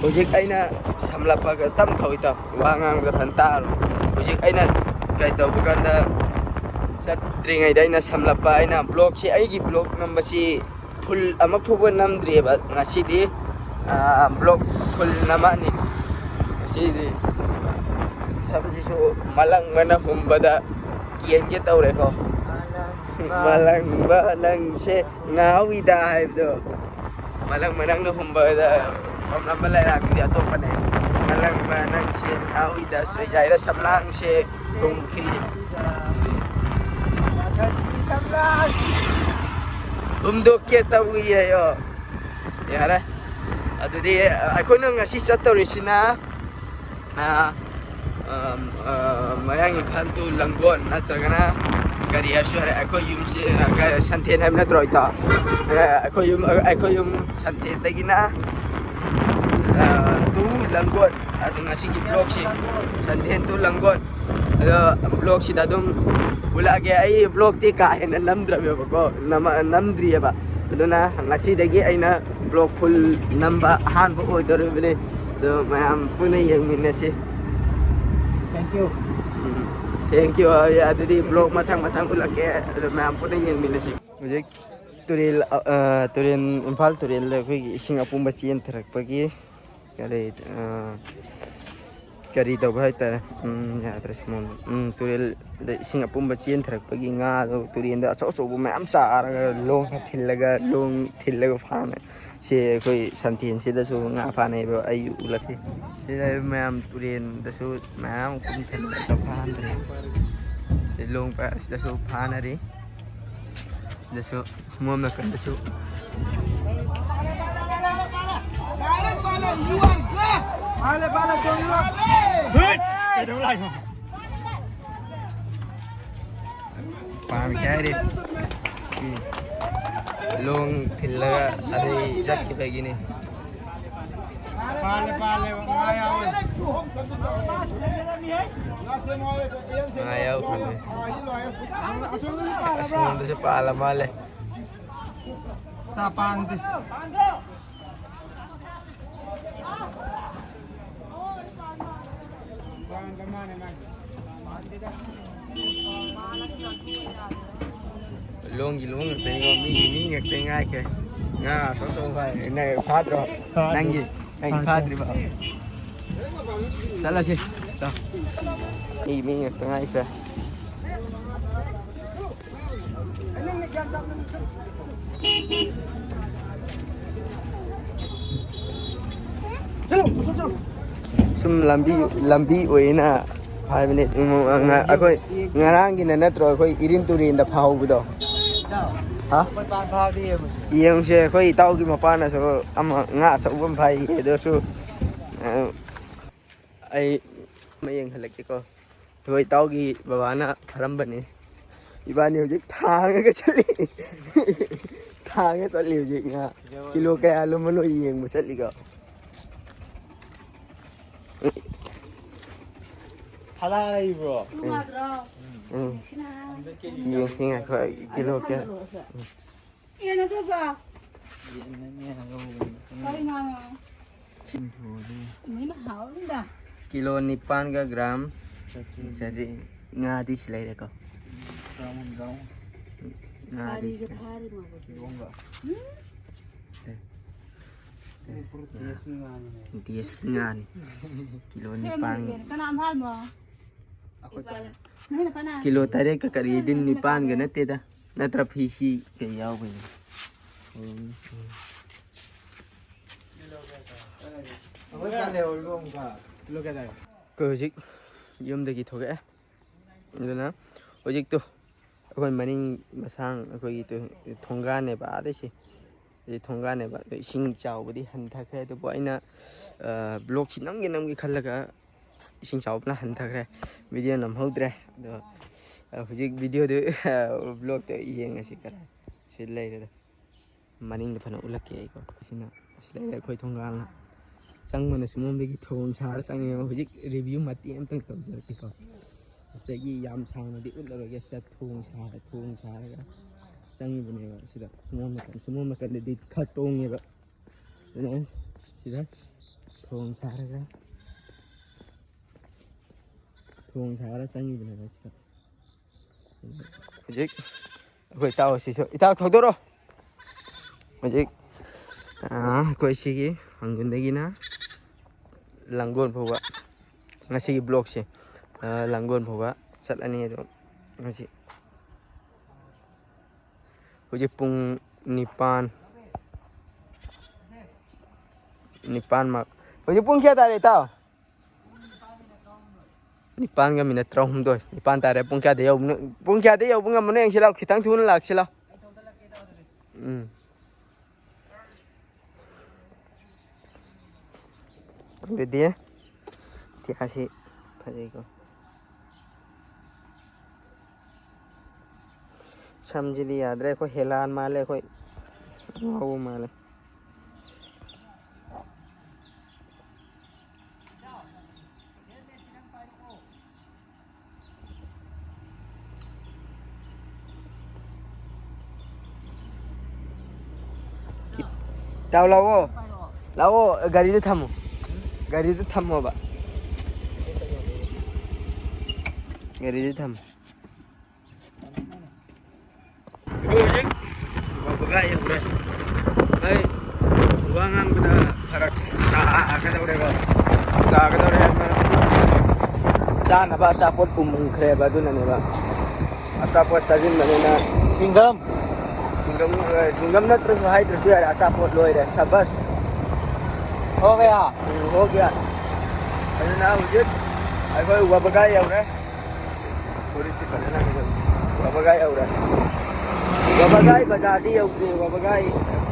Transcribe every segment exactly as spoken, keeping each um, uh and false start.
ꯍꯧꯖꯤꯛ ꯑꯩꯅ ꯁꯝꯂꯞꯄꯒ ꯇꯞ ꯊꯧꯏ ꯇꯥꯎ, ꯋꯥ ꯉꯥꯡꯕꯗ ꯐꯖꯅ ꯇꯥꯔꯣ꯫ ꯍꯧꯖꯤꯛ ꯑꯩꯅ ꯀꯩ ꯇꯧꯕ ꯀꯥꯟꯗ, ꯆꯠꯇ꯭ꯔꯤꯉꯩꯗ ꯑꯩꯅ ꯁꯝꯂꯞꯄ, ꯑꯩꯅ ꯕ꯭ꯂꯣꯛꯁꯦ, ꯑꯩꯒꯤ ꯕ꯭ꯂꯣꯛ ꯅꯝꯕꯁꯤ ꯐꯨꯜ ꯑꯃ ꯐꯥꯎꯕ ꯅꯝꯗ꯭ꯔꯤꯑꯕ ꯉꯁꯤꯗꯤ꯫ ꯕ꯭ꯂꯣꯛ ꯐꯨꯜ ꯅꯝꯃꯛꯑꯅꯤ ꯉꯁꯤꯗꯤ꯫ ꯁꯝꯁꯤꯁꯨ ꯃꯂꯪꯕꯅ ꯍꯨꯝꯕꯗ ꯀꯦꯟꯒꯦ ꯇꯧꯔꯦꯀꯣ꯫ ꯃꯂꯪꯕ ꯅꯪꯁꯦ ꯉꯥꯎꯏꯗ ꯍꯥꯏꯕꯗꯣ꯫ ꯃꯂꯪ ꯃꯅꯪꯅ ꯍꯨꯝꯕꯗ ꯊꯣꯝꯂꯝꯕ ꯂꯩꯔꯥꯡꯗꯨꯗꯤ ꯑꯇꯣꯞꯄꯅꯦ꯫ ꯃꯂꯪ ꯃꯅꯪꯁꯦ ꯉꯥꯎꯏꯗ ꯁꯣꯏꯖꯥꯏꯔ ꯁꯝꯂꯥꯡꯁꯦ ꯍꯨꯝꯈꯤ꯫ ꯍꯨꯝꯗꯣꯛꯀꯦ ꯇꯧꯏ ꯍꯥꯏꯌꯣ꯫ ꯌꯥꯔꯦ꯫ ꯑꯗꯨꯗꯤ ꯑꯩꯈꯣꯏꯅ ꯉꯁꯤ ꯆꯠꯇꯧꯔꯤꯁꯤꯅ ꯑꯥ, ꯑꯥ, ꯑꯥ, ꯃꯌꯥꯡ ꯏꯝꯐꯥꯜ ꯇꯨ ꯂꯪꯒꯣꯜ ꯅꯠꯇ꯭ꯔꯒꯅ ꯀꯔꯤ ꯍꯥꯏꯔꯁꯨ ꯌꯥꯔꯦ, ꯑꯩꯈꯣꯏ ꯌꯨꯝꯁꯦ, ꯑꯥ, ꯀ-, ꯁꯟꯊꯦꯟ ꯍꯥꯏꯕ ꯅꯠꯇ꯭ꯔꯣ ꯏꯇꯥꯎ? ꯑꯥ, ꯑꯩꯈꯣꯏ ꯌꯨꯝ, ꯑꯩꯈꯣꯏ ꯌꯨꯝ ꯁꯟꯊꯦꯟꯗꯒꯤꯅ, ꯑꯥ, ꯇꯨ ꯂꯪꯒꯣꯜ꯫ ꯑꯗꯨ ꯉꯁꯤꯒꯤ ꯕ꯭ꯂꯣꯛꯁꯤ ꯁꯟꯊꯦꯟ ꯇꯨ ꯂꯪꯒꯣꯜ꯫ ꯑꯗꯣ ꯕ꯭ꯂꯣꯛꯁꯤꯗ ꯑꯗꯨꯝ ꯎꯠꯂꯛꯑꯒꯦ꯫ ꯑꯩ ꯕ꯭ꯂꯣꯛꯇꯤ ꯀꯥ ꯍꯦꯟꯅ ꯅꯝꯗ꯭ꯔꯃꯦꯕꯀꯣ, ꯅꯝ-, ꯅꯝꯗ꯭ꯔꯤꯑꯕ꯫ ꯑꯗꯨꯅ ꯉꯁꯤꯗꯒꯤ ꯑꯩꯅ ꯕ꯭ꯂꯣꯛ ꯐꯨꯜ ꯅꯝꯕ ꯑꯍꯥꯟꯕ ꯑꯣꯏꯗꯣꯔꯤꯕꯅꯤ꯫ ꯑꯗꯣ ꯃꯌꯥꯝ ꯄꯨꯟꯅ ꯌꯦꯡꯃꯤꯟꯅꯁꯤ꯫ Thank you. Um, thank you꯫ ꯑꯗꯨꯗꯤ ꯕ꯭ꯂꯣꯛ ꯃꯊꯪ ꯃꯊꯪ ꯎꯠꯂꯛꯀꯦ꯫ ꯑꯗꯣ ꯃꯌꯥꯝ ꯄꯨꯟꯅ ꯌꯦꯡꯃꯤꯟꯅꯁꯤ꯫ ꯍꯧꯖꯤꯛ ꯇꯨꯔꯦꯜ, ꯑ, ꯇꯨꯔꯦꯜ, ꯏꯝꯐꯥꯜ ꯇꯨꯔꯦꯜꯗ ꯑꯩꯈꯣꯏꯒꯤ ꯏꯁꯤꯡ ꯑꯄꯨꯝꯕ ꯆꯦꯟꯊꯔꯛꯄꯒꯤ ꯀꯔꯤ, ꯑ, ꯀꯔꯤ ꯇꯧꯕ ꯍꯥꯏꯇꯥꯔꯦ? ꯎꯝ, ꯌꯥꯗ꯭ꯔꯦ ꯁꯤꯃꯣꯟ꯫ ꯎꯝ, ꯇꯨꯔꯦꯜꯗ ꯏꯁꯤꯡ ꯑꯄꯨꯝꯕ ꯆꯦꯟꯊꯔꯛꯄꯒꯤ ꯉꯥꯗꯣ ꯇꯨꯔꯦꯜꯗ ꯑꯆꯧ ꯑꯆꯧꯕ ꯃꯌꯥꯝ ꯆꯥꯔꯒ ꯂꯣꯡ ꯊꯤꯜꯂꯒ, ꯂꯣꯡ ꯊꯤꯜꯂꯒ ꯐꯥꯅ ꯁꯤ ꯑꯩꯈꯣꯏ ꯁꯟꯊꯦꯟꯁꯤꯗꯁꯨ ꯉꯥ ꯐꯥꯅꯩꯕ ꯑꯩ ꯎꯠꯂꯛꯀꯦ꯫ ꯁꯤꯗ ꯃꯌꯥꯝ ꯇꯨꯔꯦꯟꯗꯁꯨ ꯃꯌꯥꯝ ꯀꯨꯝꯊꯅꯔꯒ ꯐꯥꯅꯔꯤ꯫ ꯁꯤ ꯂꯣꯡ ꯄꯥꯏꯔꯁꯤꯗꯁꯨ ꯐꯥꯅꯔꯤ꯫ ꯁꯤꯗꯁꯨ ꯁꯣꯝ ꯅꯥꯀꯟꯗꯁꯨ꯫ ꯄꯥꯟꯈꯤ ꯍꯥꯏꯔꯤ꯫ ꯎꯝ꯫ ꯂꯣꯡ ꯊꯤꯜꯂꯒ ꯑꯗꯩ ꯆꯠꯈꯤꯕꯒꯤꯅꯤ꯫ ꯄꯥꯜꯂꯦ, ꯄꯥꯜꯂꯦ, ꯉꯥ ꯌꯥꯎꯋꯦ꯫ ꯉꯥ ꯌꯥꯎꯈ꯭ꯔꯕꯅꯦ꯫ ꯑꯁꯣꯝꯗꯁꯨ ꯄꯥꯜꯂꯦ꯫ ꯑꯁꯣꯝꯗꯁꯨ ꯄꯥꯜꯂ ꯃꯥꯜꯂꯦ꯫ ꯆꯥ ꯄꯥꯟꯗꯦ꯫ ꯂꯣꯡꯒꯤ ꯂꯣꯡ ꯉꯥꯛꯇꯅꯤꯀꯣ, ꯃꯤꯒꯤ ꯃꯤ ꯉꯥꯛꯇ ꯉꯥꯏꯈ꯭ꯔꯦ꯫ ꯉꯥ ꯑꯆꯧ ꯑꯆꯧꯕ ꯐꯥꯔꯦ꯫ ꯅꯪ ꯐꯥꯗ꯭ꯔꯣ? ꯐꯥꯗꯦ꯫ ꯅꯪꯒꯤ ꯅꯪ ꯐꯥꯗꯦ꯫ ꯐꯥꯗ꯭ꯔꯤꯕ? ꯆꯠꯂꯁꯤ꯫ ꯆꯥ꯫ ꯃꯤꯒꯤ ꯃꯤ ꯉꯥꯛꯇ ꯉꯥꯏꯈ꯭ꯔꯦ꯫ ꯁꯨꯝ ꯂꯝꯕꯤ, ꯂꯝꯕꯤ ꯑꯣꯏꯅ ꯍꯥꯏꯕꯅꯤ꯫ ꯎꯝ, ꯉ-, ꯑꯩꯈꯣꯏ ꯉꯔꯥꯡꯒꯤꯅ ꯅꯠꯇ꯭ꯔꯣ ꯑꯩꯈꯣꯏ ꯏꯔꯤꯟ ꯇꯨꯔꯦꯟꯗ ꯐꯥꯍꯧꯕꯗꯣ? ꯍꯥ? ꯌꯦꯡꯁꯦ, ꯑꯩꯈꯣꯏ ꯏꯇꯥꯎꯒꯤ ꯃꯄꯥꯅꯁꯨ ꯑꯃ ꯉꯥ ꯑꯆꯧꯕ ꯑꯃ ꯐꯥꯏ꯫ ꯑꯗꯨꯁꯨ, ꯑ, ꯑꯩ ꯑꯃ ꯌꯦꯡꯍꯜꯂꯛꯀꯦꯀꯣ꯫ ꯑꯩꯈꯣꯏ ꯏꯇꯥꯎꯒꯤ ꯕꯕꯥꯅ ꯐꯥꯔꯝꯕꯅꯤ꯫ ꯏꯕꯥꯅꯤ ꯍꯧꯖꯤꯛ ꯊꯥꯡꯉꯒ ꯆꯠꯂꯤ꯫ ꯊꯥꯡꯉ ꯆꯠꯂꯤ ꯍꯧꯖꯤꯛ ꯉꯥ꯫ ꯀꯤꯂꯣ ꯀꯌꯥ ꯂꯨꯝꯕꯅꯣ ꯌꯦꯡꯕ ꯆꯠꯂꯤꯀꯣ꯫ ꯐꯥꯂꯥ ꯂꯩꯕ꯭ꯔꯣ? ꯎꯝ꯫ ꯌꯦꯡꯁꯤ ꯉꯥꯏꯈꯣ, ꯀꯤꯂꯣ ꯀꯌꯥ? ꯎꯝ꯫ ꯌꯦꯟ ꯑꯇꯣꯞꯄ? ꯌꯦꯟꯅꯅꯦ ꯍꯥꯏꯍꯧꯕꯅꯤ꯫ ꯀꯔꯤ ꯉꯥꯅꯣ? ꯁꯤꯡꯊꯣꯛꯑꯗꯤ꯫ ꯃꯣꯏꯅ ꯍꯥꯎꯅꯤꯗ꯫ ꯀꯤꯂꯣ ꯅꯤꯄꯥꯟꯒ ꯒ꯭ꯔꯥꯝ ꯆꯥꯇ꯭ꯔꯦꯠ꯫ ꯆꯥꯇ꯭ꯔꯦꯠ꯫ ꯉꯥꯗꯤ ꯁꯤ ꯂꯩꯔꯦꯀꯣ꯫ Gram gram. ꯉꯥꯗꯤ ꯁꯤ ꯂꯩꯔꯦ꯫ ꯐꯥꯔꯤꯕ ꯃꯥꯕꯨꯁꯦ꯫ ꯌꯣꯡꯕ꯫ ꯎꯝ? ꯁꯦ꯫ ꯁꯤ ꯄꯨꯔꯥ ꯗꯦꯁꯤ ꯉꯥꯅꯤꯅꯦ꯫ ꯗꯦꯁꯤ ꯉꯥꯅꯤ꯫ ꯀꯤꯂꯣ ꯁꯦꯝꯕ ꯅꯤꯄꯥꯟ꯫ ꯌꯦꯟ ꯀꯅꯥ ꯐꯥꯔꯤꯃꯣ? ꯑꯩꯈꯣꯏ ꯏꯄꯥꯅ꯫ ꯅꯣꯏꯅ ꯀꯅꯥ? ꯀꯤꯂꯣ ꯇꯔꯦꯠꯀ ꯀꯔꯤꯗꯤ ꯅꯣꯏꯅ ꯅꯤꯄꯥꯟꯒ ꯀꯅꯥ? ꯅꯠꯇꯦꯗ꯫ ꯅꯠꯇ꯭ꯔ ꯐꯤꯁꯤ ꯀꯩ ꯌꯥꯎꯕꯩꯅꯣ? ꯎꯝ, ꯎꯝ꯫ ꯑꯩꯈꯣꯏ ꯀꯥꯟꯗ ꯌꯧꯔꯤꯕ ꯑꯃꯨꯛꯀ꯫ ꯀꯤꯂꯣ ꯀꯌꯥ ꯇꯥꯏ? ꯑꯩꯈꯣꯏ ꯍꯧꯖꯤꯛ ꯌꯨꯝꯗꯒꯤ ꯊꯣꯛꯂꯛꯑꯦ꯫ ꯑꯗꯨꯅ ꯍꯧꯖꯤꯛꯇꯣ ꯑꯩꯈꯣꯏ ꯃꯅꯤꯡ ꯃꯁꯥꯡ ꯑꯩꯈꯣꯏꯒꯤ ꯇꯨ-, ꯊꯣꯡꯒꯥꯟꯅꯦꯕ ꯑꯥꯗꯩꯁꯦ꯫ ꯑꯗꯩ ꯊꯣꯡꯒꯥꯟꯅꯦꯕ꯫ ꯑꯗꯣ ꯏꯁꯤꯡ ꯆꯥꯎꯕꯗꯤ ꯍꯟꯊꯈ꯭ꯔꯦ꯫ ꯑꯗꯨꯕꯨ ꯑꯩꯅ, ꯑ, vlogꯁꯤ ꯅꯝꯒꯦ ꯅꯝꯒꯦ ꯈꯜꯂꯒ ꯏꯁꯤꯡ ꯆꯥꯎꯕꯅ ꯍꯟꯊꯈ꯭ꯔꯦ꯫ Video ꯅꯝꯍꯧꯗ꯭ꯔꯦ꯫ ꯑꯗꯣ, ꯑ, ꯍꯧꯖꯤꯛ videoꯗꯨ, vlogꯇ ꯌꯦꯡꯉꯁꯤ ꯈꯔ꯫ ꯁꯤ ꯂꯩꯔꯦꯗ꯫ ꯃꯅꯤꯡꯗ ꯐꯅ ꯎꯠꯂꯛꯀꯦ ꯑꯩꯀꯣ꯫ ꯁꯤꯅ, ꯁꯤ ꯂꯩꯔꯦ ꯑꯩꯈꯣꯏ ꯊꯣꯡꯒꯥꯜꯅ꯫ ꯆꯪꯕꯅ ꯁꯨꯃꯣꯟꯗꯒꯤ ꯊꯣꯡ ꯁꯥꯔ ꯆꯪꯉꯦꯕ꯫ ꯍꯧꯖꯤꯛ review ꯃꯇꯦꯛ ꯑꯃꯇꯪ ꯇꯧꯖꯔꯛꯀꯦꯀꯣ꯫ ꯑꯁꯤꯗꯒꯤ ꯌꯥꯝ ꯁꯥꯡꯅꯗꯤ ꯎꯠꯂꯔꯣꯏꯒꯦ꯫ ꯁꯤꯗ ꯊꯣꯡ ꯁꯥꯔ, ꯊꯣꯡ ꯁꯥꯔꯒ ꯆꯪꯉꯤꯕꯅꯦꯕ꯫ ꯁꯤꯗ ꯁꯨꯃꯣꯟ ꯃꯈꯜ, ꯁꯨꯃꯣꯟ ꯃꯈꯜꯗꯗꯤ ꯈꯔ ꯇꯣꯡꯉꯦꯕ꯫ ꯑꯗꯨꯅ ꯁꯤꯗ ꯊꯣꯡ ꯁꯥꯔꯒ, ꯊꯣꯡ ꯁꯥꯔ ꯆꯪꯉꯤꯕꯅꯦꯕ ꯁꯤꯗ꯫ ꯍꯧꯖꯤꯛ ꯑꯩꯈꯣꯏ ꯏꯇꯥꯎ ꯑꯁꯤꯁꯨ, ꯏꯇꯥꯎ ꯊꯧꯗꯣꯔꯛꯑꯣ꯫ ꯍꯧꯖꯤꯛ ꯑꯥ, ꯑꯩꯈꯣꯏ ꯁꯤꯒꯤ ꯍꯪꯒꯨꯟꯗꯒꯤꯅ ꯂꯥꯡꯒꯣꯜ ꯐꯥꯎꯕ ꯉꯁꯤꯒꯤ ꯕ꯭ꯂꯣꯛꯁꯦ, ꯑꯥ, ꯂꯥꯡꯒꯣꯜ ꯐꯥꯎꯕ ꯆꯠꯂꯅꯤ꯫ ꯑꯗꯣ ꯉꯁꯤ ꯍꯧꯖꯤꯛ ꯄꯨꯡ ꯅꯤꯄꯥꯟ, ꯅꯤꯄꯥꯟ ꯃꯛ-, ꯍꯧꯖꯤꯛ ꯄꯨꯡ ꯀꯌꯥ ꯇꯥꯔꯦ, ꯏꯇꯥꯎ? ꯅꯤꯄꯥꯟꯒ ꯃꯤꯅꯠ ꯇꯔꯥꯍꯨꯝꯗꯣꯏ꯫ ꯅꯤꯄꯥꯟ ꯇꯥꯔꯦ꯫ ꯄꯨꯡ ꯀꯌꯥꯗ ꯌꯧꯕꯅꯣ, ꯄꯨꯡ ꯀꯌꯥꯗ ꯌꯧꯕ ꯉꯝꯕꯅꯣ ꯌꯦꯡꯁꯤ ꯂꯥꯎ꯫ ꯈꯤꯇꯪ ꯊꯨꯅ ꯂꯥꯛꯁꯤ ꯂꯥꯎ꯫ ꯎꯝ꯫ ꯑꯗꯨꯗꯤ ꯏꯇꯤꯍꯥꯁꯁꯤ ꯐꯖꯩꯀꯣ꯫ ꯁꯝꯁꯤꯗꯤ ꯌꯥꯗ꯭ꯔꯦ, ꯑꯩꯈꯣꯏ ꯍꯦꯂꯥꯟ ꯃꯥꯜꯂꯦ, ꯑꯩꯈꯣꯏ ꯉꯥꯎꯕ ꯃꯥꯜꯂꯦ꯫ ꯏꯇꯥꯎ ꯂꯥꯛꯑꯣ, ꯂꯥꯛꯑꯣ, ꯒꯥꯔꯤꯗ ꯊꯝꯃꯣ, ꯒꯥꯔꯤꯗ ꯊꯝꯃꯣꯕ, ꯒꯥꯔꯤꯗ ꯊꯝꯃꯣ꯫ ꯑꯩꯈꯣꯏ ꯍꯧꯖꯤꯛ ꯋꯥꯕꯒꯥꯏ ꯌꯧꯔꯦ꯫ ꯑꯩ ꯋꯥ ꯉꯥꯡꯕꯗ ꯐꯔꯛ ꯇꯥꯒꯗꯧꯔꯦꯕ꯫ ꯇꯥꯒꯗꯧꯔꯦ ꯍꯥꯏꯕ ꯃꯔꯝꯗꯤ ꯆꯥꯅꯕ ꯑꯆꯥꯄꯣꯠ ꯄꯨꯝꯈ꯭ꯔꯦꯕ, ꯑꯗꯨꯅꯅꯦꯕ꯫ ꯑꯆꯥꯄꯣꯠ ꯆꯥꯁꯤꯟꯕꯅꯤꯅ꯫ ꯆꯤꯡꯒꯝ꯫ ꯆꯤꯡꯒꯝ, ꯑ, ꯆꯤꯡꯒꯝ ꯅꯠꯇ꯭ꯔꯁꯨ ꯍꯥꯏꯗ꯭ꯔꯁꯨ ꯌꯥꯔꯦ, ꯑꯆꯥꯄꯣꯠ ꯂꯣꯏꯔꯦ꯫ ꯁꯕꯁ꯫ ꯍꯣ ꯒꯌꯥ꯫ ꯎꯝ, ꯍꯣ ꯒꯌꯥ꯫ ꯑꯗꯨꯅ ꯍꯧꯖꯤꯛ ꯑꯩꯈꯣꯏ ꯋꯥꯕꯒꯥꯏ ꯌꯧꯔꯦ꯫ ꯐꯨꯔꯤꯠꯁꯤ ꯐꯖꯅ ꯍꯥꯏꯗꯣꯛ-, ꯋꯥꯕꯒꯥꯏ ꯌꯧꯔꯦ꯫ ꯋꯥꯕꯒꯥꯏ ꯕꯖꯥꯔꯗꯤ ꯌꯧꯗ꯭ꯔꯤ, ꯋꯥꯕꯒꯥꯏ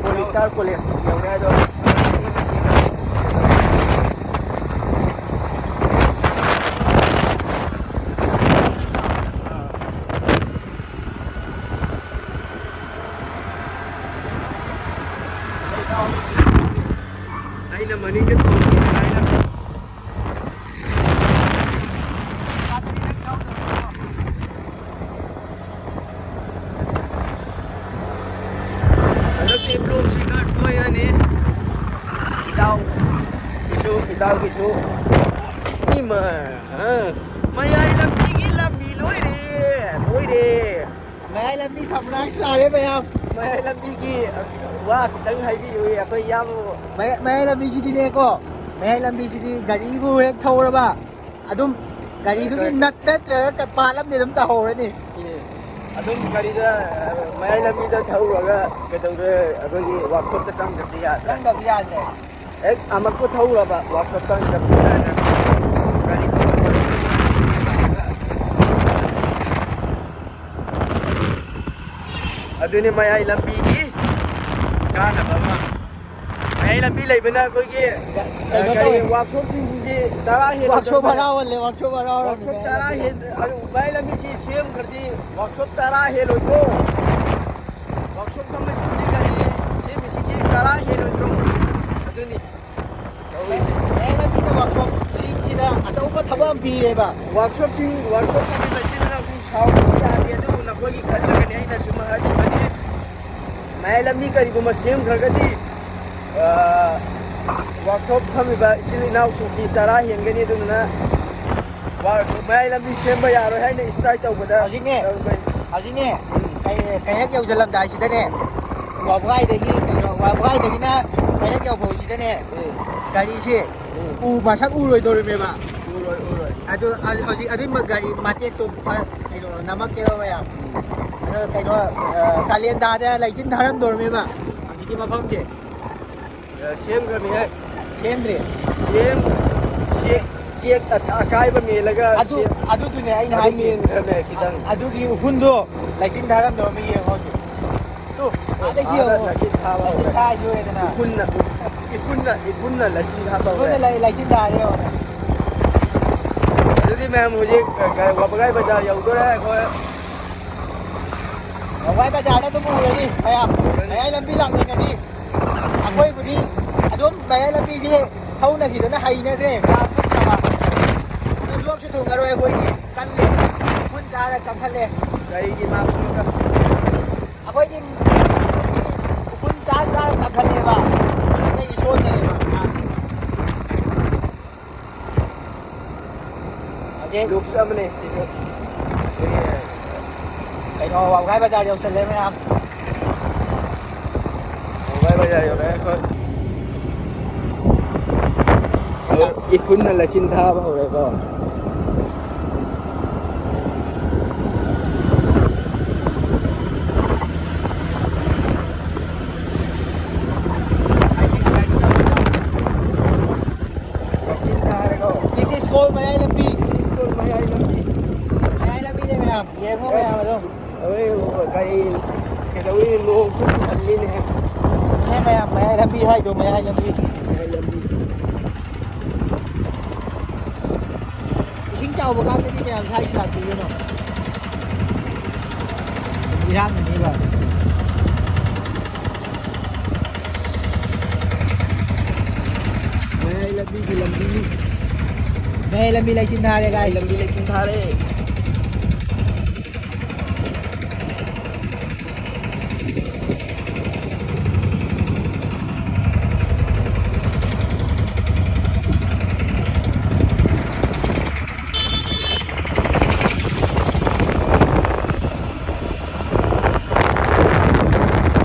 ꯄꯣꯂꯤꯁꯇꯥꯔ ꯀꯣꯂꯦꯖ ꯌꯧꯔꯦ ꯑꯗꯣ꯫ ꯑꯩꯅ ꯃꯅꯤꯡꯗ ꯇꯣꯡꯉꯤ, ꯑꯩꯅ ꯍꯟꯗꯛꯇꯤ ꯕ꯭ꯂꯣꯛꯁꯤ ꯈꯔ ꯇꯣꯏꯔꯅꯤ꯫ ꯏꯇꯥꯎ ꯁꯤꯁꯨ, ꯏꯇꯥꯎꯒꯤꯁꯨ꯫ ꯏꯃꯥ, ꯑ, ꯃꯌꯥꯏ ꯂꯝꯕꯤꯒꯤ ꯂꯝ ꯂꯣꯏꯔꯦ, ꯂꯣꯏꯔꯦ꯫ ꯃꯌꯥꯏ ꯂꯝꯕꯤ ꯁꯔꯄ꯭ꯔꯥꯏꯁ ꯇꯥꯔꯦ ꯃꯌꯥꯝ꯫ ꯃꯌꯥꯏ ꯂꯝꯕꯤꯒꯤ ꯋꯥ ꯈꯤꯇꯪ ꯍꯥꯏꯕꯤꯌꯨ ꯑꯩꯈꯣꯏ ꯏꯌꯥꯝꯕꯕꯨ꯫ ꯃꯌꯥꯏ, ꯃꯌꯥꯏ ꯂꯝꯕꯤꯁꯤꯗꯤꯅꯦꯀꯣ, ꯃꯌꯥꯏ ꯂꯝꯕꯤꯁꯤꯗꯤ ꯒꯥꯔꯤꯕꯨ ꯍꯦꯛ ꯊꯧꯔꯕ ꯑꯗꯨꯝ ꯒꯥꯔꯤꯗꯨꯒꯤ ꯀꯩ- ꯅꯠ ꯅꯠꯇ꯭ꯔꯒ ꯄꯥꯠ ꯑꯃꯗꯤ ꯑꯗꯨꯝ ꯇꯥꯍꯧꯔꯅꯤ꯫ ꯑꯦ, ꯑꯗꯨꯝ ꯒꯥꯔꯤꯗ, ꯑ, ꯃꯌꯥꯏ ꯂꯝꯕꯤꯗ ꯊꯧꯔꯒ ꯀꯩꯗꯧꯔꯦ, ꯑꯩꯈꯣꯏꯒꯤ ꯋꯥꯛꯁꯣꯞꯇ ꯆꯪꯗ꯭ꯔꯗꯤ ꯌꯥꯗ꯭ꯔꯦ꯫ ꯆꯪꯗꯕꯗꯤ ꯌꯥꯗ꯭ꯔꯦ꯫ ꯍꯦꯛ ꯑꯃꯨꯛꯄꯨ ꯊꯧꯔꯕ ꯋꯥꯛꯁꯣꯞ ꯆꯪꯗ꯭ꯔꯕꯁꯨ ꯌꯥꯗ꯭ꯔꯦ꯫ ꯒꯥꯔꯤꯗꯣ ꯑꯗꯨꯅꯤ ꯃꯌꯥꯏ ꯂꯝꯕꯤꯒꯤ ꯀꯥꯟꯅꯕ ꯑꯃ꯫ ꯃꯌꯥꯏ ꯂꯝꯕꯤ ꯂꯩꯕꯅ ꯑꯩꯈꯣꯏꯒꯤ, ꯀꯩꯅꯣ ꯑ, ꯀꯔꯤ, ꯇꯧꯋꯦ꯫ ꯋꯥꯛꯁꯣꯞꯁꯤꯡꯁꯤꯡꯁꯦ ꯆꯔꯥ ꯍꯦꯜꯂꯗꯕꯅꯦ꯫ ꯋꯥꯛꯁꯣꯞ ꯍꯔꯥꯎꯍꯜꯂꯦ, ꯋꯥꯛꯁꯣꯞ ꯍꯔꯥꯎꯍꯜꯂꯦ꯫ ꯋꯥꯛꯁꯣꯞ ꯆꯔꯥ ꯍꯦꯜ-, ꯑꯗꯨ ꯃꯌꯥꯏ ꯂꯝꯕꯤꯁꯤ ꯁꯦꯝꯈ꯭ꯔꯗꯤ ꯋꯥꯛꯁꯣꯞ ꯆꯔꯥ ꯍꯦꯜꯂꯣꯏꯗ꯭ꯔꯣ? ꯋꯥꯛꯁꯣꯞ ꯐꯝꯕꯁꯤꯡꯁꯤ ꯒꯥꯔꯤ ꯁꯦꯝꯃꯤꯁꯤꯡꯁꯤ ꯆꯔꯥ ꯍꯦꯜꯂꯣꯏꯗ꯭ꯔꯣ? ꯑꯗꯨꯅꯤ ꯇꯧꯔꯤꯁꯦ꯫ ꯃꯌꯥꯏ ꯂꯝꯕꯤꯗ ꯋꯥꯛꯁꯣꯞꯁꯤꯡꯁꯤꯗ ꯑꯆꯧꯕ ꯊꯕꯛ ꯑꯃ ꯄꯤꯔꯦꯕ꯫ ꯋꯥꯛꯁꯣꯞꯁꯤꯡ, ꯋꯥꯛꯁꯣꯞ ꯐꯝꯃꯤꯕ ꯏꯆꯤꯜ ꯏꯅꯥꯎꯁꯤꯡ ꯁꯥꯎꯕꯗꯤ ꯌꯥꯗꯦ, ꯑꯗꯨꯕꯨ ꯅꯈꯣꯏꯒꯤ ꯈꯜꯂꯒꯅꯤ ꯑꯩꯅ ꯁꯨꯝ ꯍꯥꯏꯕꯤꯕꯅꯤ꯫ ꯃꯌꯥꯏ ꯂꯝꯕꯤ ꯀꯔꯤꯒꯨꯝꯕ ꯁꯦꯝꯈ꯭ꯔꯒꯗꯤ, ꯑ, ꯋꯥꯛꯁꯣꯞ ꯐꯝꯃꯤꯕ ꯏꯆꯤꯜ ꯏꯅꯥꯎꯁꯤꯡꯁꯤ ꯆꯔꯥ ꯍꯦꯟꯒꯅꯤ, ꯑꯗꯨꯗꯨꯅ ꯋꯥ-, ꯃꯌꯥꯏ ꯂꯝꯕꯤ ꯁꯦꯝꯕ ꯌꯥꯔꯣꯏ ꯍꯥꯏꯅ ꯏꯁꯇ꯭ꯔꯥꯏꯛ ꯇꯧꯕꯗ ꯍꯧꯖꯤꯛꯅꯦ, ꯇꯧꯕ-, ꯍꯧꯖꯤꯛꯅꯦ, ꯎꯝ꯫ ꯀꯩ-, ꯀꯩꯔꯛ ꯌꯧꯁꯤꯜꯂꯝꯗꯥꯏꯁꯤꯗꯅꯦ, ꯎꯝ꯫ ꯋꯥꯕꯒꯥꯏꯗꯒꯤ, ꯀꯩꯅꯣ, ꯋꯥꯕꯒꯥꯏꯗꯒꯤꯅ ꯀꯩꯔꯛ ꯌꯧꯐꯧꯁꯤꯗꯅꯦ, ꯎꯝ꯫ ꯒꯥꯔꯤꯁꯦ ꯎꯝ꯫ ꯎ ꯃꯁꯛ ꯎꯔꯣꯏꯗꯧꯔꯤꯃꯦꯕ꯫ ꯎꯔꯣꯏ, ꯎꯔꯣꯏ꯫ ꯑꯗꯨ, ꯑ-, ꯍꯧꯖꯤꯛ ꯑꯗꯨꯒꯤ ꯒꯥꯔꯤ ꯃꯇꯦꯛꯇꯣ ꯐꯔ-, ꯀꯩꯅꯣ, ꯅꯝꯃꯛꯀꯦꯕ ꯃꯌꯥꯝ꯫ ꯎꯝ꯫ ꯑꯗꯣ ꯀꯩꯅꯣ, ꯑ, ꯀꯥꯂꯦꯟꯗꯥꯗ ꯂꯩꯆꯤꯟ ꯊꯥꯔꯝꯗꯧꯔꯤꯃꯦꯕ ꯍꯧꯖꯤꯛꯀꯤ ꯃꯐꯝꯁꯦ꯫ ꯑ, ꯁꯦꯝꯈ꯭ꯔꯃꯤꯍꯦ꯫ ꯁꯦꯝꯗ꯭ꯔꯤ? ꯁꯦꯝ-, ꯆꯦꯛ, ꯆꯦꯛ ꯑ-, ꯑꯀꯥꯏꯕ ꯃꯦꯜꯂꯒ ꯑꯗꯨ, ꯁꯦꯝ-, ꯑꯗꯨꯗꯨꯅꯦ ꯑꯩꯅ ꯑꯗꯨ ꯍꯥꯏꯁꯦ꯫ ꯃꯦꯟꯈ꯭ꯔꯃꯦ ꯈꯤꯇꯪ꯫ ꯑꯗꯨꯒꯤ ꯎꯐꯨꯟꯗꯣ ꯂꯩꯆꯤꯟ ꯊꯥꯔꯝꯗꯧꯔꯤꯃꯤ ꯌꯦꯡꯉꯣ ꯍꯧꯖꯤꯛ꯫ ꯇꯨ, ꯑꯥꯗꯩ ꯑꯥꯗ ꯌꯦꯡꯉꯣ꯫ ꯂꯩꯆꯤꯟ ꯊꯥꯕ ꯂꯩꯆꯤꯟ ꯍꯧꯔꯦ꯫ ꯊꯥꯔꯤꯁꯤ ꯎꯔꯦꯗꯅ꯫ ꯏꯐꯨꯟꯅ, ꯏꯐꯨꯟꯅ, ꯏꯐꯨꯟꯅ ꯂꯩꯆꯤꯟ ꯊꯥꯕ ꯍꯧꯔꯦ꯫ ꯏꯐꯨꯟꯅ ꯂꯩ-, ꯂꯩꯆꯤꯟ ꯊꯥꯔꯦ ꯌꯦꯡꯉꯣ꯫ ꯑꯗꯨꯗꯤ ꯃꯌꯥꯝ ꯍꯧꯖꯤꯛ, ꯑ, ꯀ-, ꯋꯥꯕꯒꯥꯏ ꯕꯖꯥꯔ ꯌꯧꯗꯣꯔꯦ ꯑꯩꯈꯣꯏ꯫ ꯋꯥꯕꯒꯥꯏ ꯕꯖꯥꯔꯗ ꯑꯗꯨꯝ ꯎꯔꯅꯤ ꯃꯌꯥꯝ꯫ ꯎꯔꯅꯤ꯫ ꯃꯌꯥꯏ ꯂꯝꯕꯤ ꯂꯥꯛꯅꯤꯡꯉꯗꯤ ꯑꯩꯈꯣꯏꯕꯨꯗꯤ ꯑꯗꯨꯝ ꯃꯌꯥꯏ ꯂꯝꯕꯤꯁꯦ ꯊꯧꯅꯈꯤꯗꯅ ꯍꯩꯅꯈ꯭ꯔꯦ꯫ ꯀꯥ ꯐꯠꯇꯕ꯫ ꯑꯗꯨ ꯂꯣꯛꯁꯨ ꯊꯨꯡꯉꯔꯣꯏ ꯑꯩꯈꯣꯏꯗꯤ꯫ ꯀꯜꯂꯦ꯫ ꯎꯐꯨꯟ ꯆꯥꯔ ꯀꯟꯈꯠꯂꯦ꯫ ꯀꯔꯤꯒꯤ ꯃꯥꯛꯁꯅꯣꯗ? ꯑꯩꯈꯣꯏꯗꯤ, ꯑꯩꯈꯣꯏꯗꯤ ꯎꯐꯨꯟ ꯆꯥꯔ ꯆꯥꯔ ꯀꯟꯈꯠꯂꯦꯕ꯫ ꯑꯗꯨꯗꯩ ꯁꯣꯟꯊꯔꯦꯕ꯫ ꯍꯧꯖꯤꯛ ꯂꯨꯛꯁ ꯑꯃꯅꯤ ꯁꯤꯁꯨ꯫ ꯀꯩꯅꯣ, ꯋꯥꯕꯒꯥꯏ ꯕꯖꯥꯔ ꯌꯧꯁꯜꯂꯦ ꯃꯌꯥꯝ꯫ ꯋꯥꯕꯒꯥꯏ ꯕꯖꯥꯔ ꯌꯧꯔꯦ ꯑꯩꯈꯣꯏ꯫ ꯏꯐꯨꯟꯅ ꯂꯩꯆꯤꯟ ꯊꯥꯕ ꯍꯧꯔꯦꯀꯣ꯫ ꯂꯩꯆꯤꯟ ꯊꯥꯔꯦꯀꯣ꯫ This is called ꯃꯌꯥꯏ ꯂꯝꯕꯤ꯫ This is called ꯃꯌꯥꯏ ꯂꯝꯕꯤ꯫ ꯃꯌꯥꯏ ꯂꯝꯕꯤꯅꯦ ꯃꯌꯥꯝ꯫ ꯌꯦꯡꯉꯣ ꯃꯌꯥꯝ ꯑꯗꯨꯝ꯫ ꯑꯗꯨ ꯌꯦꯡꯉꯣ, ꯒꯥꯔꯤ ꯀꯩꯗꯧꯔꯤ? ꯅꯣꯡꯁꯨ ꯆꯨꯍꯜꯂꯤꯅꯦ꯫ ꯁꯤꯅꯦ ꯃꯌꯥꯝ ꯃꯌꯥꯏ ꯂꯝꯕꯤ ꯍꯥꯏꯗꯣ, ꯃꯌꯥꯏ ꯂꯝꯕꯤ꯫ ꯃꯌꯥꯏ ꯂꯝꯕꯤ꯫ ꯏꯁꯤꯡ ꯆꯥꯎꯕ ꯀꯥꯟꯗꯗꯤ ꯃꯌꯥꯝ ꯁ꯭ꯋꯥꯏꯁꯤ ꯂꯥꯛꯄꯤꯒꯅꯨ꯫ ꯏꯔꯥꯡꯅꯤꯕ꯫ ꯃꯌꯥꯏ ꯂꯝꯕꯤꯒꯤ ꯂꯝꯕꯤ꯫ ꯃꯌꯥꯏ ꯂꯝꯕꯤ ꯂꯩꯆꯤꯟ ꯊꯥꯔꯦ, guys꯫ ꯂꯝꯕꯤ ꯂꯩꯆꯤꯟ ꯊꯥꯔꯦ꯫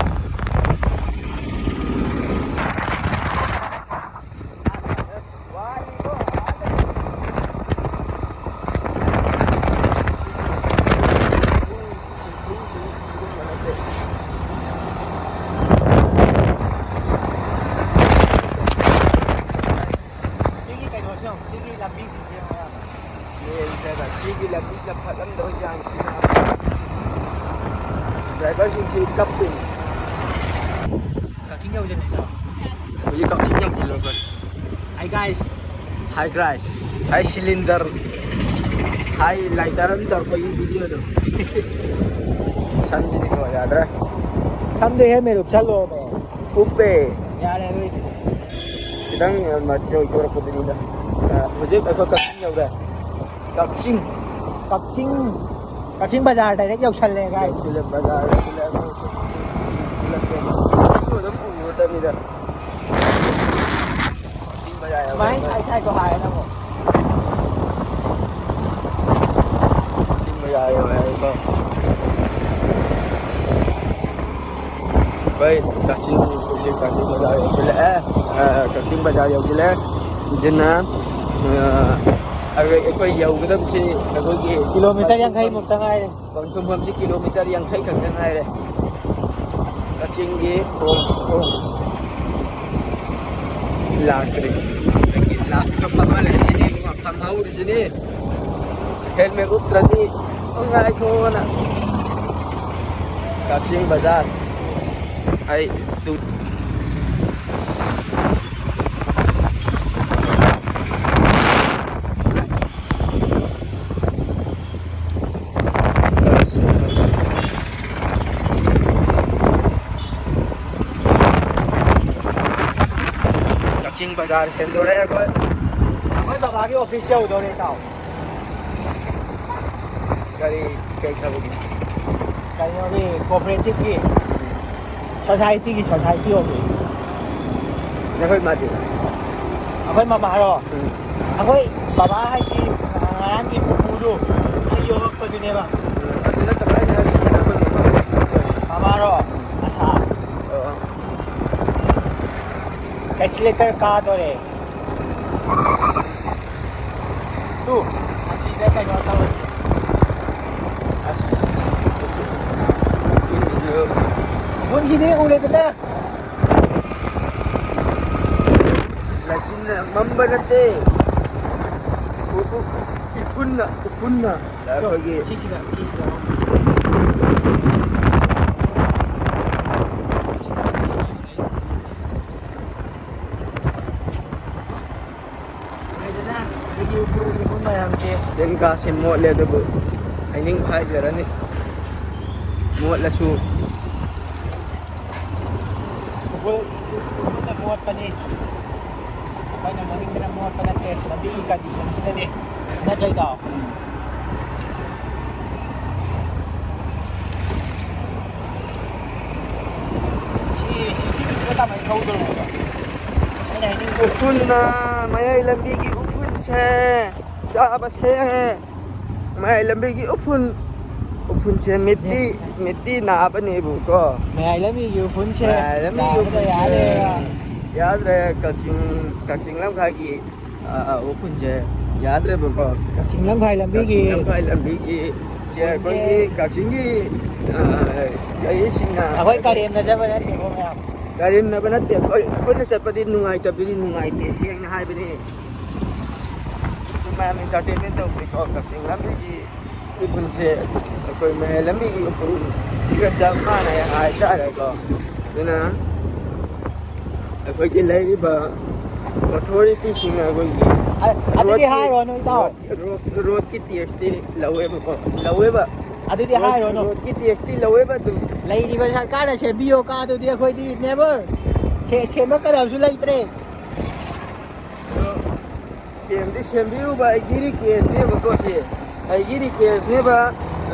ꯁꯤꯒꯤ ꯀꯩꯅꯣꯁꯦ ꯌꯦꯡꯉꯨ, ꯁꯤꯒꯤ ꯂꯝꯕꯤꯁꯤꯡꯁꯦ ꯌꯦꯡꯉꯣ ꯌꯥꯝꯅ꯫ ꯌꯦꯡꯁꯦꯕ, ꯁꯤꯒꯤ ꯂꯝꯕꯤꯁꯤꯗ ꯐꯠꯂꯝꯗꯕ ꯆꯥꯡꯁꯤꯗ꯫ ꯗ꯭ꯔꯥꯏꯚꯔꯁꯤꯡꯁꯤ ꯀꯞꯄꯤꯅꯤ꯫ ꯀꯛꯆꯤꯡ ꯌꯧꯁꯤꯜꯂꯦ ꯏꯇꯥꯎ꯫ ꯍꯧꯖꯤꯛ ꯀꯛꯆꯤꯡ ꯌꯧꯁꯤꯜꯂꯦ ꯑꯩꯈꯣꯏ꯫ Hi guys꯫ Hi guys꯫ Hi cylinder꯫ Hi lighter ꯑꯃ ꯇꯧꯔꯛꯄꯒꯤ video ꯗꯣ꯫ ꯁꯝꯁꯤꯗꯤꯀꯣ ꯌꯥꯗ꯭ꯔꯦ꯫ ꯁꯝꯗꯣ helmet ꯎꯞꯁꯜꯂꯣ꯫ ꯎꯞꯄꯦ꯫ ꯌꯥꯔꯦ ꯑꯗꯨꯏꯗꯤ꯫ ꯈꯤꯇꯪ ꯃꯆꯤ ꯑꯣꯏꯊꯣꯔꯛꯄꯗꯨꯅꯤꯗ꯫ ꯑ, ꯍꯧꯖꯤꯛ ꯑꯩꯈꯣꯏ ꯀꯛꯆꯤꯡ ꯌꯧꯔꯦ꯫ ꯀꯛꯆꯤꯡ꯫ ꯀꯛꯆꯤꯡ꯫ ꯀꯛꯆꯤꯡ ꯕꯖꯥꯔ direct ꯌꯧꯁꯜꯂꯦ, guys꯫ ꯌꯧꯁꯤꯜꯂꯦ, ꯕꯖꯥꯔ ꯌꯧꯁꯤꯜꯂꯦ꯫ ꯀꯩꯁꯨ ꯑꯗꯨꯝ ꯎꯔꯗꯕꯅꯤꯗ꯫ ꯀꯛꯆꯤꯡ ꯕꯖꯥꯔ ꯌꯧꯔꯦ꯫ ꯁꯨꯃꯥꯏꯅ ꯁꯥꯏ ꯁꯥꯏꯗꯣ ꯍꯥꯏꯌꯦ ꯅꯪꯕꯣ꯫ ꯀꯛꯆꯤꯡ ꯕꯖꯥꯔ ꯌꯧꯔꯦ ꯑꯩꯈꯣꯏ꯫ ꯑꯩꯈꯣꯏ ꯀꯛꯆꯤꯡ, ꯍꯧꯖꯤꯛ ꯀꯛꯆꯤꯡ ꯕꯖꯥꯔ ꯌꯧꯁꯤꯜꯂꯛꯑꯦ꯫ ꯑ, ꯀꯛꯆꯤꯡ ꯕꯖꯥꯔ ꯌꯧꯁꯤꯜꯂꯛꯑꯦ꯫ ꯑꯗꯨꯅ, ꯑ, ꯑꯩꯈꯣꯏ, ꯑꯩꯈꯣꯏ ꯌꯧꯒꯗꯕꯁꯤ ꯑꯩꯈꯣꯏꯒꯤ ꯀꯤꯂꯣꯃꯤꯇꯔ ꯌꯥꯡꯈꯩ ꯃꯨꯛꯇ ꯉꯥꯏꯔꯦ꯫ ꯄꯟꯊꯨꯡꯐꯝꯁꯤ ꯀꯤꯂꯣꯃꯤꯇꯔ ꯌꯥꯡꯈꯩ ꯈꯛꯇ ꯉꯥꯏꯔꯦ꯫ ꯀꯛꯆꯤꯡꯒꯤ ꯈꯣꯡ, ꯈꯣꯡ ꯂꯥꯛꯇ꯭ꯔꯤ꯫ ꯑꯗꯒꯤ ꯂꯥꯛꯇ ꯐꯝꯃ ꯂꯩꯔꯤꯁꯤꯅꯤ, ꯐꯝꯍꯧꯔꯤꯁꯤꯅꯤ꯫ ꯍꯦꯜꯃꯦꯠ ꯎꯞꯇ꯭ꯔꯗꯤ ꯉꯥꯏꯈꯣꯅ꯫ ꯀꯛꯆꯤꯡ ꯕꯖꯥꯔ꯫ ꯑꯩ ꯇꯨꯡ- ꯀꯛꯆꯤꯡ ꯕꯖꯥꯔ ꯍꯦꯟꯗꯣꯔꯛꯑꯦ ꯑꯩꯈꯣꯏ꯫ ꯑꯩꯈꯣꯏ ꯕꯕꯥꯒꯤ ꯑꯣꯐꯤꯁ ꯌꯧꯗꯣꯔꯦ, ꯏꯇꯥꯎ꯫ ꯀꯔꯤ, ꯀꯩ ꯊꯕꯛꯀꯤ? ꯀꯩꯅꯣꯒꯤ, ꯀꯣꯑꯣꯄꯔꯦꯇꯤꯚꯀꯤ, ꯁꯣꯁꯥꯏꯇꯤꯒꯤ, ꯁꯣꯁꯥꯏꯇꯤ ꯑꯣꯐꯤꯁ꯫ ꯅꯈꯣꯏ ꯃꯥꯗꯤ? ꯑꯩꯈꯣꯏ ꯃꯃꯥꯔꯣ? ꯎꯝ꯫ ꯑꯩꯈꯣꯏ ꯕꯕꯥ ꯍꯥꯏꯁꯤ ꯉꯔꯥꯡꯒꯤ ꯄꯨꯄꯨꯗꯨ, ꯑꯩ ꯌꯣꯛꯂꯛꯄꯗꯨꯅꯦꯕ꯫ ꯎꯝ, ꯑꯗꯨ ꯅꯠꯇꯕ ꯑꯩꯅ ꯍꯥꯏꯁꯤ ꯅꯈꯣꯏ ꯃꯃꯥ꯫ ꯃꯃꯥꯔꯣ? ꯑꯁꯥ꯫ ꯑꯣ, ꯑꯣ꯫ ꯑꯦꯛꯁꯤꯂꯦꯇꯔ ꯀꯥꯗꯣꯔꯦ꯫ ꯇꯨ, ꯑꯁꯤꯗ ꯀꯩꯅꯣ ꯇꯧꯔꯁꯤ꯫ ꯑꯁ꯫ ꯎꯐꯨꯟꯁꯤꯗꯤ ꯎꯔꯦꯗꯅ꯫ ꯂꯩꯆꯤꯟꯅ ꯃꯝꯕ ꯅꯠꯇꯦ꯫ ꯎ-, ꯎ-, ꯏꯐꯨꯟꯅ, ꯎꯐꯨꯟꯅ꯫ ꯑꯩꯈꯣꯏꯒꯤ ꯁꯤꯁꯤꯗ, ꯁꯤꯁꯤꯗ꯫ ꯃꯌꯥꯝꯁꯦ꯫ ꯆꯤꯡ ꯀꯥꯁꯦ ꯃꯣꯠꯂꯦ, ꯑꯗꯨꯕꯨ ꯍꯥꯏꯅꯤꯡꯕ ꯍꯥꯏꯖꯔꯅꯤ꯫ ꯃꯣꯠꯂꯁꯨ ꯎꯐꯨꯜ-, ꯎꯐꯨꯜꯅ ꯃꯣꯠꯄꯅꯤ꯫ ꯑꯩꯈꯣꯏꯅ ꯃꯅꯤꯡꯗꯅ ꯃꯣꯠꯄ ꯅꯠꯇꯦ, ꯂꯝꯕꯤꯒꯤ ꯀꯟꯗꯤꯁꯟꯁꯤꯅꯅꯦ꯫ ꯅꯠꯇ꯭ꯔ, ꯏꯇꯥꯎ? ꯁꯤ, ꯁꯤ, ꯁꯤ ꯀꯃꯥꯏꯅ ꯊꯧꯗꯣꯏꯅꯣꯕ? ꯑꯩꯅ ꯍꯥꯏꯅꯤꯡꯕ ꯎꯐꯨꯟꯅ ꯃꯌꯥꯏ ꯂꯝꯕꯤꯒꯤ ꯎꯐꯨꯟꯁꯦ ꯆꯥꯕꯁꯦ꯫ ꯃꯌꯥꯏ ꯂꯝꯕꯤꯒꯤ ꯎꯐꯨꯟ ꯎꯐꯨꯟꯁꯦ ꯃꯤꯠꯇꯤ, ꯃꯤꯠꯇꯤ ꯅꯥꯕꯅꯦꯕꯀꯣ꯫ ꯃꯌꯥꯏ ꯂꯝꯕꯤꯒꯤ ꯎꯐꯨꯟꯁꯦ ꯃꯌꯥꯏ ꯂꯝꯕꯤꯒꯤ ꯆꯥꯕꯗ ꯎꯐꯨꯟꯁꯦ ꯌꯥꯗ꯭ꯔꯦꯕ꯫ ꯌꯥꯗ꯭ꯔꯦ꯫ ꯀꯛꯆꯤꯡ, ꯀꯛꯆꯤꯡ ꯂꯝꯈꯥꯏꯒꯤ, ꯑ, ꯎꯐꯨꯟꯁꯦ ꯌꯥꯗ꯭ꯔꯦꯕꯀꯣ꯫ ꯀꯛꯆꯤꯡ ꯂꯝꯈꯥꯏ ꯂꯝꯕꯤꯒꯤ ꯀꯛꯆꯤꯡ ꯂꯝꯈꯥꯏ ꯂꯝꯕꯤꯒꯤ ꯁꯦ ꯎꯐꯨꯟꯁꯦ ꯑꯩꯈꯣꯏꯒꯤ ꯀꯛꯆꯤꯡꯒꯤ, ꯑ, ꯒꯥꯔꯤꯁꯤꯡꯅ ꯑꯩꯈꯣꯏ ꯀꯔꯦꯝꯅꯖꯕ ꯅꯠꯇꯦꯀꯣ ꯃꯌꯥꯝ꯫ ꯀꯔꯦꯝꯅꯕ ꯅꯠꯇꯦ꯫ ꯑꯩꯈꯣꯏ, ꯑꯩꯈꯣꯏꯅ ꯆꯠꯄꯗꯤ ꯅꯨꯡꯉꯥꯏꯇꯕꯗꯤ ꯅꯨꯡꯉꯥꯏꯇꯦ, ꯁꯦꯡꯅ ꯍꯥꯏꯕꯅꯤ꯫ ꯁꯨꯝ ꯃꯌꯥꯝ entertainment ꯇꯧꯕꯅꯤꯀꯣ꯫ ꯀꯛꯆꯤꯡ ꯂꯝꯕꯤꯒꯤ ꯎꯐꯨꯟꯁꯦ ꯑꯩꯈꯣꯏ ꯃꯌꯥꯏ ꯂꯝꯕꯤꯒꯤ ꯎꯐꯨꯟꯁꯤꯒ ꯆꯞ ꯃꯥꯟꯅꯩ ꯍꯥꯏꯇꯥꯔꯦꯀꯣ꯫ ꯑꯗꯨꯅ ꯑꯩꯈꯣꯏꯒꯤ ꯂꯩꯔꯤꯕ authority ꯁꯤꯡꯅ ꯑꯩꯈꯣꯏꯒꯤ ꯑ-, ꯑꯗꯨꯗꯤ road ꯀꯤ, ꯍꯥꯏꯔꯨꯔꯅꯨ, ꯏꯇꯥꯎ꯫ Road, road, road ꯀꯤ tax ꯇꯤ ꯂꯧꯋꯦꯕꯀꯣ, ꯂꯧꯋꯦꯕ꯫ ꯑꯗꯨꯗꯤ road, ꯍꯥꯏꯔꯨꯔꯅꯨ꯫ Road ꯀꯤ tax ꯇꯤ ꯂꯧꯋꯦꯕ ꯑꯗꯨꯝ꯫ ꯂꯩꯔꯤꯕ ꯁꯔꯀꯥꯔꯅ ꯁꯦꯝꯕꯤꯌꯣ ꯀꯥꯗꯨꯗꯤ ꯑꯩꯈꯣꯏꯗꯤ never꯫ ꯁꯦ-, ꯁꯦꯝꯂꯛꯀꯗꯕꯁꯨ ꯂꯩꯇ꯭ꯔꯦ꯫ ꯑꯗꯣ ꯁꯦꯝꯗꯤ ꯁꯦꯝꯕꯤꯔꯨꯕ ꯑꯩꯒꯤ request ꯅꯦꯕꯀꯣ ꯁꯤ꯫ ꯑꯩꯒꯤ request ꯅꯦꯕ꯫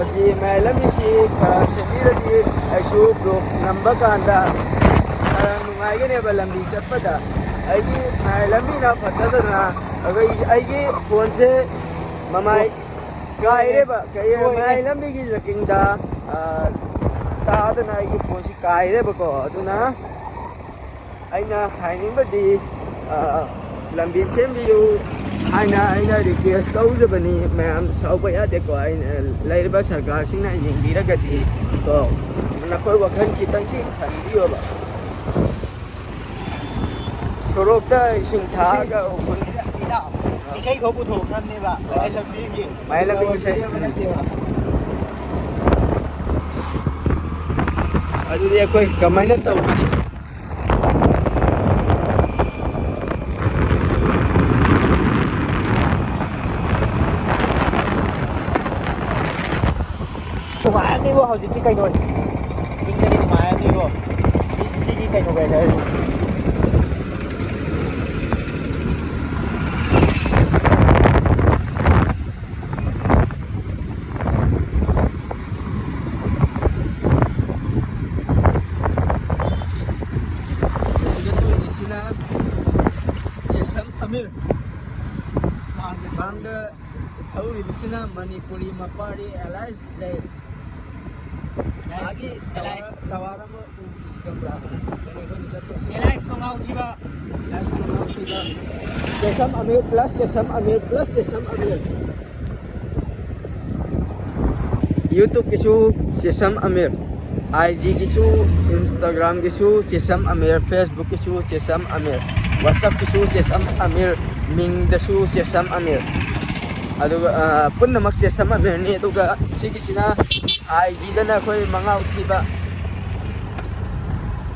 ꯑꯁꯤ ꯃꯌꯥꯏ ꯂꯝꯕꯤꯁꯤ ꯈꯔ ꯁꯦꯝꯕꯤꯔꯗꯤ ꯑꯩꯁꯨ vlog ꯅꯝꯕ ꯀꯥꯟꯗ ꯈꯔ ꯅꯨꯡꯉꯥꯏꯒꯅꯦꯕ ꯂꯝꯕꯤ ꯆꯠꯄꯗ꯫ ꯑꯩꯒꯤ ꯃꯌꯥꯏ ꯂꯝꯕꯤꯅ ꯐꯠꯇꯗꯅ ꯑꯩꯈꯣꯏ, ꯑꯩꯒꯤ phone ꯁꯦ ꯃꯃꯥꯏ ꯀꯥꯏꯔꯦꯕ꯫ ꯀꯩ-, ꯂꯣꯏꯔꯦ꯫ ꯃꯌꯥꯏ ꯂꯝꯕꯤꯒꯤ ꯖꯀꯤꯡꯗ, ꯑ, ꯇꯥꯗꯅ ꯑꯩꯒꯤ phone ꯁꯤ ꯀꯥꯏꯔꯦꯕꯀꯣ꯫ ꯑꯗꯨꯅ ꯑꯩꯅ ꯍꯥꯏꯅꯤꯡꯕꯗꯤ, ꯑ, ꯂꯝꯕꯤ ꯁꯦꯝꯕꯤꯌꯨ ꯍꯥꯏꯅ ꯑꯩꯅ request ꯇꯧꯖꯕꯅꯤ꯫ ꯃꯌꯥꯝ ꯁꯥꯎꯕ ꯌꯥꯗꯦꯀꯣ꯫ ꯑꯩꯅ ꯂꯩꯔꯤꯕ ꯁꯔꯀꯥꯔꯁꯤꯡꯅ ꯌꯦꯡꯕꯤꯔꯒꯗꯤ ꯀꯣ, ꯅꯈꯣꯏ ꯋꯥꯈꯜ ꯈꯤꯇꯪꯗꯤ ꯈꯟꯕꯤꯌꯣꯕ꯫ ꯁꯣꯔꯣꯛꯇ ꯏꯁꯤꯡ ꯊꯥꯔꯒ ꯎꯐꯨꯟ ꯏꯁꯩ ꯐꯥꯎ ꯄꯨꯊꯣꯛꯈ꯭ꯔꯕꯅꯦꯕ꯫ ꯃꯌꯥꯏ ꯂꯝꯕꯤꯒꯤ꯫ ꯃꯌꯥꯏ ꯂꯝꯕꯤꯒꯤ ꯏꯁꯩ꯫ ꯁꯦꯝꯕ ꯅꯠꯇꯦꯕ꯫ ꯑꯗꯨꯗꯤ ꯑꯩꯈꯣꯏ ꯀꯃꯥꯏꯅ ꯇꯧꯒꯅꯤ? ꯅꯨꯡꯉꯥꯏꯔꯅꯤꯕꯣ ꯍꯧꯖꯤꯛꯇꯤ ꯀꯩꯅꯣ꯫ ꯆꯤꯡꯗꯗꯤ ꯅꯨꯡꯉꯥꯏꯔꯅꯤꯕꯣ꯫ ꯁꯤ-, ꯁꯤꯒꯤ ꯀꯩꯅꯣ weather ꯁꯦ꯫ ꯂꯩꯒꯗꯧꯔꯤꯕꯁꯤꯅ ꯖꯦꯁꯜ ꯐꯃꯤꯔ꯫ ꯃꯥꯡꯗ ꯊꯧꯔꯤꯕꯁꯤꯅ ꯃꯅꯤꯄꯨꯔꯤ ꯃꯄꯥꯔꯤ ꯑꯦꯂꯥꯏꯁ ꯖꯩ꯫ ꯃꯥꯒꯤ ꯇꯋꯥꯔ, ꯇꯋꯥꯔ ꯑꯃ ꯎꯕꯁꯤ ꯈꯪꯕ꯭ꯔꯥ? ꯑꯗꯨꯅ ꯑꯩꯈꯣꯏꯅ ꯆꯠꯇꯣꯏꯁꯤ꯫ ꯑꯦꯂꯥꯏꯁ ꯃꯉꯥꯎ ꯊꯤꯕ꯫ ꯑꯦꯂꯥꯏꯁ ꯃꯉꯥꯎ ꯊꯤꯕ꯫ ꯆꯦꯁꯝ Amir plus ꯆꯦꯁꯝ Amir plus ꯆꯦꯁꯝ Amir. YouTube ꯀꯤꯁꯨ ꯆꯦꯁꯝ Amir, I G ꯒꯤꯁꯨ, Instagram ꯒꯤꯁꯨ ꯆꯦꯁꯝ Amir, Facebook ꯀꯤꯁꯨ ꯆꯦꯁꯝ ꯑꯃꯤꯔ, WhatsApp ꯀꯤꯁꯨ ꯆꯦꯁꯝ ꯑꯃꯤꯔ, ꯃꯤꯡꯗꯁꯨ ꯆꯦꯁꯝ ꯑꯃꯤꯔ꯫ ꯑꯗꯨꯒ, ꯑ, ꯄꯨꯝꯅꯃꯛ ꯆꯦꯁꯝ ꯑꯃꯤꯔꯅꯤ꯫ ꯑꯗꯨꯒ ꯁꯤꯒꯤꯁꯤꯅ I G ꯗꯅ ꯑꯩꯈꯣꯏ ꯃꯉꯥꯎ ꯊꯤꯕ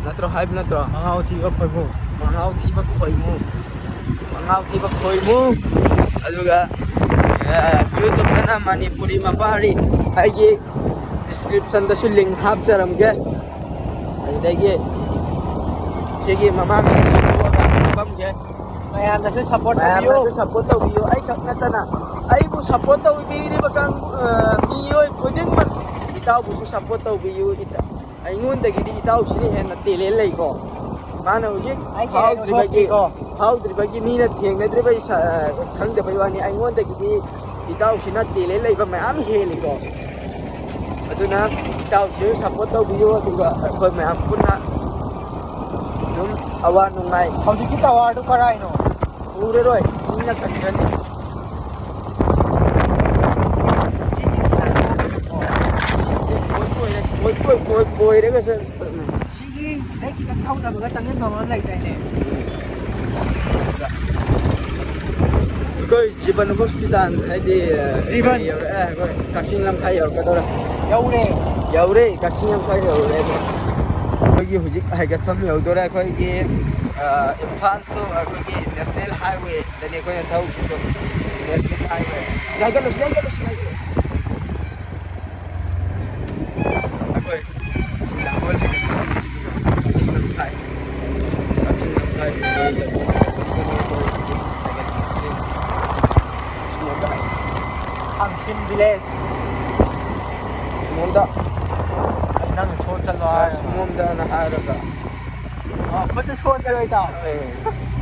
ꯅꯠꯇ꯭ꯔꯣ? ꯍꯥꯏꯕ ꯅꯠꯇ꯭ꯔꯣ? ꯃꯉꯥꯎ ꯊꯤꯕ ꯈꯣꯏꯃꯨ꯫ ꯃꯉꯥꯎ ꯊꯤꯕ ꯈꯣꯏꯃꯨ꯫ ꯃꯉꯥꯎ ꯊꯤꯕ ꯈꯣꯏꯃꯨ꯫ ꯑꯗꯨꯒ, ꯑ, YouTube ꯇꯅ ꯃꯅꯤꯄꯨꯔꯤ ꯃꯄꯥꯔꯤ꯫ ꯑꯩꯒꯤ description ꯗꯁꯨ link ꯍꯥꯞꯆꯔꯝꯒꯦ꯫ ꯑꯗꯨꯗꯒꯤ ꯁꯤꯒꯤ ꯃꯃꯥꯡꯁꯤꯗ ꯊꯣꯛꯑꯒ ꯍꯥꯞꯄꯝꯒꯦ꯫ ꯃꯌꯥꯝꯅꯁꯨ support ꯇꯧꯕꯤꯌꯨ꯫ ꯃꯌꯥꯝꯅꯁꯨ support ꯇꯧꯕꯤꯌꯨ꯫ ꯑꯩꯈꯛ ꯅꯠꯇꯅ ꯑꯩꯕꯨ support ꯇꯧꯕꯤꯔꯤꯕ ꯀꯥꯡꯕꯨ, ꯑ, ꯃꯤꯑꯣꯏ ꯈꯨꯗꯤꯡꯃꯛ ꯏꯇꯥꯎꯕꯨꯁꯨ support ꯇꯧꯕꯤꯌꯨ꯫ ꯏꯇꯥ-, ꯑꯩꯉꯣꯟꯗꯒꯤꯗꯤ ꯏꯇꯥꯎꯁꯤꯅ ꯍꯦꯟꯅ talent ꯂꯩꯀꯣ꯫ ꯃꯥꯅ ꯍꯧꯖꯤꯛ ꯑꯩꯒꯤ ꯍꯦꯟꯅ ꯐꯥꯎꯗ꯭ꯔꯤꯕꯒꯤ, ꯊꯣꯛꯇ꯭ꯔꯤꯀꯣ꯫ ꯐꯥꯎꯗ꯭ꯔꯤꯕꯒꯤ ꯃꯤꯅ ꯊꯦꯡꯅꯗ꯭ꯔꯤꯕ ꯏꯁꯥ-, ꯈꯪꯗꯕꯩ ꯋꯥꯅꯤ꯫ ꯑꯩꯉꯣꯟꯗꯒꯤꯗꯤ ꯏꯇꯥꯎꯁꯤꯅ talent ꯂꯩꯕ ꯃꯌꯥꯝ ꯍꯦꯜꯂꯤꯀꯣ꯫ ꯑꯗꯨꯅ ꯏꯇꯥꯎꯁꯤꯁꯨ support ꯇꯧꯕꯤꯌꯨ, ꯑꯗꯨꯒ ꯑꯩꯈꯣꯏ ꯃꯌꯥꯝ ꯄꯨꯟꯅ ꯑꯗꯨꯝ ꯑꯋꯥ ꯅꯨꯡꯉꯥꯏ꯫ ꯍꯧꯖꯤꯛꯀꯤ tower ꯗꯨ ꯀꯔꯥꯏꯅꯣ? ꯎꯔꯔꯣꯏ, ꯆꯤꯡꯅ ꯈꯟꯈ꯭ꯔꯅꯤ꯫ ꯁꯤꯁꯦ ꯀꯣꯏ ꯀꯣꯏꯔ-, ꯀꯣꯏ ꯀꯣꯏ-, ꯀꯣꯏ ꯀꯣꯏꯔꯒ ꯆꯠ-, ꯁꯤꯒꯤ ꯁꯤꯗꯩ ꯈꯤꯇꯪ ꯊꯧꯗꯕꯒ ꯆꯪꯁꯤꯟꯐꯝ ꯑꯃ ꯂꯩꯗꯥꯏꯅꯦ? ꯑꯩꯈꯣꯏ ꯖꯤꯕꯟ hospital ꯍꯥꯏꯗꯤ, ꯑ, ꯖꯤꯕꯟ꯫ ꯀꯔꯤ ꯌꯧꯔꯛꯑꯦ? ꯑꯩꯈꯣꯏ ꯀꯛꯆꯤꯡ ꯂꯝꯈꯥꯏ ꯌꯧꯔꯛꯀꯗꯧꯔꯦ꯫ ꯌꯧꯔꯦ꯫ ꯌꯧꯔꯦ, ꯀꯛꯆꯤꯡ ꯂꯝꯈꯥꯏ ꯌꯧꯔꯦ꯫ ꯑꯩꯈꯣꯏꯒꯤ ꯍꯧꯖꯤꯛ ꯍꯥꯏꯒꯠꯐꯝ ꯌꯧꯗꯣꯔꯦ꯫ ꯑꯩꯈꯣꯏꯒꯤ, ꯑ, ꯏꯝꯐꯥꯜ to ꯑꯩꯈꯣꯏꯒꯤ national highway ꯗꯅꯤ ꯑꯩꯈꯣꯏꯅ ꯊꯧꯔꯤꯁꯤꯀꯣ꯫ National highway꯫ ꯌꯥꯏꯒꯠꯂꯨꯁꯤ, ꯌꯥꯏꯒꯠꯂꯨꯁꯤ, ꯌꯥꯏꯒꯠꯂꯨꯁꯤ꯫ ꯑꯩꯈꯣꯏ ꯁꯤꯗ ꯍꯧꯒꯠꯂꯒ ꯀꯛꯆꯤꯡ ꯂꯝꯈꯥꯏ, ꯀꯛꯆꯤꯡ ꯂꯝꯈꯥꯏ ꯁꯤꯃꯣꯟꯗ ꯍꯥꯏ꯫ ꯊꯥꯡꯁꯤꯡ village꯫ ꯁꯤꯃꯣꯟꯗ꯫ ꯑꯩ ꯅꯪ ꯁꯣ ꯆꯠꯂꯣ ꯍꯥꯏꯔꯒ꯫ ꯁꯤꯃꯣꯟꯗꯅ ꯍꯥꯏꯔꯒ꯫ ꯑ, ꯈꯨꯠꯇ ꯁꯣꯟꯖꯔꯣꯏ, ꯏꯇꯥꯎ꯫ ꯑꯦ,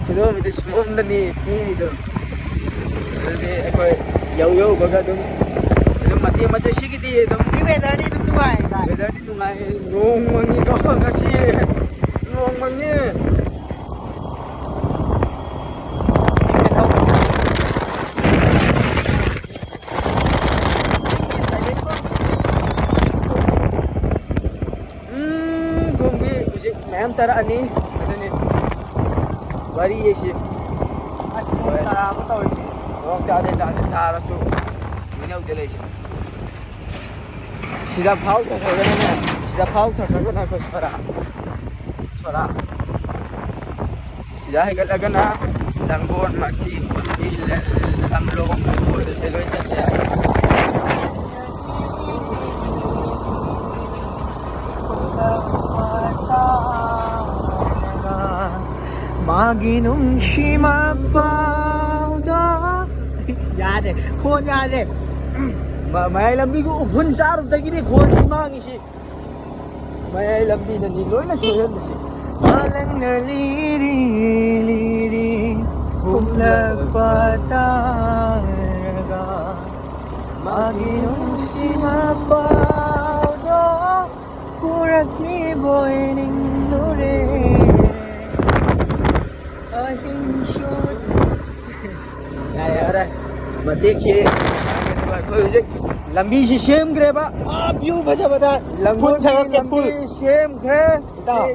ꯈꯨꯗꯣꯝꯕꯤꯗꯤ ꯁꯨꯝꯕꯝꯗꯅꯤ ꯄꯤꯔꯤꯗꯣ꯫ ꯑꯗꯨꯗꯤ ꯑꯩꯈꯣꯏ ꯌꯧ ꯌꯧꯕꯒ ꯑꯗꯨꯝ, ꯑꯗꯨꯝ ꯃꯇꯦꯛ ꯃꯇꯦꯛ ꯁꯤꯒꯤꯗꯤ ꯑꯗꯨꯝ ꯁꯤ weatherꯗꯤ ꯑꯗꯨꯝ ꯅꯨꯡꯉꯥꯏ, ꯚꯥꯏ꯫ Weatherꯗꯤ ꯅꯨꯡꯉꯥꯏ꯫ ꯅꯣꯡ ꯃꯪꯉꯤꯀꯣ ꯉꯁꯤ꯫ ꯅꯣꯡ ꯃꯪꯉꯤ꯫ ꯎꯝ, ꯈꯣꯡꯕꯤ ꯍꯧꯖꯤꯛ ꯃꯌꯥꯝ ꯇꯥꯔꯛꯑꯅꯤ꯫ ꯑꯗꯨꯅꯤ ꯋꯥꯔꯤ ꯑꯁꯤ꯫ ꯑꯁ, ꯅꯣꯡ ꯇꯥꯔꯛꯑꯕ ꯇꯧꯔꯤꯁꯦ꯫ ꯅꯣꯡ ꯇꯥꯗꯦ, ꯇꯥꯗꯦ, ꯇꯥꯔꯁꯨ ꯃꯤꯅꯧꯗ ꯂꯩꯁꯦ꯫ ꯁꯤꯗ ꯐꯥꯎꯊꯈ꯭ꯔꯒꯅꯅꯦ, ꯁꯤꯗ ꯐꯥꯎꯊꯈ꯭ꯔꯒꯅ ꯑꯩꯈꯣꯏ ꯁꯣꯔꯥ, ꯁꯣꯔꯥ꯫ ꯁꯤꯗ ꯍꯥꯏꯒꯠꯂꯒꯅ ꯂꯥꯡꯒꯣꯜ, ꯃꯆꯤ, ꯀꯨꯟꯕꯤ, ꯂꯝꯂꯣꯡ, ꯀꯣꯏꯕꯁꯦ ꯂꯣꯏ ꯆꯠꯄ ꯌꯥꯏ꯫ ꯃꯥꯒꯤ ꯅꯨꯡꯁꯤ ꯃꯄꯥꯎꯗꯣ꯫ ꯌꯥꯗ꯭ꯔꯦ, ꯈꯣꯟ ꯌꯥꯗ꯭ꯔꯦ꯫ ꯃ-, ꯃꯌꯥꯏ ꯂꯝꯕꯤꯒꯤ ꯎꯐꯨꯟ ꯆꯥꯔꯨꯕꯗꯒꯤꯅꯤ ꯈꯣꯟꯁꯤ ꯃꯥꯡꯉꯤꯁꯤ꯫ ꯃꯌꯥꯏ ꯂꯝꯕꯤꯅꯅꯤ ꯂꯣꯏꯅ ꯁꯣꯏꯍꯟꯕꯁꯤ꯫ ꯃꯥꯂꯪꯅ ꯂꯤꯔꯤ ꯂꯤꯔꯤ ꯍꯨꯝꯂꯛꯄ ꯇꯥꯔꯒ ꯃꯥꯒꯤ ꯅꯨꯡꯁꯤ ꯃꯄꯥꯎꯗꯣ ꯄꯨꯔꯛꯂꯤꯕꯣꯏ ꯅꯤꯡꯂꯨꯔꯦ꯫ ꯑꯍꯤꯡꯁꯨ ꯌꯥꯔꯦ, ꯌꯥꯔꯦ꯫ ꯃꯇꯦꯛꯁꯤ ꯑꯩꯈꯣꯏ ꯍꯧꯖꯤꯛ ꯂꯝꯕꯤꯁꯤ ꯁꯦꯝꯈ꯭ꯔꯦꯕ꯫ ꯑꯥ, view ꯐꯖꯕꯗ ꯂꯝꯒꯣꯜꯒꯤ full ꯁꯥꯒꯠꯀꯦ, ꯂꯝꯕꯤ full꯫ ꯁꯦꯝꯈ꯭ꯔꯦ꯫ ꯏꯇꯥꯎ,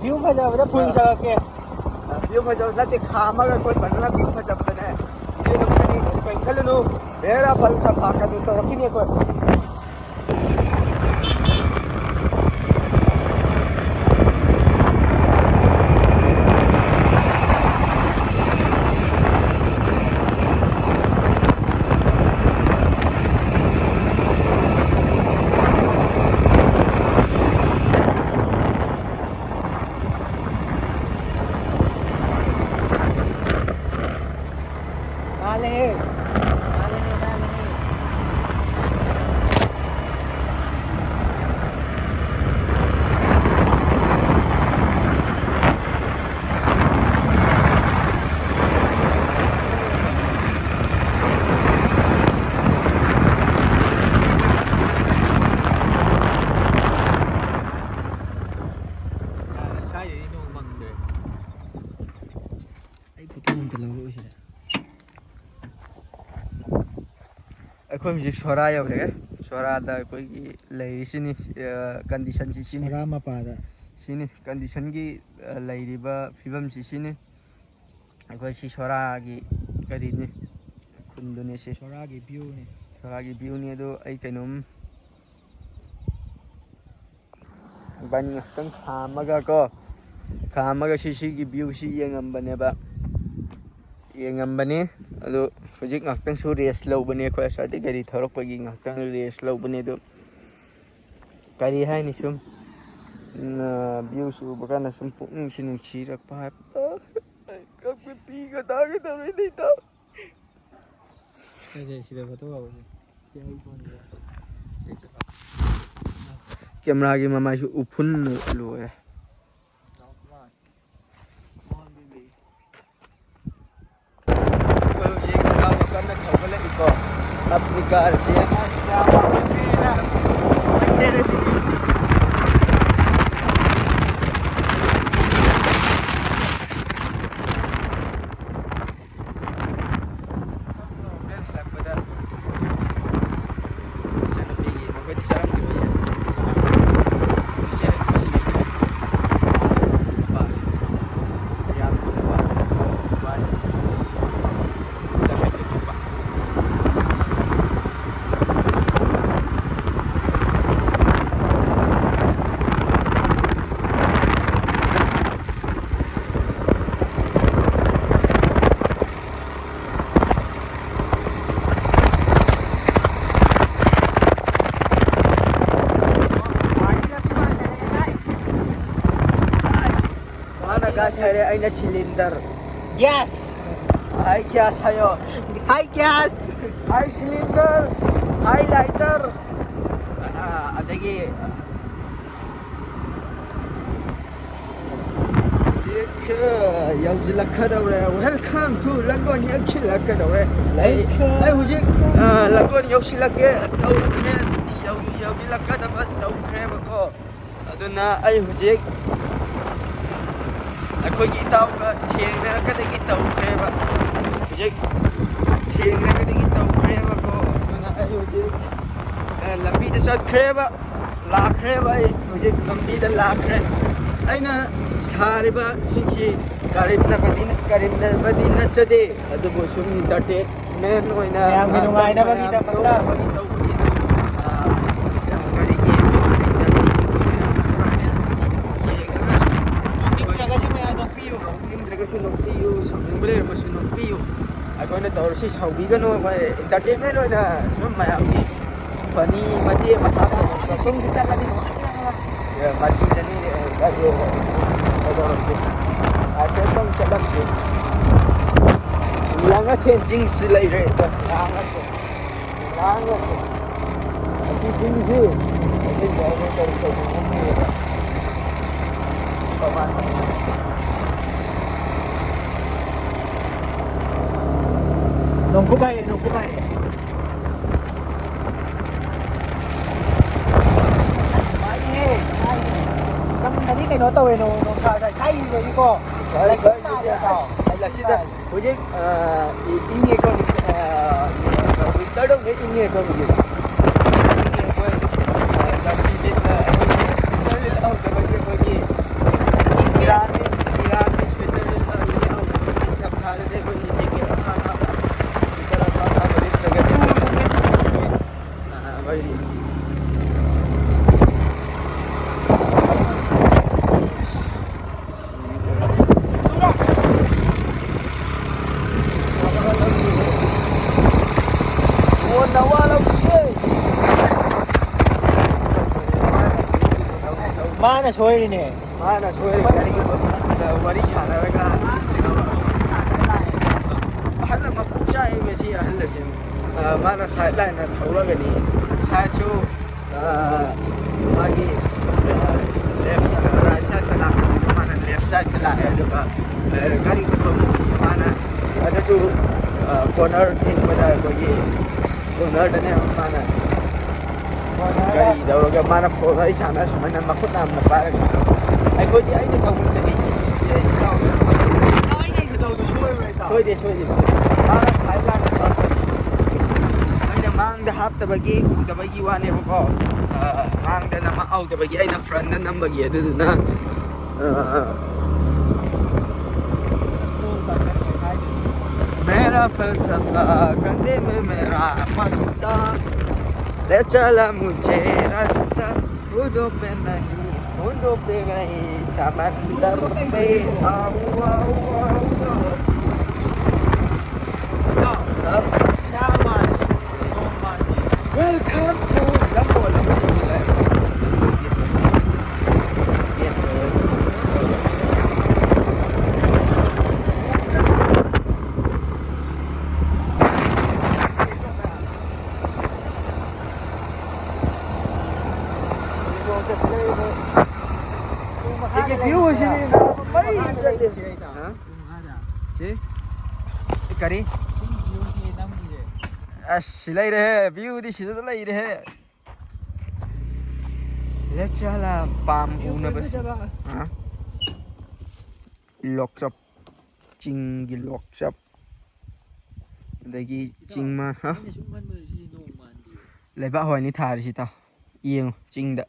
view ꯐꯖꯕꯗ full ꯑꯥ꯫ ꯁꯥꯒꯠꯀꯦ꯫ ꯑꯥ, view ꯐꯖꯕ ꯅꯠꯇꯦ, ꯈꯥꯝꯃꯒ ꯑꯩꯈꯣꯏ ꯐꯖꯅ view ꯐꯖꯕꯗꯅꯦ꯫ View ꯅꯝꯒꯅꯤ, ꯀꯔꯤꯝ ꯈꯜꯂꯨꯅꯨ꯫ ꯃꯦꯔꯥ ꯐꯜ ꯁꯐꯥ ꯀꯥꯗꯨ ꯇꯧꯔꯛꯈꯤꯅꯤ ꯑꯩꯈꯣꯏ꯫ ꯅꯥꯜꯂꯦꯍꯦ꯫ ꯅꯥꯜꯂꯦꯍꯦ, ꯅꯥꯜꯂꯦꯍꯦ꯫ ꯑꯩꯈꯣꯏ ꯍꯧꯖꯤꯛ ꯁꯣꯔꯥ ꯌꯧꯔꯦ꯫ ꯁꯣꯔꯥꯗ ꯑꯩꯈꯣꯏꯒꯤ ꯂꯩꯔꯤꯁꯤꯅꯤ, ꯑ, ꯀꯟꯗꯤꯁꯟꯁꯤ ꯁꯤꯅꯤ꯫ ꯁꯣꯔꯥ ꯃꯄꯥꯗ꯫ ꯁꯤꯅꯤ ꯀꯟꯗꯤꯁꯟꯒꯤ, ꯑ, ꯂꯩꯔꯤꯕ ꯐꯤꯕꯝꯁꯤ ꯁꯤꯅꯤ꯫ ꯑꯩꯈꯣꯏ ꯁꯤ ꯁꯣꯔꯥꯒꯤ ꯀꯔꯤꯅꯤ? ꯈꯨꯟꯗꯨꯅꯤ ꯁꯤ꯫ ꯁꯣꯔꯥꯒꯤ ꯚ꯭ꯌꯨꯅꯤ꯫ ꯁꯣꯔꯥꯒꯤ ꯚ꯭ꯌꯨꯅꯤ꯫ ꯑꯗꯨ ꯑꯩ ꯀꯩꯅꯣꯝ ꯏꯕꯥꯅꯤ ꯉꯥꯛꯇꯪ ꯈꯥꯝꯃꯒ ꯀꯣ, ꯈꯥꯝꯃꯒ ꯁꯤ ꯁꯤꯒꯤ ꯚ꯭ꯌꯨꯁꯤ ꯌꯦꯡꯉꯝꯕꯅꯦꯕ, ꯌꯦꯡꯉꯝꯕꯅꯤ꯫ ꯑꯗꯨ ꯍꯧꯖꯤꯛ ꯉꯥꯛꯇꯪꯁꯨ ꯔꯦꯁ ꯂꯧꯕꯅꯦ ꯑꯩꯈꯣꯏ꯫ ꯉꯁꯥꯏꯗꯩ ꯒꯥꯔꯤ ꯊꯧꯔꯛꯄꯒꯤ ꯉꯥꯛꯇꯪ ꯔꯦꯁ ꯂꯧꯕꯅꯦ꯫ ꯑꯗꯨ ꯀꯔꯤ ꯍꯥꯏꯅꯤ, ꯁꯨꯝ, ꯎꯝ, ꯚ꯭ꯌꯨꯁꯤ ꯎꯕ ꯀꯥꯟꯗ ꯁꯨꯝ ꯄꯨꯛꯅꯤꯡꯁꯨ ꯅꯨꯡꯁꯤꯔꯛꯄ ꯍꯥꯏꯕ꯫ ꯀꯛꯄ ꯄꯤꯒ ꯇꯥꯒꯦ ꯇꯧꯔꯦ ꯏꯇꯥꯎ꯫ ꯁꯤꯗ ꯐꯣꯇꯣ ꯀꯥꯞꯄꯁꯦ꯫ ꯀꯦꯃꯦꯔꯥꯒꯤ ꯃꯃꯥꯏꯁꯨ ꯎꯐꯨꯟꯅ ꯂꯣꯏꯔꯦ꯫ ꯑꯩꯈꯣꯏ ꯍꯧꯖꯤꯛ ꯏꯇꯥꯎ ꯀꯟꯅ ꯊꯧꯒꯠꯂꯛꯏꯀꯣ꯫ ꯑꯐ꯭ꯔꯤꯀꯥꯁꯤ꯫ ꯍꯣꯔꯦꯟ ꯍꯜꯂꯛꯄꯗ ꯏꯆꯟꯅꯨꯄꯤꯒꯤ ꯃꯈꯣꯏꯗꯤ ꯆꯥꯔꯝꯈꯤꯔꯣꯏꯌꯦ꯫ ꯁꯤ ꯍꯦꯛ ꯉꯁꯤꯗꯒꯤ ꯍꯦꯛ ꯄꯥꯝꯃꯦ꯫ ꯌꯥꯝ ꯀꯨꯏꯅ ꯄꯥꯝꯃꯦ꯫ ꯋꯥꯅꯤ꯫ ꯍꯟꯗꯛ ꯍꯦꯛꯇ ꯆꯠꯄ꯫ ꯃꯥꯅ ꯒ꯭ꯌꯥꯁ ꯍꯥꯏꯔꯦ, ꯑꯩꯅ ꯁꯤꯂꯤꯟꯗꯔ꯫ ꯒ꯭ꯌꯥꯁ꯫ ꯑꯩ ꯒ꯭ꯌꯥꯁ ꯍꯥꯏꯌꯣ꯫ ꯑꯩ ꯒ꯭ꯌꯥꯁ꯫ ꯑꯩ ꯁꯤꯂꯤꯟꯗꯔ꯫ ꯑꯩ ꯂꯥꯏꯇꯔ꯫ ꯑ, ꯑꯗꯒꯤ ꯍꯧꯖꯤꯛ, ꯑ, ꯌꯧꯁꯤꯜꯂꯛꯀꯗꯧꯔꯦ꯫ Welcome to ꯂꯥꯡꯒꯣꯜ ꯌꯧꯁꯤꯜꯂꯛꯀꯗꯧꯔꯦ꯫ ꯑꯩ, ꯑꯩ ꯍꯧꯖꯤꯛ, ꯑ, ꯂꯥꯡꯒꯣꯜ ꯌꯧꯁꯤꯜꯂꯛꯀꯦ ꯇꯧꯈ꯭ꯔꯦ꯫ ꯌꯧ-, ꯌꯧꯁꯤꯜꯂꯛꯀꯗꯕ ꯇꯧꯈ꯭ꯔꯦꯕꯀꯣ꯫ ꯑꯗꯨꯅ ꯑꯩ ꯍꯧꯖꯤꯛ ꯑꯩꯈꯣꯏꯒꯤ ꯏꯇꯥꯎꯒ ꯊꯦꯡꯅꯔꯒꯗꯒꯤ ꯇꯧꯈ꯭ꯔꯦꯕ꯫ ꯍꯧꯖꯤꯛ ꯊꯦꯡꯅꯔꯒꯗꯒꯤ ꯇꯧꯈ꯭ꯔꯦꯕꯀꯣ꯫ ꯑꯗꯨꯅ ꯍꯧꯖꯤꯛ, ꯑ, ꯂꯝꯕꯤꯗ ꯆꯠꯈ꯭ꯔꯦꯕ, ꯂꯥꯛꯈ꯭ꯔꯦꯕ꯫ ꯑꯩ ꯍꯧꯖꯤꯛ ꯂꯝꯕꯤꯗ ꯂꯥꯛꯈ꯭ꯔꯦ꯫ ꯑꯩꯅ ꯁꯥꯔꯤꯕ ꯁꯤꯡꯁꯤ ꯀꯔꯤꯝꯅꯕꯗꯤ, ꯀꯔꯤꯝꯅꯕꯗꯤ ꯅꯠꯆꯗꯦ, ꯑꯗꯨꯕꯨ ꯁꯨꯝ entertainment ꯑꯣꯏꯅ ꯃꯌꯥꯝꯒꯤ ꯅꯨꯡꯉꯥꯏꯅꯕꯒꯤꯗꯃꯛꯇ꯫ ꯇꯧꯕꯒꯤ, ꯇꯧꯕꯒꯤ, ꯑ, ꯀꯔꯤꯒꯤ ꯅꯠꯇ꯭ꯔꯒꯁꯨ ꯃꯌꯥꯝ ꯅꯣꯛꯄꯤꯌꯨ꯫ ꯅꯣꯛꯅꯤꯡꯗ꯭ꯔꯒꯁꯨ ꯅꯣꯛꯄꯤꯌꯨ, ꯁꯥꯎꯅꯤꯡꯕ ꯂꯩꯔꯝꯃꯁꯨ ꯅꯣꯛꯄꯤꯌꯨ꯫ ꯑꯩꯈꯣꯏꯅ ꯇꯧꯔꯤꯁꯤ ꯁꯥꯎꯕꯤꯒꯅꯨ, ꯑꯩꯈꯣꯏ entertainment ꯑꯣꯏꯅ ꯁꯨꯝ ꯃꯌꯥꯝꯒꯤ funny ꯃꯇꯦꯛ ꯑꯃ ꯍꯥꯞꯆꯕ꯫ ꯁꯨꯝ ꯆꯠꯂꯗꯤ ꯅꯨꯡꯉꯥꯏꯅꯤ꯫ ꯑꯦ, ꯃꯆꯤꯟꯗꯅꯤ, ꯑꯦ, ꯀꯩꯗꯧꯔꯒꯦ? ꯑꯁꯦ ꯑꯗꯨꯝ ꯆꯠꯂꯝꯁꯤ꯫ ꯂꯥꯡꯉꯊꯦꯟ ꯆꯤꯡꯁꯨ ꯂꯩꯔꯦ꯫ ꯂꯥꯡꯉꯊꯦꯟ꯫ ꯂꯥꯡꯉꯊꯦꯟ꯫ ꯑꯁꯤ ꯆꯤꯡꯁꯤ ꯑꯩꯈꯣꯏ ꯀꯔꯤ ꯇꯧꯕ ꯈꯪꯗꯦꯕ꯫ ꯅꯣꯡꯄꯣꯛ ꯍꯥꯏꯌꯦ, ꯅꯣꯡꯄꯣꯛ ꯍꯥꯏꯌꯦ꯫ ꯃꯥꯏꯍꯦ, ꯃꯥꯏꯍꯦ꯫ ꯅꯪꯗꯤ ꯀꯩꯅꯣ ꯇꯧꯋꯦ, ꯅꯣꯡ, ꯅꯣꯡꯁꯥ ꯁꯥꯏ, ꯁꯥꯏ ꯍꯥꯏꯁꯤꯀꯣ꯫ ꯂꯩꯆꯤꯟ ꯇꯥꯔꯦ, ꯏꯇꯥꯎ꯫ ꯑꯩ ꯂꯩꯆꯤꯟꯗ ꯍꯧꯖꯤꯛ, ꯑ, ꯏ-, ꯏꯪꯉꯦꯀꯣ, ꯑ, winter ꯗꯧꯅ ꯏꯪꯉꯦꯀꯣ ꯍꯧꯖꯤꯛ꯫ ꯏꯪꯉꯦ ꯑꯩꯈꯣꯏ, ꯑ, jersey ꯂꯤꯠꯂ, ꯑꯩꯈꯣꯏꯒꯤ sweater ꯂꯤꯠꯍꯧꯗꯕꯒꯤ ꯑꯩꯈꯣꯏꯒꯤ ꯏꯔꯥꯟꯒꯤ, ꯏꯔꯥꯟꯒꯤ sweater ꯂꯤꯠꯂ ꯍꯧꯖꯤꯛ ꯏꯪꯊꯝꯊꯥꯗꯗꯤ ꯑꯩꯈꯣꯏꯒꯤ jacket ꯑꯊꯥ ꯑꯊꯥꯕ, sweater ꯑꯊꯥ ꯑꯊꯥꯕ ꯂꯤꯠꯇ꯭ꯔꯒꯗꯤ ꯑ, ꯑꯩꯈꯣꯏꯒꯤ ꯃꯥꯅ ꯁꯣꯏꯔꯤꯅꯦ꯫ ꯃꯥꯅ ꯁꯣꯏꯔꯤꯅꯦ꯫ ꯋꯥꯔꯤ ꯁꯥꯟꯅꯔꯒ ꯑꯍꯜ ꯑꯃ ꯀꯣꯛ ꯆꯥꯛꯏ ꯃꯁꯤ ꯑꯍꯜ ꯑꯁꯤ꯫ ꯑ, ꯃꯥꯅ side line ꯊꯧꯔꯒꯅꯤ꯫ Side ꯁꯨ ꯑ, ꯃꯥꯒꯤ, ꯑ, left side, right side ꯇ ꯂꯥꯛꯄꯅꯤꯅ ꯃꯥꯅ left side ꯇ ꯂꯥꯛꯑꯦ꯫ ꯑꯗꯨꯒ, ꯑ, ꯒꯥꯔꯤ ꯊꯧꯐꯝꯗꯤ ꯃꯥꯅ ꯑꯗꯨꯁꯨ, ꯑ, corner ꯊꯤꯡꯕꯗ ꯑꯩꯈꯣꯏꯒꯤ corner ꯗꯅꯦ ꯃꯥꯅ ꯒꯥꯔꯤ ꯇꯧꯔꯒ ꯃꯥꯅ phone ꯋꯥꯔꯤ ꯁꯥꯟꯅ ꯁꯨꯃꯥꯏꯅ ꯃꯈꯨꯠ ꯅꯥꯝꯅ ꯄꯥꯏꯔꯒ ꯑꯩꯈꯣꯏꯗꯤ ꯑꯩꯅ ꯊꯧꯕꯗꯗꯤ ꯁꯣꯏꯗꯦ, ꯁꯣꯏꯗꯦ꯫ ꯃꯥꯅ side line ꯊꯧꯔꯛꯄꯅꯤ꯫ ꯑꯩꯅ ꯃꯥꯡꯗ ꯍꯥꯞ- ꯎꯗꯕꯒꯤ ꯎꯗꯕꯒꯤ ꯋꯥꯅꯦꯕꯀꯣ꯫ ꯑ, ꯃꯥꯡꯗ ꯅꯝꯍꯧꯗꯕꯒꯤ ꯑꯩꯅ ꯐ꯭ꯔꯟꯗ ꯅꯝꯕꯒꯤ ꯑꯗꯨꯗꯨꯅ꯫ ꯑ, मेरा फलसफा कंधे में मेरा मस्ता, ले चला मुझे रास्ता, खुदों पे नहीं, खुदों पे नहीं, समंदर पे। आओ, आओ, आओ, आओ। Welcome to Lambo, Lambo. ꯁꯤꯒꯤ view ꯑꯁꯤꯗꯤ ꯃꯩ ꯆꯠꯂꯦ꯫ ꯍꯥ? ꯁꯤ? ꯀꯔꯤ? ꯑꯁ, ꯁꯤ ꯂꯩꯔꯦꯍꯦ, viewꯗꯤ ꯁꯤꯗ ꯂꯩꯔꯦꯍꯦ꯫ ꯂꯦꯆꯥꯂꯥ ꯄꯥꯝ ꯎꯅꯕꯁꯤ꯫ ꯍꯥ? ꯂꯣꯛꯆꯞ, ꯆꯤꯡꯒꯤ ꯂꯣꯛꯆꯞ꯫ ꯑꯗꯒꯤ ꯆꯤꯡꯃ-, ꯍꯥ? ꯂꯩꯕꯥꯛ ꯍꯋꯥꯏꯅꯤ ꯊꯥꯔꯤꯁꯤ, ꯏꯇꯥꯎ꯫ ꯌꯦꯡꯉꯨ, ꯆꯤꯡꯗ꯫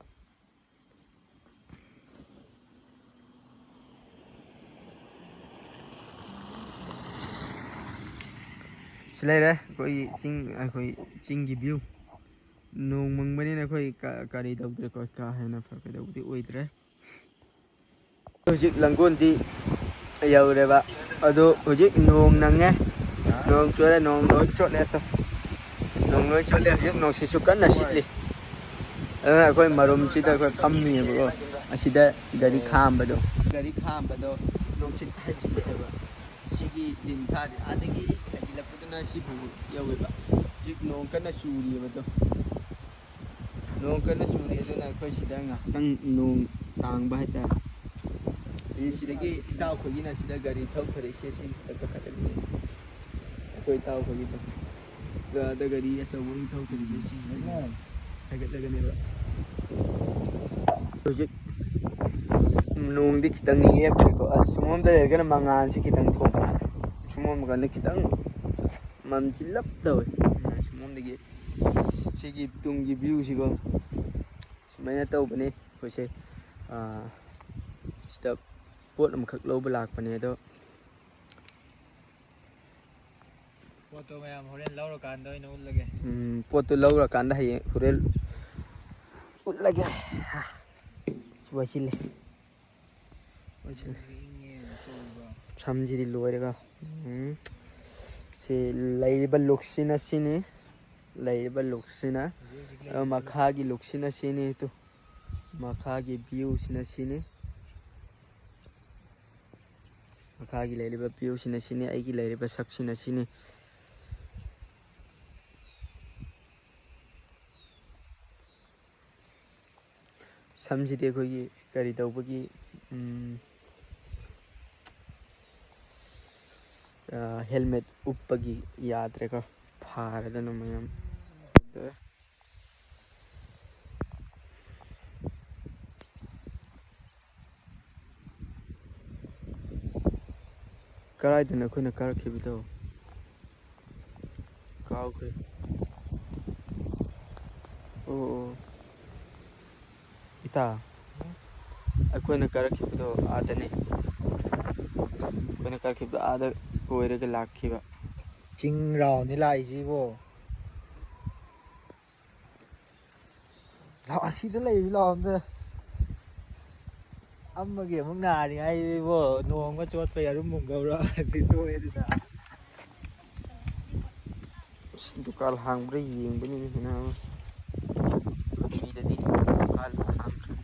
ꯁꯤ ꯂꯩꯔꯦ ꯑꯩꯈꯣꯏꯒꯤ ꯆꯤꯡ, ꯑꯩꯈꯣꯏ ꯆꯤꯡꯒꯤ view꯫ ꯅꯣꯡ ꯃꯪꯕꯅꯤꯅ ꯑꯩꯈꯣꯏ ꯀ-, ꯀꯔꯤ ꯇꯧꯗ꯭ꯔꯦꯀꯣ, ꯀꯥ ꯍꯦꯟꯅ ꯐ-, ꯀꯩꯗꯧꯕꯗꯤ ꯑꯣꯏꯗ꯭ꯔꯦ꯫ ꯍꯧꯖꯤꯛ ꯂꯥꯡꯒꯣꯜꯗꯤ ꯌꯧꯔꯦꯕ꯫ ꯑꯗꯣ ꯍꯧꯖꯤꯛ ꯅꯣꯡ ꯅꯪꯉꯦ, ꯅꯣꯡ ꯆꯨꯔꯦ, ꯅꯣꯡ ꯂꯣꯏ ꯆꯣꯠꯂꯦ꯫ ꯑꯗꯣ ꯅꯣꯡ ꯂꯣꯏ ꯆꯣꯠꯂꯦ꯫ ꯍꯧꯖꯤꯛ ꯅꯨꯡꯁꯤꯠꯁꯨ ꯀꯟꯅ ꯁꯤꯠꯂꯤ꯫ ꯑꯗꯨꯅ ꯑꯩꯈꯣꯏ ꯃꯔꯨꯝꯁꯤꯗ ꯑꯩꯈꯣꯏ ꯐꯝꯃꯤꯌꯦꯕꯀꯣ꯫ ꯑꯁꯤꯗ ꯒꯥꯔꯤ ꯈꯥꯝꯕꯗꯣ, ꯒꯥꯔꯤ ꯈꯥꯝꯕꯗꯣ ꯅꯨꯡꯁꯤꯠ ꯍꯩꯖꯤꯜꯂꯛꯑꯦꯕ꯫ ꯁꯤꯒꯤ ꯂꯤꯟ ꯊꯥꯗꯤ ꯑꯥꯗꯒꯤ ꯍꯩꯖꯤꯜꯂꯛꯄꯗꯨꯅ ꯁꯤꯐꯥꯎ ꯌꯧꯋꯦꯕ꯫ ꯍꯧꯖꯤꯛ ꯅꯣꯡ ꯀꯟꯅ ꯆꯨꯔꯤꯕꯗꯣ꯫ ꯅꯣꯡ ꯀꯟꯅ ꯆꯨꯔꯤ, ꯑꯗꯨꯅ ꯑꯩꯈꯣꯏ ꯁꯤꯗ ꯉꯥꯏꯍꯥꯛꯇꯪ ꯅꯣꯡ ꯇꯥꯡꯕ ꯍꯥꯏꯇꯥꯔꯦ꯫ ꯑꯩ ꯁꯤꯗꯒꯤ ꯏꯇꯥꯎ ꯑꯩꯈꯣꯏꯒꯤꯅ ꯁꯤꯗ ꯒꯥꯔꯤ ꯊꯧꯊꯔꯛꯏꯁꯦ, ꯁꯤꯁꯤꯗ ꯀꯥꯈꯠꯂꯛꯏꯅꯦ꯫ ꯑꯩꯈꯣꯏ ꯏꯇꯥꯎ ꯑꯩꯈꯣꯏꯒꯤꯗꯣ꯫ ꯑꯗ ꯒꯥꯔꯤ ꯑꯆꯧꯕ ꯑꯃ ꯊꯧꯊꯔꯛꯏꯁꯦ, ꯁꯤꯁꯤꯗ ꯍꯥꯏꯒꯠꯂꯒꯅꯦꯕ꯫ ꯍꯧꯖꯤꯛ ꯅꯣꯡꯗꯤ ꯈꯤꯇꯪ ꯂꯦꯞꯈ꯭ꯔꯦꯀꯣ꯫ ꯑꯁ, ꯁꯨꯝꯂꯣꯝꯗ ꯂꯩꯔꯒꯅ ꯃꯉꯥꯜꯁꯤ ꯈꯤꯇꯪ ꯊꯣꯛꯄ꯫ ꯁꯨꯝꯂꯣꯝ ꯀꯥꯟꯗ ꯈꯤꯇꯪ ꯃꯝꯁꯤꯜꯂꯞ ꯇꯧꯋꯦ꯫ ꯁꯣꯝꯗꯒꯤ ꯁꯤꯒꯤ ꯇꯨꯡꯒꯤ ꯚ꯭ꯌꯨꯁꯤꯀꯣ ꯁꯨꯃꯥꯏꯅ ꯇꯧꯕꯅꯤ꯫ ꯑꯩꯈꯣꯏꯁꯦ, ꯑꯥ, ꯁꯤꯗ ꯄꯣꯠ ꯑꯃꯈꯛ ꯂꯧꯕ ꯂꯥꯛꯄꯅꯦ ꯑꯗꯣ꯫ ꯄꯣꯠꯇꯣ ꯃꯌꯥꯝ ꯍꯣꯔꯦꯟ ꯂꯧꯔꯀꯥꯟꯗ ꯑꯣꯏꯅ ꯎꯠꯂꯒꯦ꯫ ꯎꯝ, ꯄꯣꯠꯇꯣ ꯂꯧꯔꯀꯥꯟꯗ ꯍꯌꯦꯡ ꯍꯣꯔꯦꯟ ꯎꯠꯂꯒꯦ꯫ ꯍꯥ, ꯋꯥꯏꯁꯤꯜꯂꯦ꯫ ꯋꯥꯏꯁꯤꯜꯂꯦ꯫ ꯏꯪꯉꯦ ꯇꯧꯔꯤꯕ꯫ ꯁꯝꯁꯤꯗꯤ ꯂꯣꯏꯔꯒ꯫ ꯎꯝ꯫ ꯁꯤ ꯂꯩꯔꯤꯕ ꯂꯨꯛꯁꯤꯅ ꯁꯤꯅꯤ꯫ ꯂꯩꯔꯤꯕ ꯂꯨꯛꯁꯤꯅ꯫ ꯍꯧꯖꯤꯛ ꯍꯧꯖꯤꯛ ꯑ, ꯂꯩꯔꯤꯕ ꯃꯈꯥꯒꯤ ꯂꯨꯛꯁꯤꯅ ꯁꯤꯅꯤ꯫ ꯇꯨ꯫ ꯃꯈꯥꯒꯤ ꯚ꯭ꯌꯨꯁꯤꯅ ꯁꯤꯅꯤ꯫ ꯃꯈꯥꯒꯤ ꯂꯩꯔꯤꯕ ꯚ꯭ꯌꯨꯁꯤꯅ ꯁꯤꯅꯤ, ꯑꯩꯒꯤ ꯂꯩꯔꯤꯕ ꯁꯛꯁꯤꯅ ꯁꯤꯅꯤ꯫ ꯁꯝꯁꯤꯗꯤ ꯑꯩꯈꯣꯏꯒꯤ ꯀꯔꯤ ꯇꯧꯕꯒꯤ, ꯎꯝ, ꯑ, ꯍꯦꯜꯃꯦꯠ ꯎꯞꯄꯒꯤ ꯌꯥꯗ꯭ꯔꯦꯀꯣ, ꯐꯥꯔꯗꯅ ꯃꯌꯥꯝ꯫ ꯀꯗꯥꯏꯗꯅꯣ ꯑꯩꯈꯣꯏꯅ ꯀꯥꯔꯛꯈꯤꯕꯗꯣ? ꯀꯥꯎꯈ꯭ꯔꯦ꯫ ꯑꯣ, ꯑꯣ꯫ ꯏꯇꯥ, ꯑꯩꯈꯣꯏꯅ ꯀꯥꯔꯛꯈꯤꯕꯗꯣ ꯑꯥꯗꯅꯤ꯫ ꯑꯩꯈꯣꯏꯅ ꯀꯥꯔꯛꯈꯤꯕꯗꯣ ꯑꯥꯗ ꯀꯣꯏꯔꯒ ꯂꯥꯛꯈꯤꯕ꯫ ꯆꯤꯡ ꯔꯥꯎꯟꯅꯤ ꯂꯥꯛꯏꯁꯤꯕꯣ꯫ ꯂꯥꯛꯑꯣ, ꯑꯁꯤꯗ ꯂꯩꯔꯨ ꯂꯥꯛꯑꯣ ꯑꯝꯇ꯫ ꯑꯃꯒꯤ ꯑꯃꯨꯛ ꯅꯥꯔꯤꯉꯥꯏꯁꯤꯕꯣ, ꯅꯣꯡꯃ ꯆꯣꯠꯄ ꯌꯥꯔꯨꯝ ꯑꯃꯨꯛ ꯂꯧꯔꯛꯑꯗꯤ ꯇꯣꯛꯑꯦ ꯑꯗꯨꯅ꯫ ꯑꯁ, ꯗꯨꯀꯥꯟ ꯍꯥꯡꯕ꯭ꯔꯥ ꯌꯦꯡꯕꯅꯤꯅꯦ ꯍꯦꯟꯅ꯫ ꯐꯥꯒꯤꯗꯗꯤ ꯗꯨꯀꯥꯟ ꯍꯥꯡꯗ꯭ꯔꯦ꯫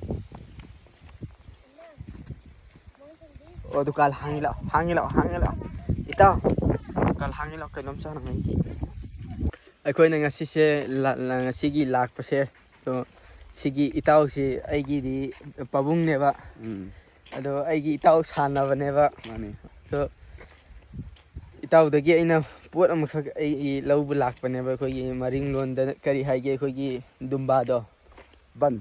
ꯑꯣ, ꯗꯨꯀꯥꯟ ꯍꯥꯡꯉꯤ ꯂꯥꯛꯑꯣ, ꯍꯥꯡꯉꯤ ꯂꯥꯛꯑꯣ, ꯍꯥꯡꯉꯤ ꯂꯥꯛꯑꯣ꯫ ꯏꯇꯥꯎ, ꯗꯨꯀꯥꯟ ꯍꯥꯡꯉꯤ ꯂꯥꯛꯑꯣ, ꯀꯩꯅꯣꯝ ꯆꯥꯅꯉꯥꯏꯒꯤ꯫ ꯑꯩꯈꯣꯏꯅ ꯉꯁꯤꯁꯦ ꯂꯥ-, ꯂꯥ-, ꯉꯁꯤꯒꯤ ꯂꯥꯛꯄꯁꯦ, ꯑꯗꯣ ꯁꯤꯒꯤ ꯏꯇꯥꯎꯁꯤ ꯑꯩꯒꯤꯗꯤ ꯄꯥꯕꯨꯡꯅꯦꯕ꯫ ꯎꯝ꯫ ꯑꯗꯣ ꯑꯩꯒꯤ ꯏꯇꯥꯎ ꯁꯥꯟꯅꯕꯅꯦꯕ꯫ ꯃꯥꯅꯦ꯫ ꯑꯗꯣ ꯏꯇꯥꯎꯗꯒꯤ ꯑꯩꯅ ꯄꯣꯠ ꯑꯃꯈꯛ ꯑꯩ ꯂꯧꯕ ꯂꯥꯛꯄꯅꯦꯕ꯫ ꯑꯩꯈꯣꯏꯒꯤ ꯃꯔꯤꯡꯂꯣꯟꯗ ꯀꯔꯤ ꯍꯥꯏꯒꯦ? ꯑꯩꯈꯣꯏꯒꯤ ꯗꯨꯝꯕꯥꯗꯣ꯫ ꯕꯟ꯫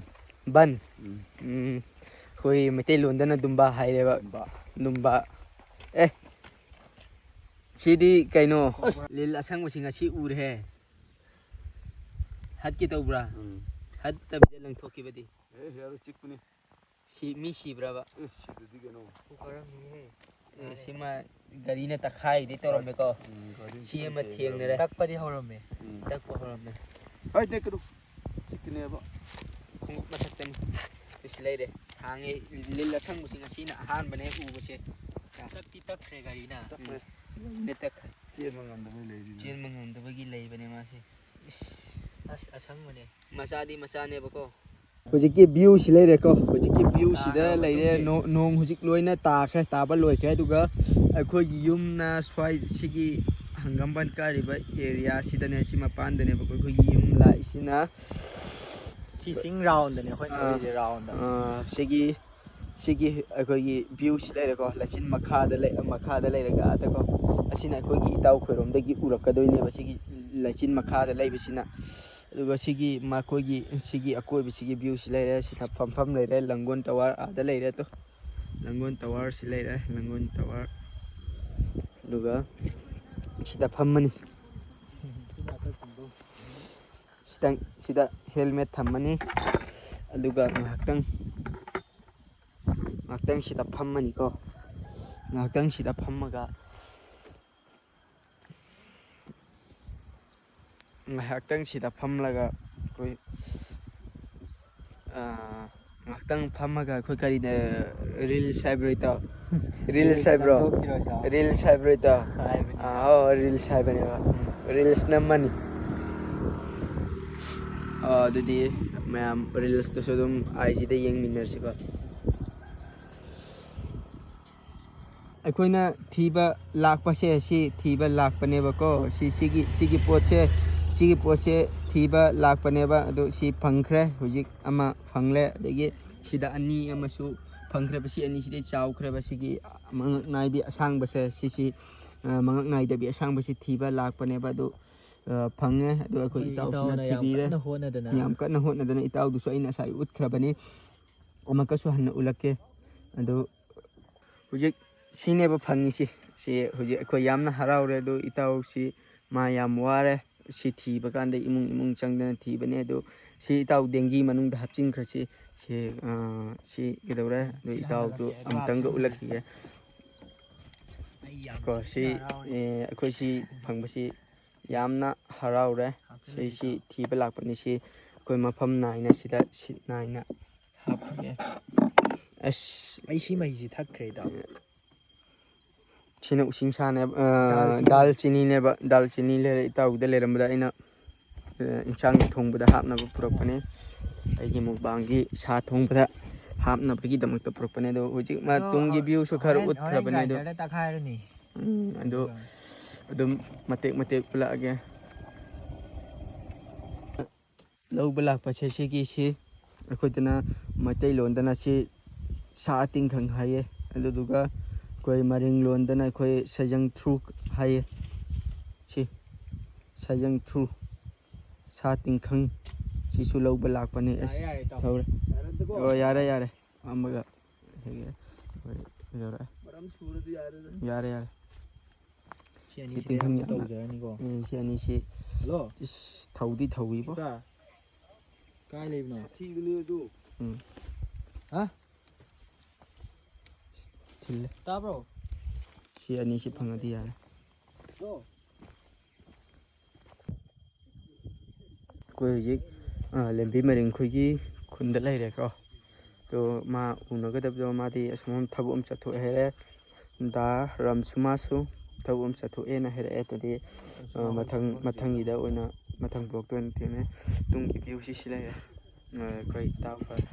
ꯕꯟ꯫ ꯎꯝ꯫ ꯎꯝ, ꯑꯩꯈꯣꯏ ꯃꯩꯇꯩꯂꯣꯟꯗꯅ ꯗꯨꯝꯕꯥ ꯍꯥꯏꯔꯦꯕ꯫ ꯗꯨꯝꯕꯥ꯫ ꯗꯨꯝꯕꯥ꯫ ꯑꯦ, ꯁꯤꯗꯤ ꯀꯩꯅꯣ? ꯂꯤꯜ ꯑꯁꯪꯕꯁꯤ ꯉꯁꯤ ꯎꯔꯦꯍꯦ꯫ ꯍꯠꯀꯦ ꯇꯧꯕ꯭ꯔꯥ? ꯎꯝ꯫ ꯍꯠꯇꯕꯤꯗ ꯂꯪꯊꯣꯛꯈꯤꯕꯗꯤ? ꯑꯦ, ꯌꯥꯔꯣꯏ, ꯆꯤꯛꯄꯅꯤ꯫ ꯁꯤ ꯃꯤ ꯁꯤꯕ꯭ꯔꯕ? ꯑꯦ, ꯁꯤꯗꯗꯤ ꯀꯩꯅꯣ꯫ ꯑꯦ, ꯁꯤꯃ ꯒꯥꯔꯤꯅ ꯇꯛꯈꯥꯏꯗꯤ ꯇꯧꯔꯝꯃꯦꯀꯣ꯫ ꯎꯝ, ꯒꯥꯔꯤ ꯁꯤ ꯑꯃ ꯊꯦꯡꯅꯔꯦ꯫ ꯇꯛꯄꯗꯤ ꯍꯧꯔꯝꯃꯦ꯫ ꯎꯝ꯫ ꯇꯛꯄ ꯍꯧꯔꯝꯃꯦ꯫ ꯍꯥꯏ, ꯅꯦꯛꯀꯅꯨ꯫ ꯆꯤꯛꯀꯅꯦꯕ꯫ ꯈꯣꯡꯎꯞ ꯃꯊꯛꯇꯅꯤ꯫ ꯁꯤ ꯂꯩꯔꯦ꯫ ꯁꯥꯡꯉꯦ꯫ ꯂꯤꯜ ꯑꯁꯪꯕꯁꯤ ꯉꯁꯤꯅ ꯑꯍꯥꯟꯕꯅꯦ ꯎꯕꯁꯦ꯫ ꯇꯛꯇꯤ ꯇꯛꯈ꯭ꯔꯦ ꯒꯥꯔꯤꯅ꯫ ꯇꯛꯈ꯭ꯔꯦ꯫ ꯎꯝ꯫ ꯒꯥꯔꯤꯅ ꯇꯛꯈ꯭ꯔꯦ꯫ ꯆꯦꯟꯕ ꯉꯝꯗꯕꯩ ꯂꯩꯔꯤꯅꯦ꯫ ꯆꯦꯟꯕ ꯉꯝꯗꯕꯒꯤ ꯂꯩꯕꯅꯦ ꯃꯥꯁꯦ꯫ ꯏꯁ꯫ ꯑꯁ, ꯑꯁꯪꯕꯅꯦ꯫ ꯃꯆꯥꯗꯤ ꯃꯆꯥꯅꯦꯕꯀꯣ꯫ ꯍꯧꯖꯤꯛꯀꯤ view ꯁꯤ ꯂꯩꯔꯦꯀꯣ꯫ ꯍꯧꯖꯤꯛꯀꯤ view ꯁꯤꯗ ꯇꯥꯈ꯭ꯔꯕ ꯂꯩꯔꯦ꯫ ꯃꯇꯨꯡꯒꯤ ꯅꯣ-, ꯅꯣꯡ ꯍꯧꯖꯤꯛ ꯂꯣꯏꯅ ꯇꯥꯈ꯭ꯔꯦ, ꯇꯥꯕ ꯂꯣꯏꯈ꯭ꯔꯦ꯫ ꯑꯗꯨꯒ ꯑꯩꯈꯣꯏꯒꯤ ꯌꯨꯝꯅ ꯁ꯭ꯋꯥꯏ ꯁꯤꯒꯤ ꯍꯪꯒꯥꯝꯕꯟ ꯀꯥꯔꯤꯕ area ꯁꯤꯗꯅꯦ, ꯁꯤ ꯃꯄꯥꯟꯗꯅꯦꯕꯀꯣ ꯑꯩꯈꯣꯏꯒꯤ ꯌꯨꯝ ꯂꯥꯛꯏꯁꯤꯅ꯫ ꯁꯤ ꯆꯤꯡ round ꯅꯦ ꯑꯩꯈꯣꯏꯅ ꯑꯥ, ꯇꯧꯔꯤꯁꯦ, round꯫ ꯑꯥ, ꯁꯤꯒꯤ, ꯁꯤꯒꯤ ꯑꯩꯈꯣꯏꯒꯤ view ꯁꯤ ꯂꯩꯔꯦꯀꯣ꯫ ꯂꯩꯆꯤꯟ ꯃꯈꯥꯗ ꯂꯩ, ꯃꯈꯥꯗ ꯂꯩꯔꯒ ꯑꯥꯗꯀꯣ꯫ ꯑꯁꯤꯅ ꯑꯩꯈꯣꯏꯒꯤ ꯏꯇꯥꯎ ꯈꯣꯏꯔꯣꯝꯗꯒꯤ ꯎꯔꯛꯀꯗꯣꯏꯅꯦꯕ, ꯁꯤꯒꯤ ꯂꯩꯆꯤꯟ ꯃꯈꯥꯗ ꯂꯩꯕꯁꯤꯅ꯫ ꯑꯗꯨꯒ ꯁꯤꯒꯤ ꯃꯈꯣꯏꯒꯤ, ꯁꯤꯒꯤ ꯑꯀꯣꯏꯕꯁꯤꯒꯤ view ꯁꯤ ꯂꯩꯔꯦ꯫ ꯁꯤꯗ ꯐꯝꯐꯝ ꯂꯩꯔꯦ, ꯂꯪꯒꯣꯜ tower ꯑꯥꯗ ꯂꯩꯔꯦ꯫ ꯑꯗꯣ ꯂꯪꯒꯣꯜ tower ꯁꯤ ꯂꯩꯔꯦ, ꯂꯪꯒꯣꯜ tower꯫ ꯑꯗꯨꯒ ꯁꯤꯗ ꯐꯝꯃꯅꯤ꯫ ꯁꯤꯗꯪ, ꯁꯤꯗ helmet ꯊꯝꯃꯅꯤ꯫ ꯑꯗꯨꯒ ꯉꯥꯏꯍꯥꯛꯇꯪ, ꯉꯥꯏꯍꯥꯛꯇꯪ ꯁꯤꯗ ꯐꯝꯃꯅꯤꯀꯣ꯫ ꯉꯥꯏꯍꯥꯛꯇꯪ ꯁꯤꯗ ꯐꯝꯃꯒ, ꯉꯥꯏꯍꯥꯛꯇꯪ ꯁꯤꯗ ꯐꯝꯂꯒ ꯑꯩꯈꯣꯏ, ꯑꯥ, ꯉꯥꯏꯍꯥꯛꯇꯪ ꯐꯝꯃꯒ ꯑꯩꯈꯣꯏ ꯀꯔꯤꯗ, reels ꯍꯥꯏꯕ꯭ꯔꯣ ꯏꯇꯥꯎ? Reels reels ꯍꯥꯏꯕ꯭ꯔꯣ? ꯅꯝꯊꯣꯛꯈꯤꯔꯣ ꯏꯇꯥꯎ? Reels ꯍꯥꯏꯕ꯭ꯔꯣ ꯏꯇꯥꯎ? ꯍꯥꯏꯕꯅꯤ꯫ ꯑꯥ, ꯑꯣ, reels ꯍꯥꯏꯕꯅꯦꯕ꯫ Reels ꯅꯝꯃꯅꯤ꯫ ꯑꯥ, ꯑꯗꯨꯗꯤ ꯃꯌꯥꯝ reels ꯇꯨꯁꯨ ꯑꯗꯨꯝ IG ꯗ ꯌꯦꯡꯃꯤꯟꯅꯔꯁꯤꯀꯣ꯫ ꯑꯩꯈꯣꯏꯅ ꯊꯤꯕ ꯂꯥꯛꯄꯁꯦ, ꯁꯤ ꯊꯤꯕ ꯂꯥꯛꯄꯅꯦꯕꯀꯣ꯫ ꯁꯤ, ꯁꯤꯒꯤ, ꯁꯤꯒꯤ ꯄꯣꯠꯁꯦ, ꯁꯤꯒꯤ ꯄꯣꯠꯁꯦ ꯊꯤꯕ ꯂꯥꯛꯄꯅꯦꯕ꯫ ꯑꯗꯣ ꯁꯤ ꯐꯪꯈ꯭ꯔꯦ, ꯍꯧꯖꯤꯛ ꯑꯃ ꯐꯪꯂꯦ꯫ ꯑꯗꯒꯤ ꯁꯤꯗ ꯑꯅꯤ ꯑꯃꯁꯨ ꯐꯪꯈ꯭ꯔꯦꯕ꯫ ꯁꯤ ꯑꯅꯤꯁꯤꯗꯤ ꯆꯥꯎꯈ꯭ꯔꯦꯕ꯫ ꯁꯤꯒꯤ ꯃꯉꯛ ꯅꯥꯏꯕꯤ ꯑꯁꯥꯡꯕꯁꯦ, ꯁꯤꯁꯤ, ꯑ, ꯃꯉꯛ ꯅꯥꯏꯗꯕꯤ ꯑꯁꯥꯡꯕꯁꯤ ꯊꯤꯕ ꯂꯥꯛꯄꯅꯦꯕ꯫ ꯑꯗꯨ, ꯑ, ꯐꯪꯉꯦ꯫ ꯑꯗꯨ ꯑꯩꯈꯣꯏ ꯑꯩꯈꯣꯏ ꯏꯇꯥꯎꯁꯤꯅ ꯏꯇꯥꯎꯅ ꯌꯥꯝ ꯊꯤꯕꯤꯔꯦ꯫ ꯀꯟꯅ ꯍꯣꯠꯅꯗꯅ꯫ ꯌꯥꯝ ꯀꯟꯅ ꯍꯣꯠꯅꯗꯅ ꯏꯇꯥꯎꯗꯨꯁꯨ ꯑꯩꯅ ꯉꯁꯥꯏ ꯎꯠꯈ꯭ꯔꯕꯅꯤ꯫ ꯑꯃꯨꯛꯀꯁꯨ ꯍꯟꯅ ꯎꯠꯂꯛꯀꯦ꯫ ꯑꯗꯨ ꯍꯧꯖꯤꯛ ꯁꯤꯅꯦꯕ ꯐꯪꯉꯤꯁꯤ꯫ ꯁꯤ ꯍꯧꯖꯤꯛ ꯑꯩꯈꯣꯏ ꯌꯥꯝꯅ ꯍꯔꯥꯎꯔꯦ꯫ ꯑꯗꯨ ꯏꯇꯥꯎꯁꯤ ꯃꯥ ꯌꯥꯝ ꯋꯥꯔꯦ꯫ ꯁꯤ ꯊꯤꯕ ꯀꯥꯟꯗ ꯏꯃꯨꯡ ꯏꯃꯨꯡ ꯆꯪꯗꯅ ꯊꯤꯕꯅꯦ꯫ ꯑꯗꯨ ꯁꯤ ꯏꯇꯥꯎ ꯗꯦꯡꯒꯤ ꯃꯅꯨꯡꯗ ꯍꯥꯞꯆꯤꯟꯈ꯭ꯔꯁꯤ꯫ ꯁꯤ, ꯑ, ꯁꯤ ꯀꯩꯗꯧꯔꯦ? ꯑꯗꯨ ꯏꯇꯥꯎꯗꯨ ꯑꯃꯨꯛꯇꯪꯒ ꯎꯠꯂꯛꯈꯤꯒꯦ꯫ ꯀꯣ, ꯁꯤ, ꯑꯦ, ꯑꯩꯈꯣꯏ ꯁꯤ ꯐꯪꯕꯁꯤ ꯌꯥꯝꯅ ꯍꯔꯥꯎꯔꯦ꯫ ꯁꯤ, ꯁꯤ ꯊꯤꯕ ꯂꯥꯛꯄꯅꯤ꯫ ꯁꯤ ꯑꯩꯈꯣꯏ ꯃꯐꯝ ꯅꯥꯏꯅ ꯁꯤꯗ ꯁꯤꯠ ꯅꯥꯏꯅ ꯍꯥꯞꯄꯒꯦ꯫ ꯑꯁ, ꯑꯩ ꯁꯤ ꯃꯍꯤꯁꯤ ꯊꯛꯈ꯭ꯔꯦ, ꯏꯇꯥꯎ꯫ ꯁꯤꯅ ꯎꯁꯤꯡꯁꯥꯅꯦꯕ, ꯑ, ꯗꯥꯜꯆꯤꯅꯤ꯫ ꯗꯥꯜꯆꯤꯅꯤꯅꯦꯕ꯫ ꯗꯥꯜꯆꯤꯅꯤ ꯂꯩꯔꯦ, ꯏꯇꯥꯎꯒꯤꯗ ꯂꯩꯔꯝꯕꯗ ꯑꯩꯅ, ꯑ, ꯏꯟꯁꯥꯡ ꯊꯣꯡꯕꯗ ꯍꯥꯞꯅꯕ ꯄꯨꯔꯛꯄꯅꯦ꯫ ꯑꯩꯒꯤ ꯃꯨꯛꯕꯥꯡꯒꯤ ꯁꯥ ꯊꯣꯡꯕꯗ ꯍꯥꯞꯅꯕꯒꯤꯗꯃꯛꯇ ꯄꯨꯔꯛꯄꯅꯦ꯫ ꯑꯗꯣ ꯍꯧꯖꯤꯛ ꯃꯥ ꯑꯗꯣ ꯇꯨꯡꯒꯤ ꯍꯣ-, ꯚ꯭ꯌꯨꯁꯨ ꯈꯔ ꯍꯣꯔꯦꯟ, ꯍꯣꯔꯦꯟ ꯎꯠꯈ꯭ꯔꯕꯅꯦ ꯑꯗꯣ꯫ ꯒ꯭ꯔꯥꯏꯟꯗꯔꯗ ꯇꯛꯈꯥꯏꯔꯅꯤ꯫ ꯎꯝ, ꯑꯗꯣ ꯑꯗꯨꯒ ꯑꯗꯨꯝ ꯃꯇꯦꯛ ꯃꯇꯦꯛ ꯎꯠꯂꯛꯑꯒꯦ꯫ ꯂꯧꯕ ꯂꯥꯛꯄꯁꯦ ꯁꯤꯒꯤꯁꯤ ꯑꯩꯈꯣꯏꯗꯅ ꯃꯩꯇꯩꯂꯣꯟꯗꯅ ꯁꯤ ꯁꯥ ꯇꯤꯡꯈꯪ ꯍꯥꯏꯌꯦ꯫ ꯑꯗꯨꯗꯨꯒ ꯑꯩꯈꯣꯏ ꯃꯔꯤꯡ ꯂꯣꯟꯗꯅ ꯑꯩꯈꯣꯏ ꯁꯖꯪ ꯊ꯭ꯔꯨ ꯍꯥꯏꯌꯦ꯫ ꯁꯤ ꯁꯖꯪ ꯊ꯭ꯔꯨ ꯁꯥ ꯇꯤꯡꯈꯪ ꯁꯤꯁꯨ ꯂꯧꯕ ꯂꯥꯛꯄꯅꯦ꯫ ꯑꯁ, ꯌꯥꯔꯦ, ꯌꯥꯔꯦ, ꯏꯇꯥꯎ꯫ ꯊꯧꯔꯦ꯫ ꯌꯥꯔꯦ, ꯑꯗꯨꯀꯣ꯫ ꯑꯣ, ꯌꯥꯔꯦ, ꯌꯥꯔꯦ꯫ ꯑꯃꯒ ꯍꯦꯛ ꯍꯣꯏ, ꯌꯧꯔꯛꯑꯦ꯫ ꯃꯔꯝ ꯁꯨꯔꯗꯤ ꯌꯥꯔꯦꯗ꯫ ꯌꯥꯔꯦ, ꯌꯥꯔꯦ꯫ ꯁꯤ ꯁꯤ ꯑꯅꯤꯁꯤꯗꯤ ꯇꯤꯡꯈꯪ ꯑꯃꯨꯛ ꯌꯥꯝꯅ ꯇꯧꯖꯔꯅꯤꯀꯣ꯫ ꯎꯝ, ꯁꯤ ꯑꯅꯤꯁꯤ ꯍꯜꯂꯣ꯫ ꯏꯁ, ꯊꯧꯗꯤ ꯊꯧꯏꯕꯣ꯫ ꯏꯇꯥ, ꯀꯥꯏ ꯂꯩꯕꯅꯣ? ꯁꯥꯊꯤꯕꯅꯦ ꯑꯗꯨ꯫ ꯎꯝ꯫ ꯍꯥ? ꯊꯤꯜꯂꯦ꯫ ꯇꯥꯕ꯭ꯔꯣ? ꯁꯤ ꯑꯅꯤꯁꯤ ꯐꯪꯉꯗꯤ ꯌꯥꯔꯦ꯫ ꯍꯜꯂꯣ꯫ ꯑꯩꯈꯣꯏ ꯍꯧꯖꯤꯛ, ꯑ, ꯂꯦꯝꯕꯤ ꯃꯔꯤꯡ ꯈꯣꯏꯒꯤ ꯈꯨꯟꯗ ꯂꯩꯔꯦꯀꯣ꯫ ꯑꯗꯣ ꯃꯥ ꯎꯅꯒꯗꯕꯗꯣ ꯃꯥꯗꯤ ꯑꯁꯣꯝ ꯊꯕꯛ ꯑꯃ ꯆꯠꯊꯣꯛꯑꯦ ꯍꯥꯏꯔꯦ꯫ ꯗꯥ ꯔꯝꯁꯨꯃꯥꯁꯨ ꯊꯕꯛ ꯑꯃ ꯆꯠꯊꯣꯛꯑꯦꯅ ꯍꯥꯏꯔꯛꯑꯦ꯫ ꯑꯗꯨꯗꯤ, ꯑ, ꯃꯊꯪ, ꯃꯊꯪꯒꯤꯗ ꯑꯣꯏꯅ, ꯃꯊꯪ ꯕ꯭ꯂꯣꯛꯇ ꯑꯣꯏꯅ ꯊꯦꯡꯅꯩ꯫ ꯇꯨꯡꯒꯤ ꯚ꯭ꯌꯨꯁꯤ ꯁꯤ ꯂꯩꯔꯦ꯫ ꯑ, ꯑꯩꯈꯣꯏ ꯏꯇꯥꯎ ꯈꯔ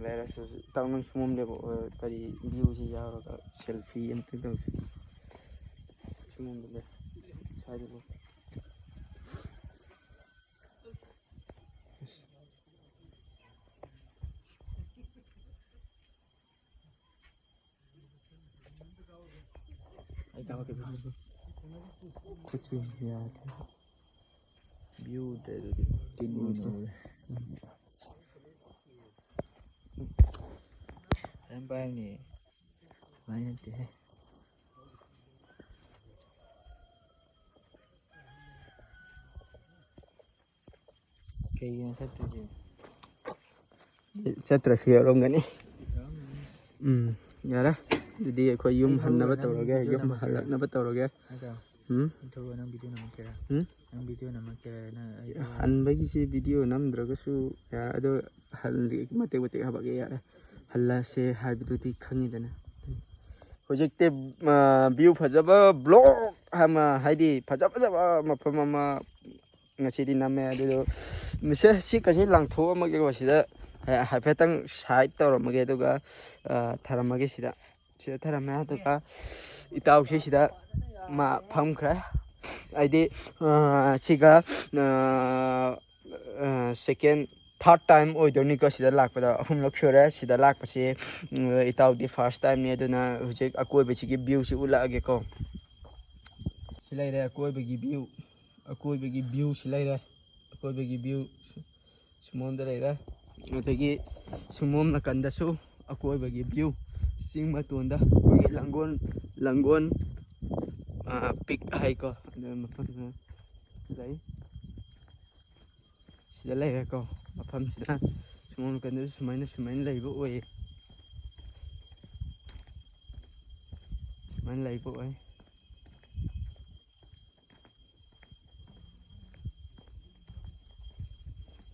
ꯂꯩꯔꯦ꯫ ꯏꯇꯥꯎ ꯅꯪ ꯁꯨꯃꯝ ꯂꯦꯞꯄꯣ꯫ ꯑ, ꯀꯔꯤ ꯚ꯭ꯌꯨꯁꯤ ꯌꯥꯎꯔꯒ ꯁꯦꯜꯐꯤ ꯑꯝꯇ ꯇꯧꯁꯤ꯫ ꯁꯨꯃꯝꯗ ꯂꯦꯞ-, ꯁ꯭ꯋꯥꯏꯗ ꯂꯦꯞ-, ꯑꯩ ꯀꯥꯞꯄꯛꯀꯦ꯫ ꯈꯨꯠꯁꯤ ꯌꯥꯗꯦ꯫ ꯚ꯭ꯌꯨꯗ ꯑꯗꯨꯗꯤ ꯇꯤꯟ ꯑꯣꯏꯅ ꯎꯔꯦ꯫ ꯐꯖꯅ ꯄꯥꯏꯕꯅꯤ꯫ ꯁꯨꯃꯥꯏꯅ ꯅꯠꯇꯦꯍꯦ꯫ ꯀꯩꯒꯤꯅꯣ ꯆꯠꯇꯣꯏꯁꯦ? ꯆꯠꯇ꯭ꯔꯁꯨ ꯌꯥꯎꯔꯝꯒꯅꯤ꯫ ꯎꯝ, ꯌꯥꯔꯦ꯫ ꯑꯗꯨꯗꯤ ꯑꯩꯈꯣꯏ ꯌꯨꯝ ꯑꯩ ꯍꯟꯅꯕ ꯅꯪ ꯇꯧꯔꯒꯦ, video ꯌꯨꯝ ꯅꯝꯃꯛꯀꯦꯔꯥ? ꯍꯜꯂꯛꯅꯕ ꯇꯧꯔꯒꯦ꯫ ꯅꯠꯇ꯭ꯔꯣ? ꯎꯝ? ꯅꯠꯇ꯭ꯔꯣ ꯅꯪ video ꯅꯝꯃꯛꯀꯦꯔꯥ? ꯎꯝ? ꯅꯪ video ꯅꯝꯃꯛꯀꯦꯔꯥ? ꯅꯪ ꯑꯩ ꯍꯟꯕꯒꯤꯁꯤ video ꯅꯝꯗ꯭ꯔꯒꯁꯨ ꯌꯥꯔꯦ, ꯑꯗꯣ ꯍꯟ-, ꯃꯇꯦꯛ ꯃꯇꯦꯛ ꯍꯥꯄꯛꯀꯦ, ꯌꯥꯔꯦ꯫ ꯍꯜꯂꯁꯦ ꯍꯥꯏꯕꯗꯨꯗꯤ ꯈꯪꯉꯤꯗꯅ꯫ ꯍꯧꯖꯤꯛꯇꯤ, ꯑ, view ꯐꯖꯕ vlog ꯑꯃ, ꯍꯥꯏꯗꯤ ꯐꯖ ꯐꯖꯕ ꯃꯐꯝ ꯑꯃ ꯉꯁꯤꯗꯤ ꯅꯝꯃꯦ꯫ ꯑꯗꯨꯗꯣ ꯃꯤꯁꯦ ꯁꯤ ꯀꯩꯁꯤ ꯂꯪꯊꯣꯛꯑꯝꯃꯒꯦꯀꯣ, ꯁꯤꯗ ꯍꯥꯏꯐꯦꯠꯇꯪ side ꯇꯧꯔꯝꯃꯒꯦ, ꯑꯗꯨꯒ, ꯑ, ꯊꯔꯝꯃꯒꯦ ꯁꯤꯗ꯫ ꯁꯤꯗ ꯊꯔꯝꯃꯦ꯫ ꯑꯗꯨꯒ ꯏꯇꯥꯎꯁꯤ ꯁꯤꯗ ꯃꯥ ꯐꯝꯈ꯭ꯔꯦ꯫ ꯍꯥꯏꯗꯤ, ꯑ, ꯁꯤꯒ, ꯑ, ꯑ, second, third time ꯑꯣꯏꯗꯣꯏꯅꯤꯀꯣ ꯁꯤꯗ ꯂꯥꯛꯄꯗ꯫ ꯑꯍꯨꯝꯂꯛ ꯁꯨꯔꯦ ꯁꯤꯗ ꯂꯥꯛꯄꯁꯤ꯫ ꯎꯝ, ꯏꯇꯥꯎꯗꯤ first timeꯅꯤ, ꯑꯗꯨꯅ ꯍꯧꯖꯤꯛ ꯑꯀꯣꯏꯕꯁꯤꯒꯤ viewꯁꯤ ꯎꯠꯂꯛꯑꯒꯦꯀꯣ꯫ ꯁꯤ ꯂꯩꯔꯦ ꯑꯀꯣꯏꯕꯒꯤ view, ꯑꯀꯣꯏꯕꯒꯤ viewꯁꯤ ꯂꯩꯔꯦ, ꯑꯀꯣꯏꯕꯒꯤ view ꯁꯨꯃꯣꯝꯗ ꯂꯩꯔꯦ꯫ ꯑꯗꯒꯤ ꯁꯨꯃꯣꯝ ꯅꯥꯀꯟꯗꯁꯨ ꯑꯀꯣꯏꯕꯒꯤ view, ꯆꯤꯡ ꯃꯇꯣꯟꯗ ꯑꯩꯈꯣꯏꯒꯤ ꯂꯥꯡꯒꯣꯜ, ꯂꯥꯡꯒꯣꯜ, ꯑ, peak ꯍꯥꯏꯀꯣ, ꯑꯗꯨ ꯃꯐꯝꯗꯨ ꯂꯩ꯫ ꯁꯤꯗ ꯂꯩꯔꯦꯀꯣ, ꯃꯐꯝꯁꯤꯗ ꯁꯨꯃꯥꯡ ꯅꯥꯀꯟꯗꯁꯨ ꯁꯨꯃꯥꯏꯅ, ꯁꯨꯃꯥꯏꯅ ꯂꯩꯕ ꯑꯣꯏꯌꯦ꯫ ꯁꯨꯃꯥꯏꯅ ꯂꯩꯕ ꯑꯣꯏ꯫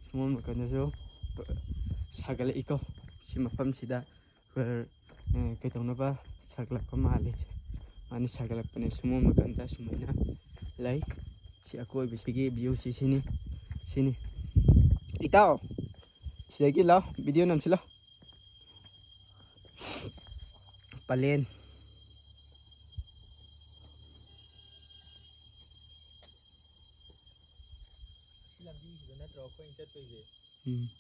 ꯁꯨꯃꯥꯡ ꯅꯥꯀꯟꯗꯁꯨ ꯁꯥꯒꯠꯂꯛꯏꯀꯣ꯫ ꯁꯤ ꯃꯐꯝꯁꯤꯗ ꯑꯩꯈꯣꯏ, ꯑ, ꯀꯩꯗꯧꯅꯕ ꯁꯥꯒꯠꯂꯛꯄ ꯃꯥꯜꯂꯤ꯫ ꯃꯥꯅ ꯁꯥꯒꯠꯂꯛꯄꯅꯦ꯫ ꯁꯨꯃꯥꯡ ꯅꯥꯀꯟꯗ ꯁꯨꯃꯥꯏꯅ ꯂꯩ꯫ ꯁꯤ ꯑꯀꯣꯏꯕꯁꯤꯒꯤ viewꯁꯤ ꯁꯤꯅꯤ, ꯁꯤꯅꯤ꯫ ꯏꯇꯥꯎ, ꯁꯤꯗꯒꯤ ꯂꯥꯎ, video ꯅꯝꯁꯤ ꯂꯥꯎ꯫ ꯄꯂꯦꯟ꯫ ꯁꯤ ꯂꯝꯕꯤꯁꯤꯗ ꯅꯠꯇ꯭ꯔꯣ ꯑꯩꯈꯣꯏꯅ ꯆꯠꯇꯣꯏꯁꯦ? ꯎꯝ꯫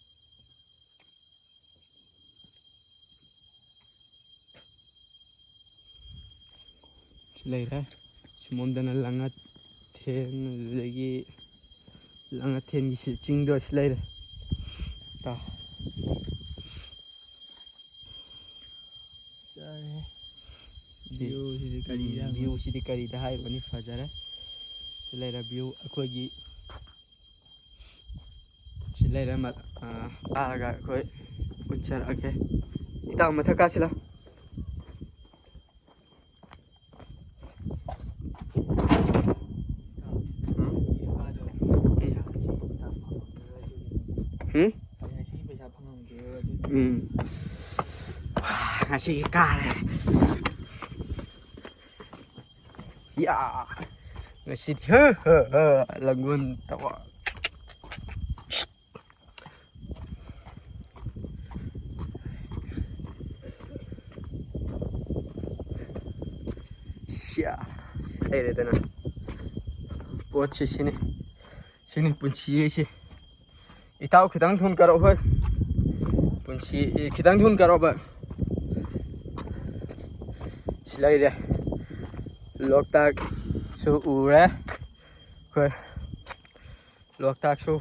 ꯁꯤ ꯂꯩꯔꯦ꯫ ꯁꯨꯃꯣꯝꯗꯅ ꯂꯥꯡꯉꯊꯦꯟ, ꯑꯗꯨꯗꯒꯤ ꯂꯥꯡꯉꯊꯦꯟꯒꯤ ꯁꯤ ꯆꯤꯡꯗꯣ ꯁꯤ ꯂꯩꯔꯦ꯫ ꯇꯥ꯫ ꯆꯥꯔꯦ꯫ ꯁꯤ, viewꯁꯤꯗꯤ ꯀꯔꯤꯗ ꯎꯝ, ꯍꯥꯏꯕꯅꯣ? Viewꯁꯤꯗꯤ ꯀꯔꯤꯗ ꯍꯥꯏꯔꯨꯅꯤ? ꯐꯖꯔꯦ꯫ ꯁꯤ ꯂꯩꯔꯦ view ꯑꯩꯈꯣꯏꯒꯤ꯫ ꯂꯩꯔꯦ꯫ ꯃ-, ꯑ, ꯀꯥꯔꯒ ꯑꯩꯈꯣꯏ ꯎꯠꯆꯔꯛꯑꯒꯦ꯫ ꯏꯇꯥꯎ, ꯃꯊꯛ ꯀꯥꯁꯤꯂꯥ꯫ ꯎꯝ? ꯎꯝ? ꯎꯝ꯫ ꯉꯁꯤꯒꯤ ꯀꯥꯔꯦ꯫ ꯌꯥ! ꯉꯁꯤꯗꯤ, ꯍ, ꯍ, ꯍ, ꯂꯪꯒꯣꯟ ꯇꯧꯕ꯫ ꯁꯤꯌꯥ! ꯂꯩꯔꯦꯗꯅ꯫ ꯄꯣꯠꯁꯤ ꯁꯤꯅꯤ꯫ ꯁꯤꯅꯤ ꯄꯨꯟꯁꯤ ꯍꯥꯏꯁꯦ꯫ ꯏꯇꯥꯎ, ꯈꯤꯇꯪ ꯊꯨꯅ ꯀꯥꯔꯛꯑꯣ ꯍꯣꯏ꯫ ꯄꯨꯟꯁꯤ, ꯑꯦ, ꯈꯤꯇꯪ ꯊꯨꯅ ꯀꯥꯔꯛꯑꯣꯕ꯫ ꯁꯤ ꯂꯩꯔꯦ꯫ ꯂꯣꯛꯇꯥꯛꯁꯨ ꯎꯔꯦ꯫ ꯑꯩꯈꯣꯏ ꯂꯣꯛꯇꯥꯛꯁꯨ,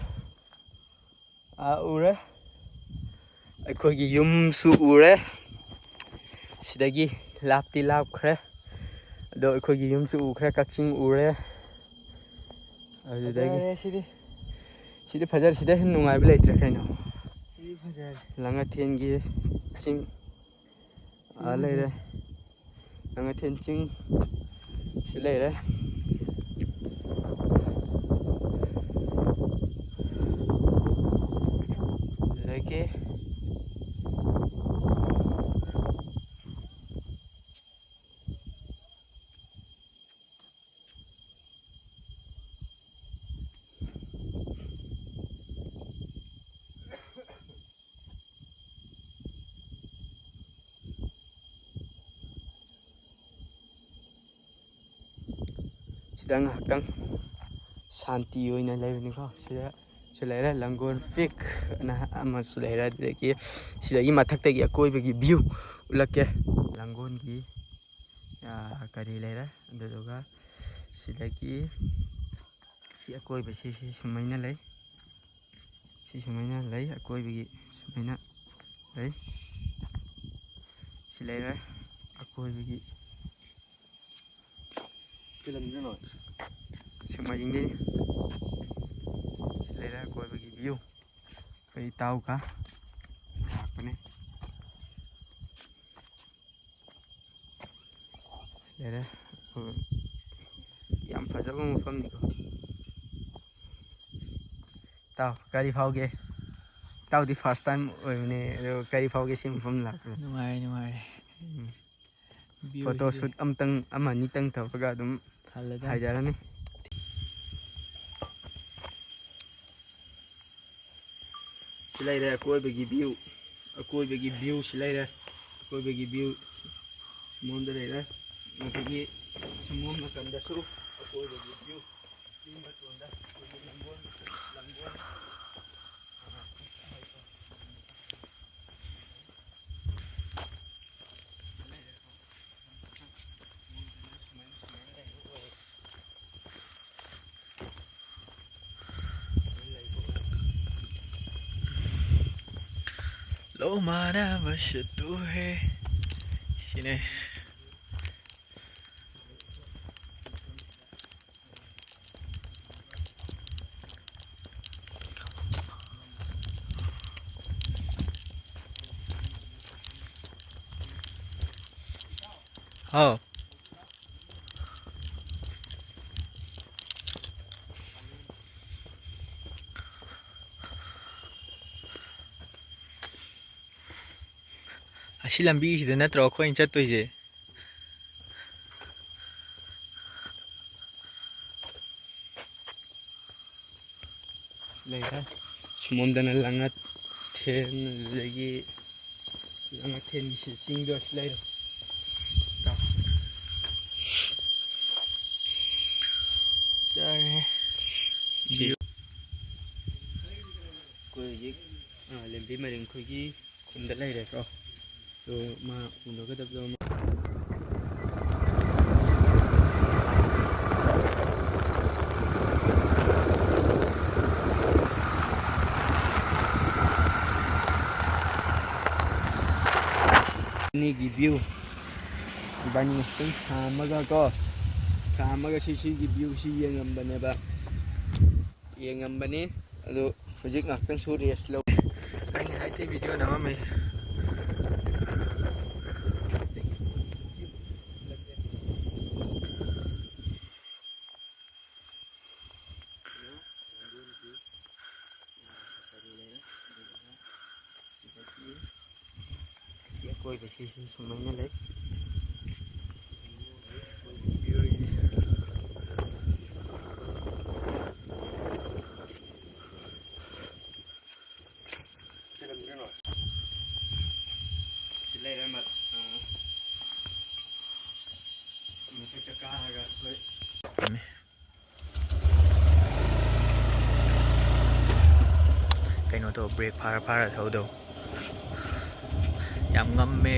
ꯑꯥ, ꯎꯔꯦ꯫ ꯑꯩꯈꯣꯏꯒꯤ ꯌꯨꯝꯁꯨ ꯎꯔꯦ꯫ ꯁꯤꯗꯒꯤ ꯂꯥꯞꯇꯤ ꯂꯥꯞꯈ꯭ꯔꯦ꯫ ꯑꯗꯣ ꯑꯩꯈꯣꯏꯒꯤ ꯌꯨꯝꯁꯨ ꯎꯈ꯭ꯔꯦ, ꯀꯛꯆꯤꯡ ꯎꯔꯦ꯫ ꯑꯗꯨꯗꯒꯤ ꯐꯖꯔꯦ ꯁꯤꯗꯤ꯫ ꯁꯤꯗꯤ ꯐꯖꯔꯦ, ꯁꯤꯗ ꯍꯦꯟꯅ ꯅꯨꯡꯉꯥꯏꯕ ꯂꯩꯇ꯭ꯔꯦ ꯀꯩꯅꯣ꯫ ꯁꯤꯗꯤ ꯐꯖꯔꯦ꯫ ꯂꯥꯡꯉꯊꯦꯟꯒꯤ ꯆꯤꯡ, ꯑꯥ, ꯂꯩꯔꯦ꯫ ꯂꯥꯡꯉꯊꯦꯟ ꯆꯤꯡ ꯁꯤ ꯂꯩꯔꯦ꯫ ꯑꯗꯨꯗꯒꯤ ꯁꯤꯗ ꯉꯥꯏꯍꯥꯛꯇꯪ ꯁꯥꯟꯇꯤ ꯑꯣꯏꯅ ꯂꯩꯕꯅꯤꯀꯣ꯫ ꯁꯤꯗꯁꯨ ꯂꯩꯔꯦ, ꯂꯪꯒꯣꯜ ꯄꯤꯛ ꯑꯅ ꯑꯃꯁꯨ ꯂꯩꯔꯦ꯫ ꯑꯗꯨꯗꯒꯤ ꯁꯤꯗꯒꯤ ꯃꯊꯛꯇꯒꯤ ꯑꯀꯣꯏꯕꯒꯤ ꯚ꯭ꯌꯨ ꯎꯠꯂꯛꯀꯦ꯫ ꯂꯪꯒꯣꯜꯒꯤ, ꯑꯥ, ꯀꯔꯤ ꯂꯩꯔꯦ, ꯑꯗꯨꯗꯨꯒ ꯁꯤꯗꯒꯤ ꯁꯤ ꯑꯀꯣꯏꯕꯁꯤ, ꯁꯤ ꯁꯨꯃꯥꯏꯅ ꯂꯩ꯫ ꯁꯤ ꯁꯨꯃꯥꯏꯅ ꯂꯩ, ꯑꯀꯣꯏꯕꯒꯤ ꯁꯨꯃꯥꯏꯅ ꯂꯩ꯫ ꯁꯤ ꯂꯩꯔꯦ ꯑꯀꯣꯏꯕꯒꯤ꯫ ꯁꯤ ꯂꯝꯁꯤꯅ ꯁꯦꯛꯃꯥꯏꯖꯤꯡꯗꯩꯅꯤ꯫ ꯁꯤ ꯂꯩꯔꯦ ꯑꯀꯣꯏꯕꯒꯤ ꯚ꯭ꯌꯨ꯫ ꯑꯩꯈꯣꯏ ꯏꯇꯥꯎꯒ ꯂꯥꯛꯄꯅꯦ꯫ ꯂꯩꯔꯦ꯫ ꯌꯥꯝ ꯐꯖꯕ ꯃꯐꯝꯅꯤꯀꯣ꯫ ꯏꯇꯥꯎ, ꯀꯔꯤ ꯐꯥꯎꯒꯦ? ꯏꯇꯥꯎꯗꯤ first time ꯑꯣꯏꯕꯅꯦ, ꯑꯗꯣ ꯀꯔꯤ ꯐꯥꯎꯒꯦ ꯁꯤ ꯃꯐꯝ ꯂꯥꯛꯄꯗ? ꯅꯨꯡꯉꯥꯏ, ꯅꯨꯡꯉꯥꯏ꯫ ꯎꯝ꯫ View ꯁꯦ꯫ Photo shoot ꯑꯝꯇꯪ, ꯑꯃ ꯑꯅꯤꯇꯪ ꯇꯧꯔꯒ ꯑꯗꯨꯝ ꯍꯜꯂꯗꯝꯅꯤ꯫ ꯍꯥꯏꯗꯔꯅꯤ꯫ ꯁꯤ ꯂꯩꯔꯦ ꯑꯀꯣꯏꯕꯒꯤ view꯫ ꯑꯀꯣꯏꯕꯒꯤ view ꯁꯤ ꯂꯩꯔꯦ꯫ ꯑꯀꯣꯏꯕꯒꯤ view ꯁꯨꯃꯣꯝꯗ ꯂꯩꯔꯦ꯫ ꯑꯗꯒꯤ ꯁꯨꯃꯣꯝ ꯅꯥꯀꯟꯗꯁꯨ ꯑꯀꯣꯏꯕꯒꯤ view꯫ ꯆꯤꯡ ꯃꯇꯣꯟꯗ ꯑꯩꯈꯣꯏꯒꯤ ꯂꯥꯡꯒꯣꯜ, ꯂꯥꯡꯒꯣꯜ꯫ ꯂꯣ ꯃꯥꯅ ꯃꯁꯛꯇꯨ ꯍꯦ꯫ ꯁꯤꯅꯦ꯫ ꯍꯥꯎ꯫ ꯑꯁꯤ ꯂꯝꯕꯤꯁꯤꯗ ꯅꯠꯇ꯭ꯔꯣ ꯑꯩꯈꯣꯏꯅ ꯆꯠꯇꯣꯏꯁꯦ? ꯂꯩꯔꯦ꯫ ꯁꯨꯃꯣꯝꯗꯅ ꯂꯥꯡꯉꯊꯦꯟ, ꯑꯗꯨꯗꯒꯤ ꯂꯥꯡꯉꯊꯦꯟꯒꯤ ꯆꯤꯡꯗꯣ ꯑꯁꯤ ꯂꯩꯔꯦ꯫ ꯆꯥꯔꯦ꯫ ꯁꯤ ꯑꯩꯈꯣꯏ ꯍꯧꯖꯤꯛ, ꯑ, ꯂꯦꯝꯕꯤ ꯃꯔꯤꯡ ꯈꯣꯏꯒꯤ ꯈꯨꯟꯗ ꯂꯩꯔꯦꯀꯣ꯫ ꯑꯗꯣ ꯃꯥ ꯎꯅꯒꯗꯕꯗꯣ ꯑꯃ꯫ ꯑꯅꯤꯒꯤ view꯫ ꯏꯕꯥꯅꯤ ꯉꯥꯛꯇꯪ ꯊꯥꯝꯃꯒ ꯀꯣ, ꯊꯥꯝꯃꯒ ꯁꯤ, ꯁꯤꯒꯤ view ꯁꯤ ꯌꯦꯡꯉꯝꯕꯅꯦꯕ꯫ ꯌꯦꯡꯉꯝꯕꯅꯤ꯫ ꯑꯗꯨ ꯍꯧꯖꯤꯛ ꯉꯥꯛꯇꯪꯁꯨ rest ꯂꯧ꯫ ꯑꯩꯗꯤ ꯚꯤꯗꯤꯑꯣ ꯅꯝꯃꯝꯃꯤ꯫ ꯑꯀꯣꯏꯕꯁꯤꯁꯨ ꯁꯨꯃꯥꯏꯅ ꯂꯩ꯫ ꯁꯤ ꯂꯩꯔꯦ ꯃ-, ꯑ, ꯃꯊꯛꯇ ꯀꯥꯔꯒ ꯑꯩꯈꯣꯏ ꯀꯩꯅꯣ ꯇꯧ, ꯕ꯭ꯔꯦꯛ ꯐꯥꯔ ꯐꯥꯔ ꯊꯧꯗꯧ꯫ ꯌꯥꯝ ꯉꯝꯃꯦ꯫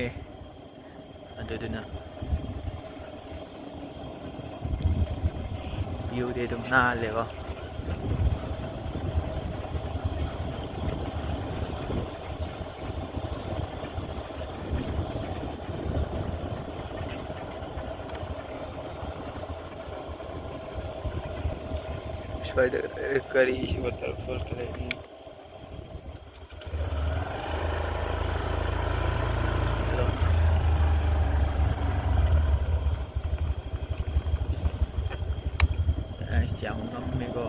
ꯑꯗꯨꯗꯨꯅ ꯚ꯭ꯌꯨꯗꯤ ꯑꯗꯨꯝ ꯅꯥꯜꯂꯦꯀꯣ꯫ ꯁ꯭ꯋꯥꯏꯗ ꯀꯔꯤ ꯋꯥꯇꯔꯐꯣꯜ ꯂꯩꯔꯤ? ꯑꯩꯁ, ꯌꯥꯝ ꯉꯝꯃꯦꯀꯣ꯫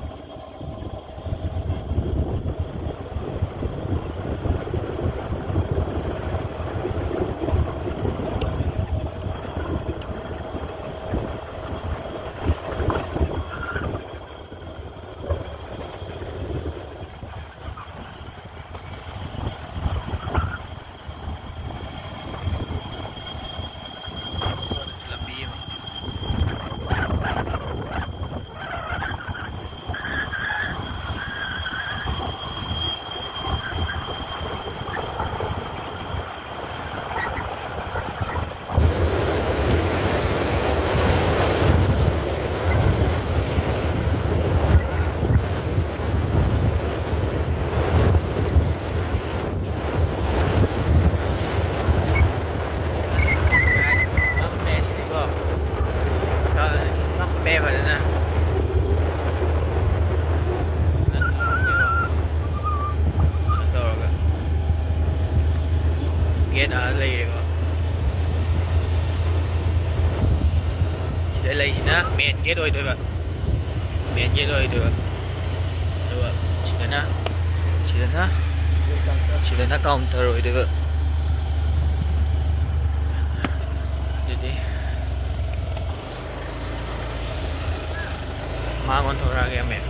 ꯂꯝꯕꯤ ꯑꯃ꯫ ꯒꯦꯠ ꯑꯣꯏꯗꯣꯏꯕ, ꯃꯦꯟ ꯒꯦꯠ ꯑꯣꯏꯗꯣꯏꯕ꯫ ꯑꯗꯨꯒ ꯁꯤꯗꯅ, ꯁꯤꯗꯅ, ꯁꯤꯗꯅ ꯀꯥꯎꯟꯇꯔ ꯑꯣꯏꯗꯣꯏꯕ꯫ ꯑꯗꯨꯗꯤ ꯃꯥꯡ ꯑꯣꯟꯊꯣꯔꯛꯑꯒꯦ ꯑꯃꯨꯛ꯫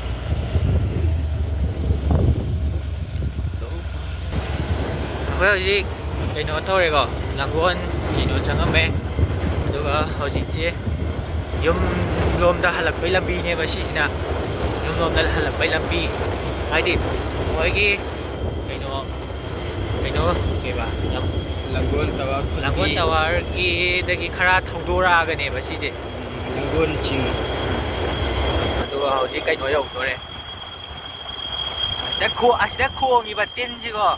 ꯑꯩꯈꯣꯏ ꯍꯧꯖꯤꯛ ꯀꯩꯅꯣ ꯇꯧꯔꯦꯀꯣ, ꯂꯥꯡꯒꯣꯜ ꯀꯩꯅꯣ ꯆꯪꯉꯝꯃꯦ꯫ ꯑꯗꯨꯒ ꯍꯧꯖꯤꯛꯁꯦ ꯌꯨꯝ ꯂꯣꯝꯗ ꯍꯜꯂꯛꯄꯩ ꯂꯝꯕꯤꯅꯦꯕ ꯁꯤꯁꯤꯅ꯫ ꯌꯨꯝ ꯂꯣꯝꯗ ꯍꯜꯂꯛꯄꯩ ꯂꯝꯕꯤ ꯍꯥꯏꯗꯤ ꯃꯣꯏꯒꯤ ꯀꯩꯅꯣ, ꯀꯩꯅꯣ, ꯀꯩꯕ, ꯂꯝ-, ꯂꯥꯡꯒꯣꯜ ꯇꯋꯥꯔ ꯈꯨꯟꯗꯤ꯫ ꯂꯥꯡꯒꯣꯜ ꯇꯋꯥꯔꯒꯤꯗꯒꯤ ꯈꯔ ꯊꯧꯗꯣꯔꯛꯑꯒꯅꯦꯕ ꯁꯤꯁꯦ꯫ ꯂꯥꯡꯒꯣꯜ ꯆꯤꯡ꯫ ꯑꯗꯨꯒ ꯍꯧꯖꯤꯛ ꯀꯩꯅꯣ ꯌꯧꯗꯣꯔꯦ꯫ ꯑꯁꯤꯗ ꯈꯣ-, ꯑꯁꯤꯗ ꯈꯣꯡꯉꯤꯕ ꯇꯤꯟꯁꯤꯀꯣ,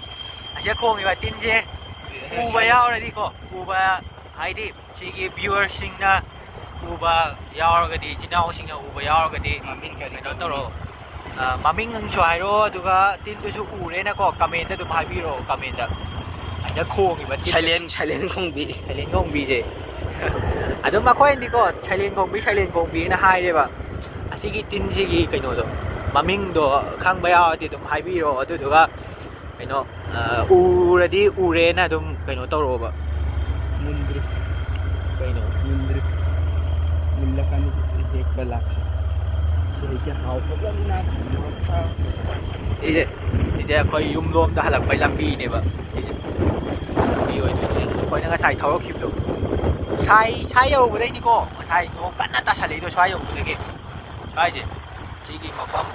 ꯑꯁꯤꯗ ꯈꯣꯡꯉꯤꯕ ꯇꯤꯟꯁꯦ ꯎꯕ ꯌꯥꯎꯔꯗꯤꯀꯣ, ꯎꯕ ꯍꯥꯏꯗꯤ ꯁꯤꯒꯤ viewerꯁꯤꯡꯅ ꯎꯕ ꯌꯥꯎꯔꯒꯗꯤ, ꯏꯆꯤꯟ ꯏꯅꯥꯎꯁꯤꯡꯅ ꯎꯕ ꯌꯥꯎꯔꯒꯗꯤ ꯃꯃꯤꯡ ꯀꯔꯤ ꯀꯩꯅꯣ ꯀꯧꯒꯅꯤ? ꯇꯧꯔꯛꯑꯣ꯫ ꯑ, ꯃꯃꯤꯡꯁꯨ ꯍꯥꯏꯔꯛꯑꯣ, ꯑꯗꯨꯒ ꯇꯤꯟꯗꯨꯁꯨ ꯎꯔꯦꯅꯀꯣ, comment ꯑꯗꯨꯝ ꯍꯥꯏꯕꯤꯔꯛꯑꯣ, comment꯫ ꯑꯁꯤꯗ ꯈꯣꯡꯉꯤꯕ ꯇꯤꯟ꯫ Silent, silent ꯈꯣꯡꯕꯤ꯫ Silent ꯈꯣꯡꯕꯤꯁꯦ꯫ ꯑꯗꯨꯝ ꯑꯩꯈꯣꯏꯅꯗꯤꯀꯣ, silent ꯈꯣꯡꯕꯤ, silent ꯈꯣꯡꯕꯤꯅ ꯍꯥꯏꯔꯦꯕ꯫ ꯑꯁꯤꯒꯤ ꯇꯤꯟꯁꯤꯒꯤ ꯀꯩꯅꯣꯗꯣ, ꯃꯃꯤꯡꯗꯣ ꯈꯪꯕ ꯌꯥꯎꯔꯗꯤ ꯑꯗꯨꯝ ꯍꯥꯏꯕꯤꯔꯣ꯫ ꯑꯗꯨꯗꯨꯒ ꯀꯩꯅꯣ, ꯑ, ꯎꯔꯗꯤ ꯎꯔꯦꯅ ꯑꯗꯨꯝ ꯀꯩꯅꯣ ꯇꯧꯔꯛꯑꯣꯕ꯫ ꯃꯨꯟꯗ꯭ꯔꯤ꯫ ꯀꯩꯅꯣ? ꯃꯨꯟꯗ꯭ꯔꯤ꯫ ꯃꯨꯜꯂꯀꯥꯟꯗ ꯍꯦꯛꯄ ꯂꯥꯛꯁꯤ꯫ ꯁꯤꯁꯦ ꯍꯥꯎꯇꯕꯅꯤꯅ ꯃꯣꯔꯣꯛ ꯁꯥ-, ꯁꯤꯁꯦ, ꯁꯤꯁꯦ ꯑꯩꯈꯣꯏ ꯌꯨꯝꯂꯣꯝꯗ ꯍꯜꯂꯛꯄꯩ ꯂꯝꯕꯤꯅꯦꯕ꯫ ꯁꯤꯁꯦ ꯂꯝꯕꯤ ꯑꯣꯏꯗꯣꯏꯅꯦ꯫ ꯑꯩꯈꯣꯏꯅ ꯉꯁꯥꯏ ꯊꯧꯔꯛꯈꯤꯕꯗꯣ꯫ ꯁꯥꯏ, ꯁꯥꯏ ꯌꯧꯔꯨꯕꯗꯩꯅꯤꯀꯣ꯫ ꯉꯁꯥꯏ ꯅꯣꯡ ꯀꯟꯅ ꯇꯥꯁꯜꯂꯛꯏꯗꯣ ꯁ꯭ꯋꯥꯏ ꯌꯧꯕꯗꯒꯤ꯫ ꯁ꯭ꯋꯥꯏꯁꯦ, ꯁꯤꯒꯤ ꯃꯐꯝ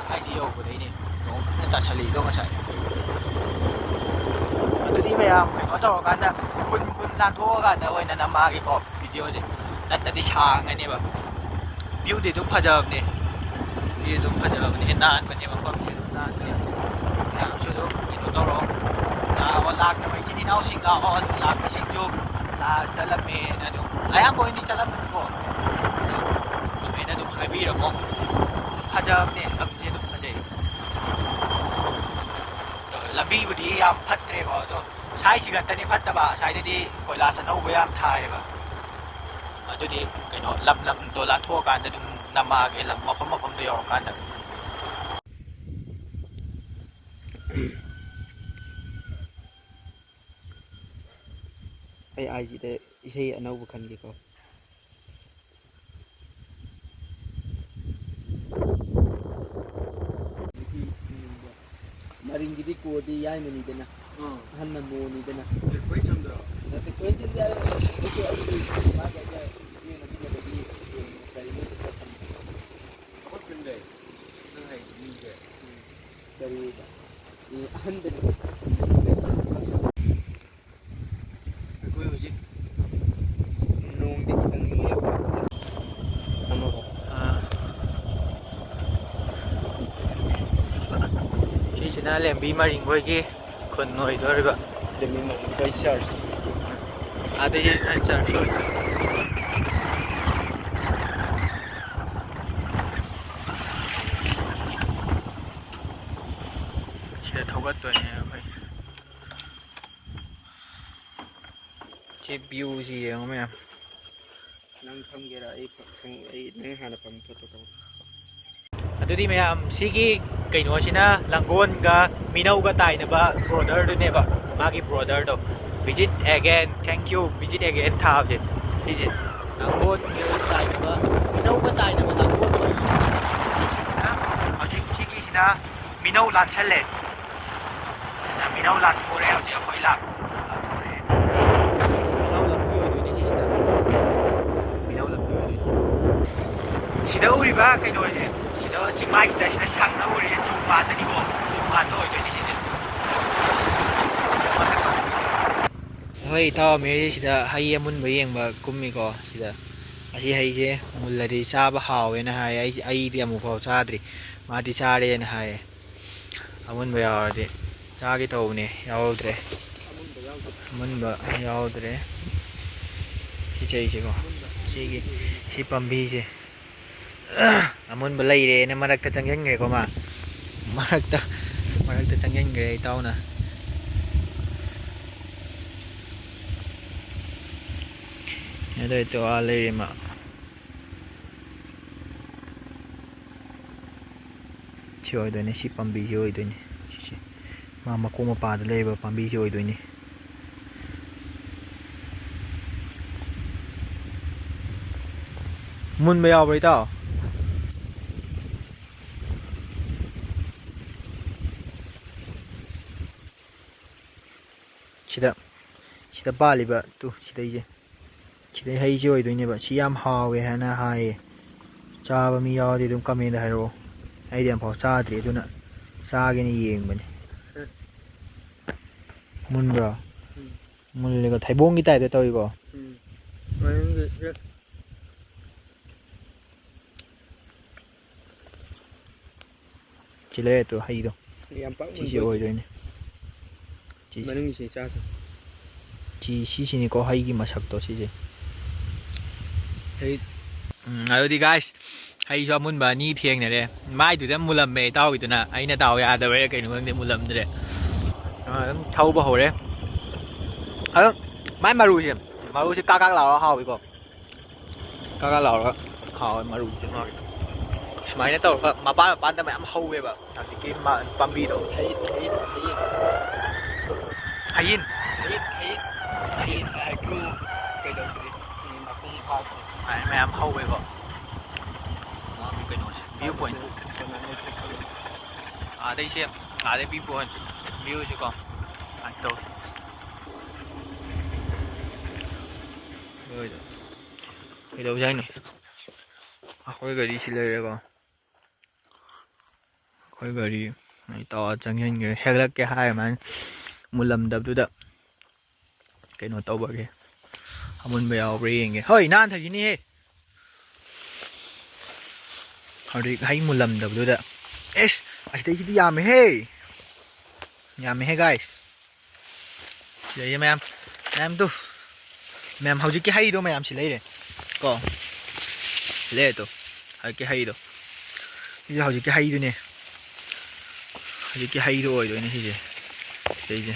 ꯁ꯭ꯋꯥꯏꯁꯦ ꯌꯧꯕꯗꯩꯅꯦ ꯅꯣꯡ ꯀꯟꯅ ꯇꯥꯁꯜꯂꯛꯏꯗꯣ ꯉꯁꯥꯏ꯫ ꯑꯗꯨꯗꯤ ꯃꯌꯥꯝ ꯀꯩꯅꯣ ꯇꯧꯔꯀꯥꯟꯗ, ꯈꯨꯟ ꯈꯨꯟ ꯂꯥꯟꯊꯣꯛꯑꯀꯥꯟꯗ ꯑꯣꯏꯅ ꯅꯝꯃꯛꯑꯒꯦꯀꯣ videoꯁꯦ, ꯅꯠꯇ꯭ꯔꯗꯤ ꯁꯥꯡꯉꯅꯦꯕ꯫ Viewꯗꯤ ꯑꯗꯨꯝ ꯐꯖꯕꯅꯦ, view ꯑꯗꯨꯝ ꯐꯖꯕꯅꯦ, ꯅꯥꯟꯕꯅꯦ ꯃꯐꯝꯁꯦ ꯑꯗꯨꯝ ꯅꯥꯟꯕꯅꯦ꯫ ꯃꯌꯥꯝꯁꯨ ꯑꯗꯨꯝ ꯀꯩꯅꯣ ꯇꯧꯔꯣ, ꯂꯥꯛꯑꯣ, ꯂꯥꯛꯇꯕ ꯏꯆꯤꯟ ꯏꯅꯥꯎꯁꯤꯡ ꯂꯥꯛꯑꯣ, ꯑꯗꯨ ꯂꯥꯛꯄꯁꯤꯡꯁꯨ ꯂꯥ-, ꯆꯠꯂꯝꯃꯦꯅ ꯑꯗꯨꯝ ꯑꯌꯥꯝꯕ ꯑꯣꯏꯅꯗꯤ ꯆꯠꯂꯝꯃꯅꯤꯀꯣ꯫ ꯑꯗꯨ comment ꯑꯗꯨꯝ ꯍꯥꯏꯕꯤꯔꯝꯃꯣ꯫ ꯐꯖꯕꯅꯦ, ꯂꯝꯁꯦ ꯑꯗꯨꯝ ꯐꯖꯩ꯫ ꯂꯝꯕꯤꯕꯨꯗꯤ ꯌꯥꯝ ꯐꯠꯇ꯭ꯔꯦꯀꯣ, ꯑꯗꯣ ꯁ꯭ꯋꯥꯏꯁꯤ ꯈꯛꯇꯅꯤ ꯐꯠꯇꯕ, ꯁ꯭ꯋꯥꯏꯗꯗꯤ ꯀꯣꯏꯂꯥꯁ ꯑꯅꯧꯕ ꯌꯥꯝ ꯊꯥꯏꯌꯦꯕ꯫ ꯑꯗꯨꯗꯤ ꯀꯩꯅꯣ, ꯂꯝ ꯂꯝꯗꯣ ꯂꯥꯟꯊꯣꯛꯑꯀꯥꯟꯗ ꯑꯗꯨꯝ ꯅꯝꯃꯛꯑꯒꯦ, ꯂꯝ ꯃꯐꯝ ꯃꯐꯝꯗꯣ ꯌꯧꯔꯀꯥꯟꯗ꯫ ꯑꯩ ꯑꯥꯏ ꯖꯤꯗ ꯏꯁꯩ ꯑꯅꯧꯕ ꯈꯟꯒꯦꯀꯣ꯫ ꯃꯔꯤꯡꯒꯤꯗꯤ ꯀꯣꯗꯤ ꯌꯥꯏꯃꯅꯤꯗꯅ꯫ ꯑꯥ꯫ ꯑꯍꯟꯅ ꯃꯣꯅꯤꯗꯅ꯫ ꯑꯦ, ꯈꯣꯏ ꯆꯝꯗ꯭ꯔꯣ? ꯅꯠꯇꯦ, ꯈꯣꯏ ꯆꯝꯗꯦ ꯍꯥꯏꯔꯣ꯫ ꯑꯩꯁꯨ ꯑꯩꯒꯤ ꯃꯥꯒꯤ ꯑꯩꯒꯤ ꯌꯦꯡꯉꯗꯤ ꯀꯔꯤꯅꯣ ꯈꯔ ꯈꯪꯗꯦ꯫ ꯑꯩꯈꯣꯏ ꯈꯨꯟꯗꯩ ꯅꯪ ꯍꯥꯏ ꯃꯤꯁꯦ꯫ ꯎꯝ꯫ ꯀꯔꯤꯕ? ꯎꯝ, ꯑꯍꯟꯗꯅꯤ꯫ ꯑꯩꯈꯣꯏ ꯍꯧꯖꯤꯛ ꯅꯣꯡꯗꯤ ꯈꯤꯇꯪ ꯂꯦꯞꯄꯦ꯫ ꯑꯥ꯫ ꯁꯤꯁꯤꯅ ꯂꯦꯝꯕꯤ ꯃꯔꯤꯡ ꯈꯣꯏꯒꯤ ꯈꯨꯟ ꯑꯣꯏꯗꯣꯔꯤꯕ꯫ ꯂꯦꯝꯕꯤ ꯃꯔꯤꯡ ꯈꯣꯏ ꯆꯔꯆ꯫ ꯑꯥꯗꯒꯤ ꯆꯔꯆ ꯑꯣꯏ꯫ ꯁꯤꯗ ꯊꯧꯒꯠꯇꯣꯏꯅꯦ ꯑꯩꯈꯣꯏ꯫ ꯁꯤ ꯚ꯭ꯌꯨꯁꯤ ꯌꯦꯡꯉꯨ ꯃꯌꯥꯝ꯫ ꯅꯪ ꯐꯝꯒꯦꯔꯥ? ꯑꯩ ꯐꯝ-, ꯑꯩ, ꯅꯪ ꯍꯥꯟꯅ ꯐꯝ ꯐꯣꯇꯣ ꯀꯥꯞꯄꯣ꯫ ꯑꯗꯨꯗꯤ ꯃꯌꯥꯝ, ꯁꯤꯒꯤ ꯀꯩꯅꯣꯁꯤꯅ ꯂꯥꯡꯒꯣꯜꯒ ꯃꯤꯅꯧꯒ ꯇꯥꯏꯅꯕ ꯕꯣꯔꯗꯔꯗꯨꯅꯦꯕ, ꯃꯥꯒꯤ ꯕꯣꯔꯗꯔꯗꯣ꯫ Visit again, thank you, visit again ꯊꯥꯕꯁꯦ ꯁꯤꯁꯦ꯫ ꯂꯥꯡꯒꯣꯜꯒ ꯇꯥꯏꯅꯕ, ꯃꯤꯅꯧꯒ ꯇꯥꯏꯅꯕ ꯂꯥꯡꯒꯣꯜ ꯑꯣꯏꯔꯤꯁꯤꯅ ꯍꯧꯖꯤꯛ ꯁꯤꯒꯤꯁꯤꯅ ꯃꯤꯅꯧ ꯂꯥꯟꯁꯜꯂꯦ꯫ ꯃꯤꯅꯧ ꯂꯥꯟꯊꯣꯔꯦ ꯍꯧꯖꯤꯛ ꯑꯩꯈꯣꯏ ꯂꯥꯛ-, ꯂꯥꯟꯊꯣꯔꯦ꯫ ꯃꯤꯅꯧ ꯂꯝꯕꯤ ꯑꯣꯏꯗꯣꯏꯅꯤ ꯁꯤꯁꯤꯅ꯫ ꯃꯤꯅꯧ ꯂꯝꯕꯤ ꯑꯣꯏꯗꯣꯏꯅꯤ꯫ ꯁꯤꯗ ꯎꯔꯤꯕ ꯀꯩꯅꯣꯁꯦ, ꯁꯤꯗ ꯆꯤꯡꯃꯥꯏꯁꯤꯗ, ꯁꯤꯗ ꯁꯪꯅ ꯎꯔꯤꯁꯦ ꯆꯨꯝꯄꯥꯟꯗꯅꯤꯀꯣ꯫ ꯆꯨꯝꯄꯥꯟꯗ ꯑꯣꯏꯗꯣꯏꯅꯤ ꯁꯤꯁꯦ꯫ ꯍꯣꯏ, ꯏꯇꯥꯎ ꯑꯃꯤꯔꯁꯤ ꯁꯤꯗ ꯍꯩ ꯑꯃꯨꯟꯕ ꯌꯦꯡꯕ ꯀꯨꯝꯃꯤꯀꯣ꯫ ꯁꯤꯗ ꯑꯁꯤ ꯍꯩꯁꯦ ꯃꯨꯜꯂꯗꯤ ꯆꯥꯕ ꯍꯥꯎꯋꯦꯅ ꯍꯥꯏ꯫ ꯑꯩ, ꯑꯩꯗꯤ ꯑꯃꯨꯛꯐꯥꯎ ꯆꯥꯗ꯭ꯔꯤ꯫ ꯃꯥꯗꯤ ꯆꯥꯔꯦꯅ ꯍꯥꯏꯌꯦ꯫ ꯑꯃꯨꯟꯕ ꯌꯥꯎꯔꯗꯤ ꯆꯥꯒꯦ ꯇꯧꯕꯅꯦ, ꯌꯥꯎꯍꯧꯗ꯭ꯔꯦ꯫ ꯑꯃꯨꯟꯕ ꯌꯥꯎꯗ꯭ꯔꯦ꯫ ꯁꯤ ꯆꯩꯁꯤꯀꯣ, ꯁꯤꯒꯤ, ꯁꯤ ꯄꯥꯝꯕꯤꯁꯦ꯫ ꯑꯃꯨꯟꯕ ꯂꯩꯔꯦꯅ ꯃꯔꯛꯇ ꯆꯪꯁꯤꯟꯈ꯭ꯔꯦꯀꯣ ꯃꯥ꯫ ꯃꯔꯛꯇ, ꯃꯔꯛꯇ ꯆꯪꯁꯤꯟꯈ꯭ꯔꯦ ꯏꯇꯥꯎꯅ꯫ ꯑꯗꯩ ꯇꯣ ꯑꯥ ꯂꯩꯔꯦ ꯃꯥ꯫ ꯁꯤ ꯑꯣꯏꯗꯣꯏꯅꯦ, ꯁꯤ ꯄꯥꯝꯕꯤꯁꯤ ꯑꯣꯏꯗꯣꯏꯅꯦ꯫ ꯁꯤꯁꯦ ꯃꯥ ꯃꯀꯣꯛ ꯃꯄꯥꯗ ꯂꯩꯕ ꯄꯥꯝꯕꯤꯁꯤ ꯑꯣꯏꯗꯣꯏꯅꯦ꯫ ꯃꯨꯟꯕ ꯌꯥꯎꯕ꯭ꯔꯥ, ꯏꯇꯥꯎ? ꯁꯤꯗ, ꯁꯤꯗ ꯄꯥꯜꯂꯤꯕ ꯇꯨ, ꯁꯤꯗꯩꯁꯦ, ꯁꯤꯗꯩ ꯍꯩꯁꯦ ꯑꯣꯏꯗꯣꯏꯅꯦꯕ꯫ ꯁꯤ ꯌꯥꯝ ꯍꯥꯎꯋꯦ ꯍꯥꯏꯅ ꯍꯥꯏꯌꯦ꯫ ꯆꯥꯕ ꯃꯤ ꯌꯥꯎꯔꯗꯤ ꯑꯗꯨꯝ comment ꯍꯥꯏꯔꯛꯑꯣ꯫ ꯑꯩꯗꯤ ꯑꯝꯐꯥꯎ ꯆꯥꯗ꯭ꯔꯤ, ꯑꯗꯨꯅ ꯆꯥꯒꯦꯅ ꯌꯦꯡꯕꯅꯤ꯫ ꯃꯨꯟꯕ꯭ꯔꯣ? ꯎꯝ꯫ ꯃꯨꯜꯂꯦꯀꯣ, ꯊꯩꯕꯣꯡꯒꯤ type ꯇ ꯇꯧꯏꯀꯣ꯫ ꯎꯝ꯫ ꯃꯅꯨꯡꯒꯤ ꯁꯤ ꯂꯩꯔꯦ ꯇꯨ, ꯍꯩꯗꯣ꯫ ꯌꯥꯝ ꯄꯥꯛ ꯁꯤꯁꯦ ꯃꯨꯟꯕ ꯑꯣꯏꯗꯦ꯫ ꯑꯣꯏꯗꯣꯏꯅꯦ꯫ ꯁꯤꯁꯦ꯫ ꯃꯅꯨꯡꯒꯤꯁꯦ ꯆꯥꯁꯦ꯫ ꯁꯤ, ꯁꯤꯁꯤꯅꯤꯀꯣ ꯍꯩꯒꯤ ꯃꯁꯛꯇꯣ ꯁꯤꯁꯦ꯫ ꯍꯩ꯫ ꯎꯝ, ꯑꯗꯨꯗꯤ guys, ꯍꯩꯁꯨ ꯑꯃꯨꯟꯕ ꯑꯅꯤ ꯊꯦꯡꯅꯔꯦ꯫ ꯃꯥꯏꯗꯨꯗ ꯃꯨꯜꯂꯝꯃꯦ ꯏꯇꯥꯎꯒꯤꯗꯨꯅ, ꯑꯩꯅ ꯗꯥꯎ ꯌꯥꯗꯕꯩꯔꯥ ꯀꯩꯅꯣ ꯈꯪꯗꯦ, ꯃꯨꯜꯂꯝꯗ꯭ꯔꯦ꯫ ꯑꯥ, ꯑꯗꯨꯝ ꯊꯧꯕ ꯍꯧꯔꯦ꯫ ꯑꯗꯣ ꯃꯥꯏ ꯃꯔꯨꯁꯦ, ꯃꯔꯨꯁꯦ ꯀꯥꯛ ꯀꯥꯛ ꯂꯥꯎꯔ ꯍꯥꯎꯋꯤꯀꯣ꯫ ꯀꯥ ꯀꯥ ꯂꯥꯎꯔꯒ ꯍꯥꯎꯋꯦ ꯃꯔꯨꯁꯦ ꯃꯥꯒꯤ꯫ ꯁꯨꯃꯥꯏꯅ ꯇꯧꯔꯒ ꯃꯄꯥꯟ ꯃꯄꯥꯟꯗ ꯃꯌꯥꯝ ꯍꯧꯋꯦꯕ ꯍꯧꯖꯤꯛꯀꯤ ꯃꯥ-, ꯄꯥꯝꯕꯤꯗꯣ꯫ ꯍꯌꯤꯡ, ꯍꯌꯤꯡ, ꯍꯌꯤꯡ꯫ ꯍꯌꯤꯡ? ꯍꯌꯤꯡ, ꯍꯌꯤꯡ꯫ ꯍꯌꯤꯡ, ꯍꯩꯀ꯭ꯔꯨ ꯀꯩꯗꯧꯗ꯭ꯔꯤ꯫ ꯁꯤ ꯃꯄꯨꯡ ꯐꯥꯗ꯭ꯔꯤ꯫ ꯁꯨꯃꯥꯏꯅ ꯃꯌꯥꯝ ꯍꯧꯋꯦꯀꯣ꯫ ꯃꯥꯒꯤ ꯀꯩꯅꯣꯁꯦ, view point꯫ ꯑꯥꯗꯩꯁꯦ, ꯑꯥꯗꯩ view point, view ꯁꯦꯀꯣ꯫ ꯁꯨꯃꯥꯏꯅ ꯇꯧꯋꯦ꯫ ꯂꯣꯏꯔꯦ꯫ ꯀꯩꯗꯧꯁꯦ ꯍꯥꯏꯅꯣ? ꯑꯩꯈꯣꯏ ꯒꯥꯔꯤꯁꯤ ꯂꯩꯔꯦꯀꯣ꯫ ꯑꯩꯈꯣꯏ ꯒꯥꯔꯤ ꯑꯩ ꯇꯧꯔ ꯆꯪꯁꯤꯟꯈ꯭ꯔꯦ꯫ ꯍꯦꯛꯂꯛꯀꯦ ꯍꯥꯏꯔ ꯃꯥꯅ ꯃꯨꯜꯂꯝꯗꯕꯗꯨꯗ ꯀꯩꯅꯣ ꯇꯧꯕꯒꯤ ꯑꯃꯨꯟꯕ ꯌꯥꯎꯕ꯭ꯔꯥ ꯌꯦꯡꯒꯦ꯫ ꯍꯣꯏ, ꯅꯥꯟꯊꯈꯤꯅꯤꯍꯦ꯫ ꯍꯧꯖꯤꯛ ꯍꯩ ꯃꯨꯜꯂꯝꯗꯕꯗꯨꯗ꯫ ꯑꯦꯁ! ꯑꯁꯤꯗꯩꯁꯤꯗꯤ ꯌꯥꯝꯃꯦꯍꯦ꯫ ꯌꯥꯝꯃꯦꯍꯦ, guys꯫ ꯁꯤꯗꯩꯁꯦ ꯃꯌꯥꯝ, ꯃꯌꯥꯝ ꯇꯨ꯫ ꯃꯌꯥꯝ ꯍꯧꯖꯤꯛꯀꯤ ꯍꯩꯗꯣ ꯃꯌꯥꯝ ꯁꯤ ꯂꯩꯔꯦ꯫ ꯀꯣ꯫ ꯁꯤ ꯂꯩꯔꯦ ꯇꯨ꯫ ꯍꯧꯖꯤꯛꯀꯤ ꯍꯩꯗꯣ꯫ ꯁꯤꯁꯦ ꯍꯧꯖꯤꯛꯀꯤ ꯍꯩꯗꯨꯅꯦ꯫ ꯍꯧꯖꯤꯛꯀꯤ ꯍꯩꯗꯣ ꯑꯣꯏꯗꯣꯏꯅꯦ ꯁꯤꯁꯦ꯫ ꯁꯤꯗꯩꯁꯦ꯫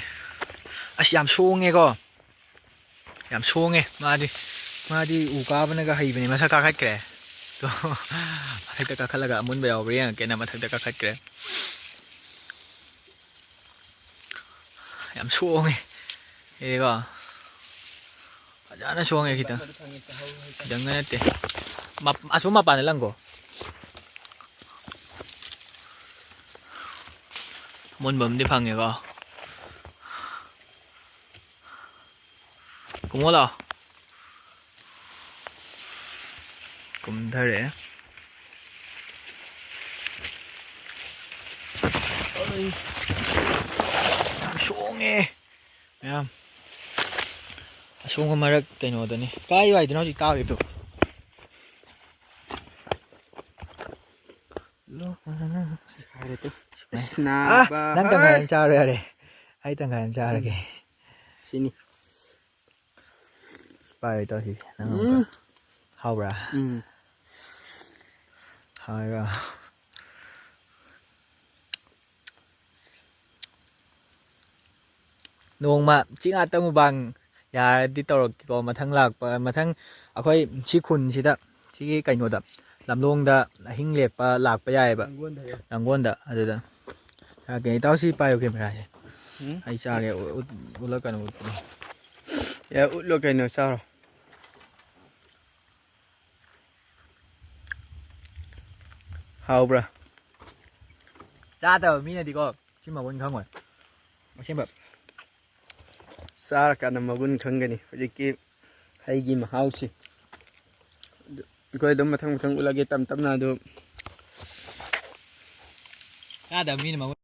ꯑꯁ, ꯌꯥꯝ ꯁꯣꯡꯉꯦꯀꯣ꯫ ꯌꯥꯝ ꯁꯣꯡꯉꯦ ꯃꯥꯗꯤ꯫ ꯃꯥꯗꯤ ꯎ ꯀꯥꯕꯅꯒ ꯍꯩꯕꯅꯦ꯫ ꯃꯊꯛ ꯀꯥꯈꯠꯈ꯭ꯔꯦ꯫ ꯇꯣ, ꯃꯊꯛꯇ ꯀꯥꯈꯠꯂꯒ ꯑꯃꯨꯟꯕ ꯌꯥꯎꯕ꯭ꯔꯥ ꯌꯦꯡꯉꯛꯀꯦꯅ ꯃꯊꯛꯇ ꯀꯥꯈꯠꯈ꯭ꯔꯦ꯫ ꯌꯥꯝ ꯁꯣꯡꯉꯦ꯫ ꯑꯦꯀꯣ꯫ ꯐꯖꯅ ꯁꯣꯡꯉꯦ ꯈꯤꯇꯪ꯫ ꯈꯤꯇꯪꯒ ꯅꯠꯇꯦ꯫ ꯃꯞ-, ꯑꯁꯣꯝ ꯃꯄꯥꯟꯗ ꯂꯪꯒꯣ꯫ ꯑꯃꯨꯟꯕ ꯑꯃꯗꯤ ꯐꯪꯉꯦꯀꯣ꯫ ꯀꯨꯝꯃꯣ ꯂꯥꯛꯑꯣ꯫ ꯀꯨꯝꯊꯔꯛꯑꯦ꯫ ꯑꯩ, ꯌꯥꯝ ꯁꯣꯡꯉꯦ꯫ ꯃꯌꯥꯝ꯫ ꯑꯁꯣꯡꯕ ꯃꯔꯛ ꯀꯩꯅꯣꯗꯅꯤ꯫ ꯀꯥꯏ ꯋꯥꯏꯗꯅꯣ ꯍꯧꯖꯤꯛ ꯇꯥꯈꯤꯕꯗꯣ? ꯁꯦꯒꯥꯏꯔꯦ ꯇꯨ꯫ ꯑꯁ, ꯑꯁ, ꯅꯥꯕ꯫ ꯅꯪ ꯇꯪꯈꯥꯏ ꯑꯃ ꯆꯥꯔꯣ ꯌꯥꯔꯦ꯫ ꯑꯩ ꯇꯪꯈꯥꯏ ꯑꯃ ꯆꯥꯔꯒꯦ꯫ ꯁꯤꯅꯤ꯫ ꯄꯥꯏꯔꯣꯏ ꯇꯧꯁꯤ ꯅꯪ ꯑꯃꯨꯛꯀ꯫ ꯎꯝ꯫ ꯍꯥꯎꯕ꯭ꯔꯥ? ꯎꯝ꯫ ꯍꯥꯎꯋꯦꯀꯣ꯫ ꯅꯣꯡꯃ ꯆꯤꯡ ꯉꯥꯛꯇ ꯃꯨꯛꯕꯥꯡ ꯌꯥꯔꯗꯤ ꯇꯧꯔꯛꯀꯦꯀꯣ꯫ ꯃꯊꯪ ꯂꯥꯛꯄ, ꯃꯊꯪ ꯑꯩꯈꯣꯏ ꯁꯤ ꯈꯨꯟꯁꯤꯗ, ꯁꯤꯒꯤ ꯀꯩꯅꯣꯗ, ꯂꯝꯂꯣꯡꯗ ꯑꯍꯤꯡ ꯂꯦꯛꯄ ꯂꯥꯛꯄ ꯌꯥꯏꯑꯕ꯫ ꯂꯥꯡꯒꯣꯜꯗ꯫ ꯂꯥꯡꯒꯣꯜꯗ, ꯑꯗꯨꯗ꯫ ꯊꯥꯔꯛꯀꯦ꯫ ꯏꯇꯥꯎ ꯁꯤ ꯄꯥꯏꯌꯨ ꯀꯦꯃꯦꯔꯥꯁꯦ꯫ ꯎꯝ? ꯑꯩ ꯆꯥꯒꯦ꯫ ꯎꯠ-, ꯎꯠꯂꯛꯀꯅꯨ, ꯎꯠꯂꯛꯀꯅꯨ꯫ ꯑꯦ, ꯎꯠꯂꯣ ꯀꯩꯅꯣ, ꯆꯥꯔꯣ꯫ ꯍꯥꯎꯕ꯭ꯔꯥ? ꯆꯥꯗꯕ ꯃꯤꯅꯗꯤꯀꯣ ꯁꯤ ꯃꯒꯨꯟ ꯈꯪꯉꯣꯏ꯫ ꯑꯁꯦꯡꯕ꯫ ꯆꯥꯔꯀꯥꯟꯗ ꯃꯒꯨꯟ ꯈꯪꯒꯅꯤ ꯍꯧꯖꯤꯛꯀꯤ ꯍꯩꯒꯤ ꯃꯍꯥꯎꯁꯤ꯫ ꯑꯗꯨ ꯑꯩꯈꯣꯏ ꯑꯗꯨꯝ ꯃꯊꯪ ꯃꯊꯪ ꯎꯠꯂꯒꯦ ꯇꯞ ꯇꯞꯅ꯫ ꯑꯗꯨ ꯆꯥꯗꯕ ꯃꯤꯅ ꯃꯒꯨꯟ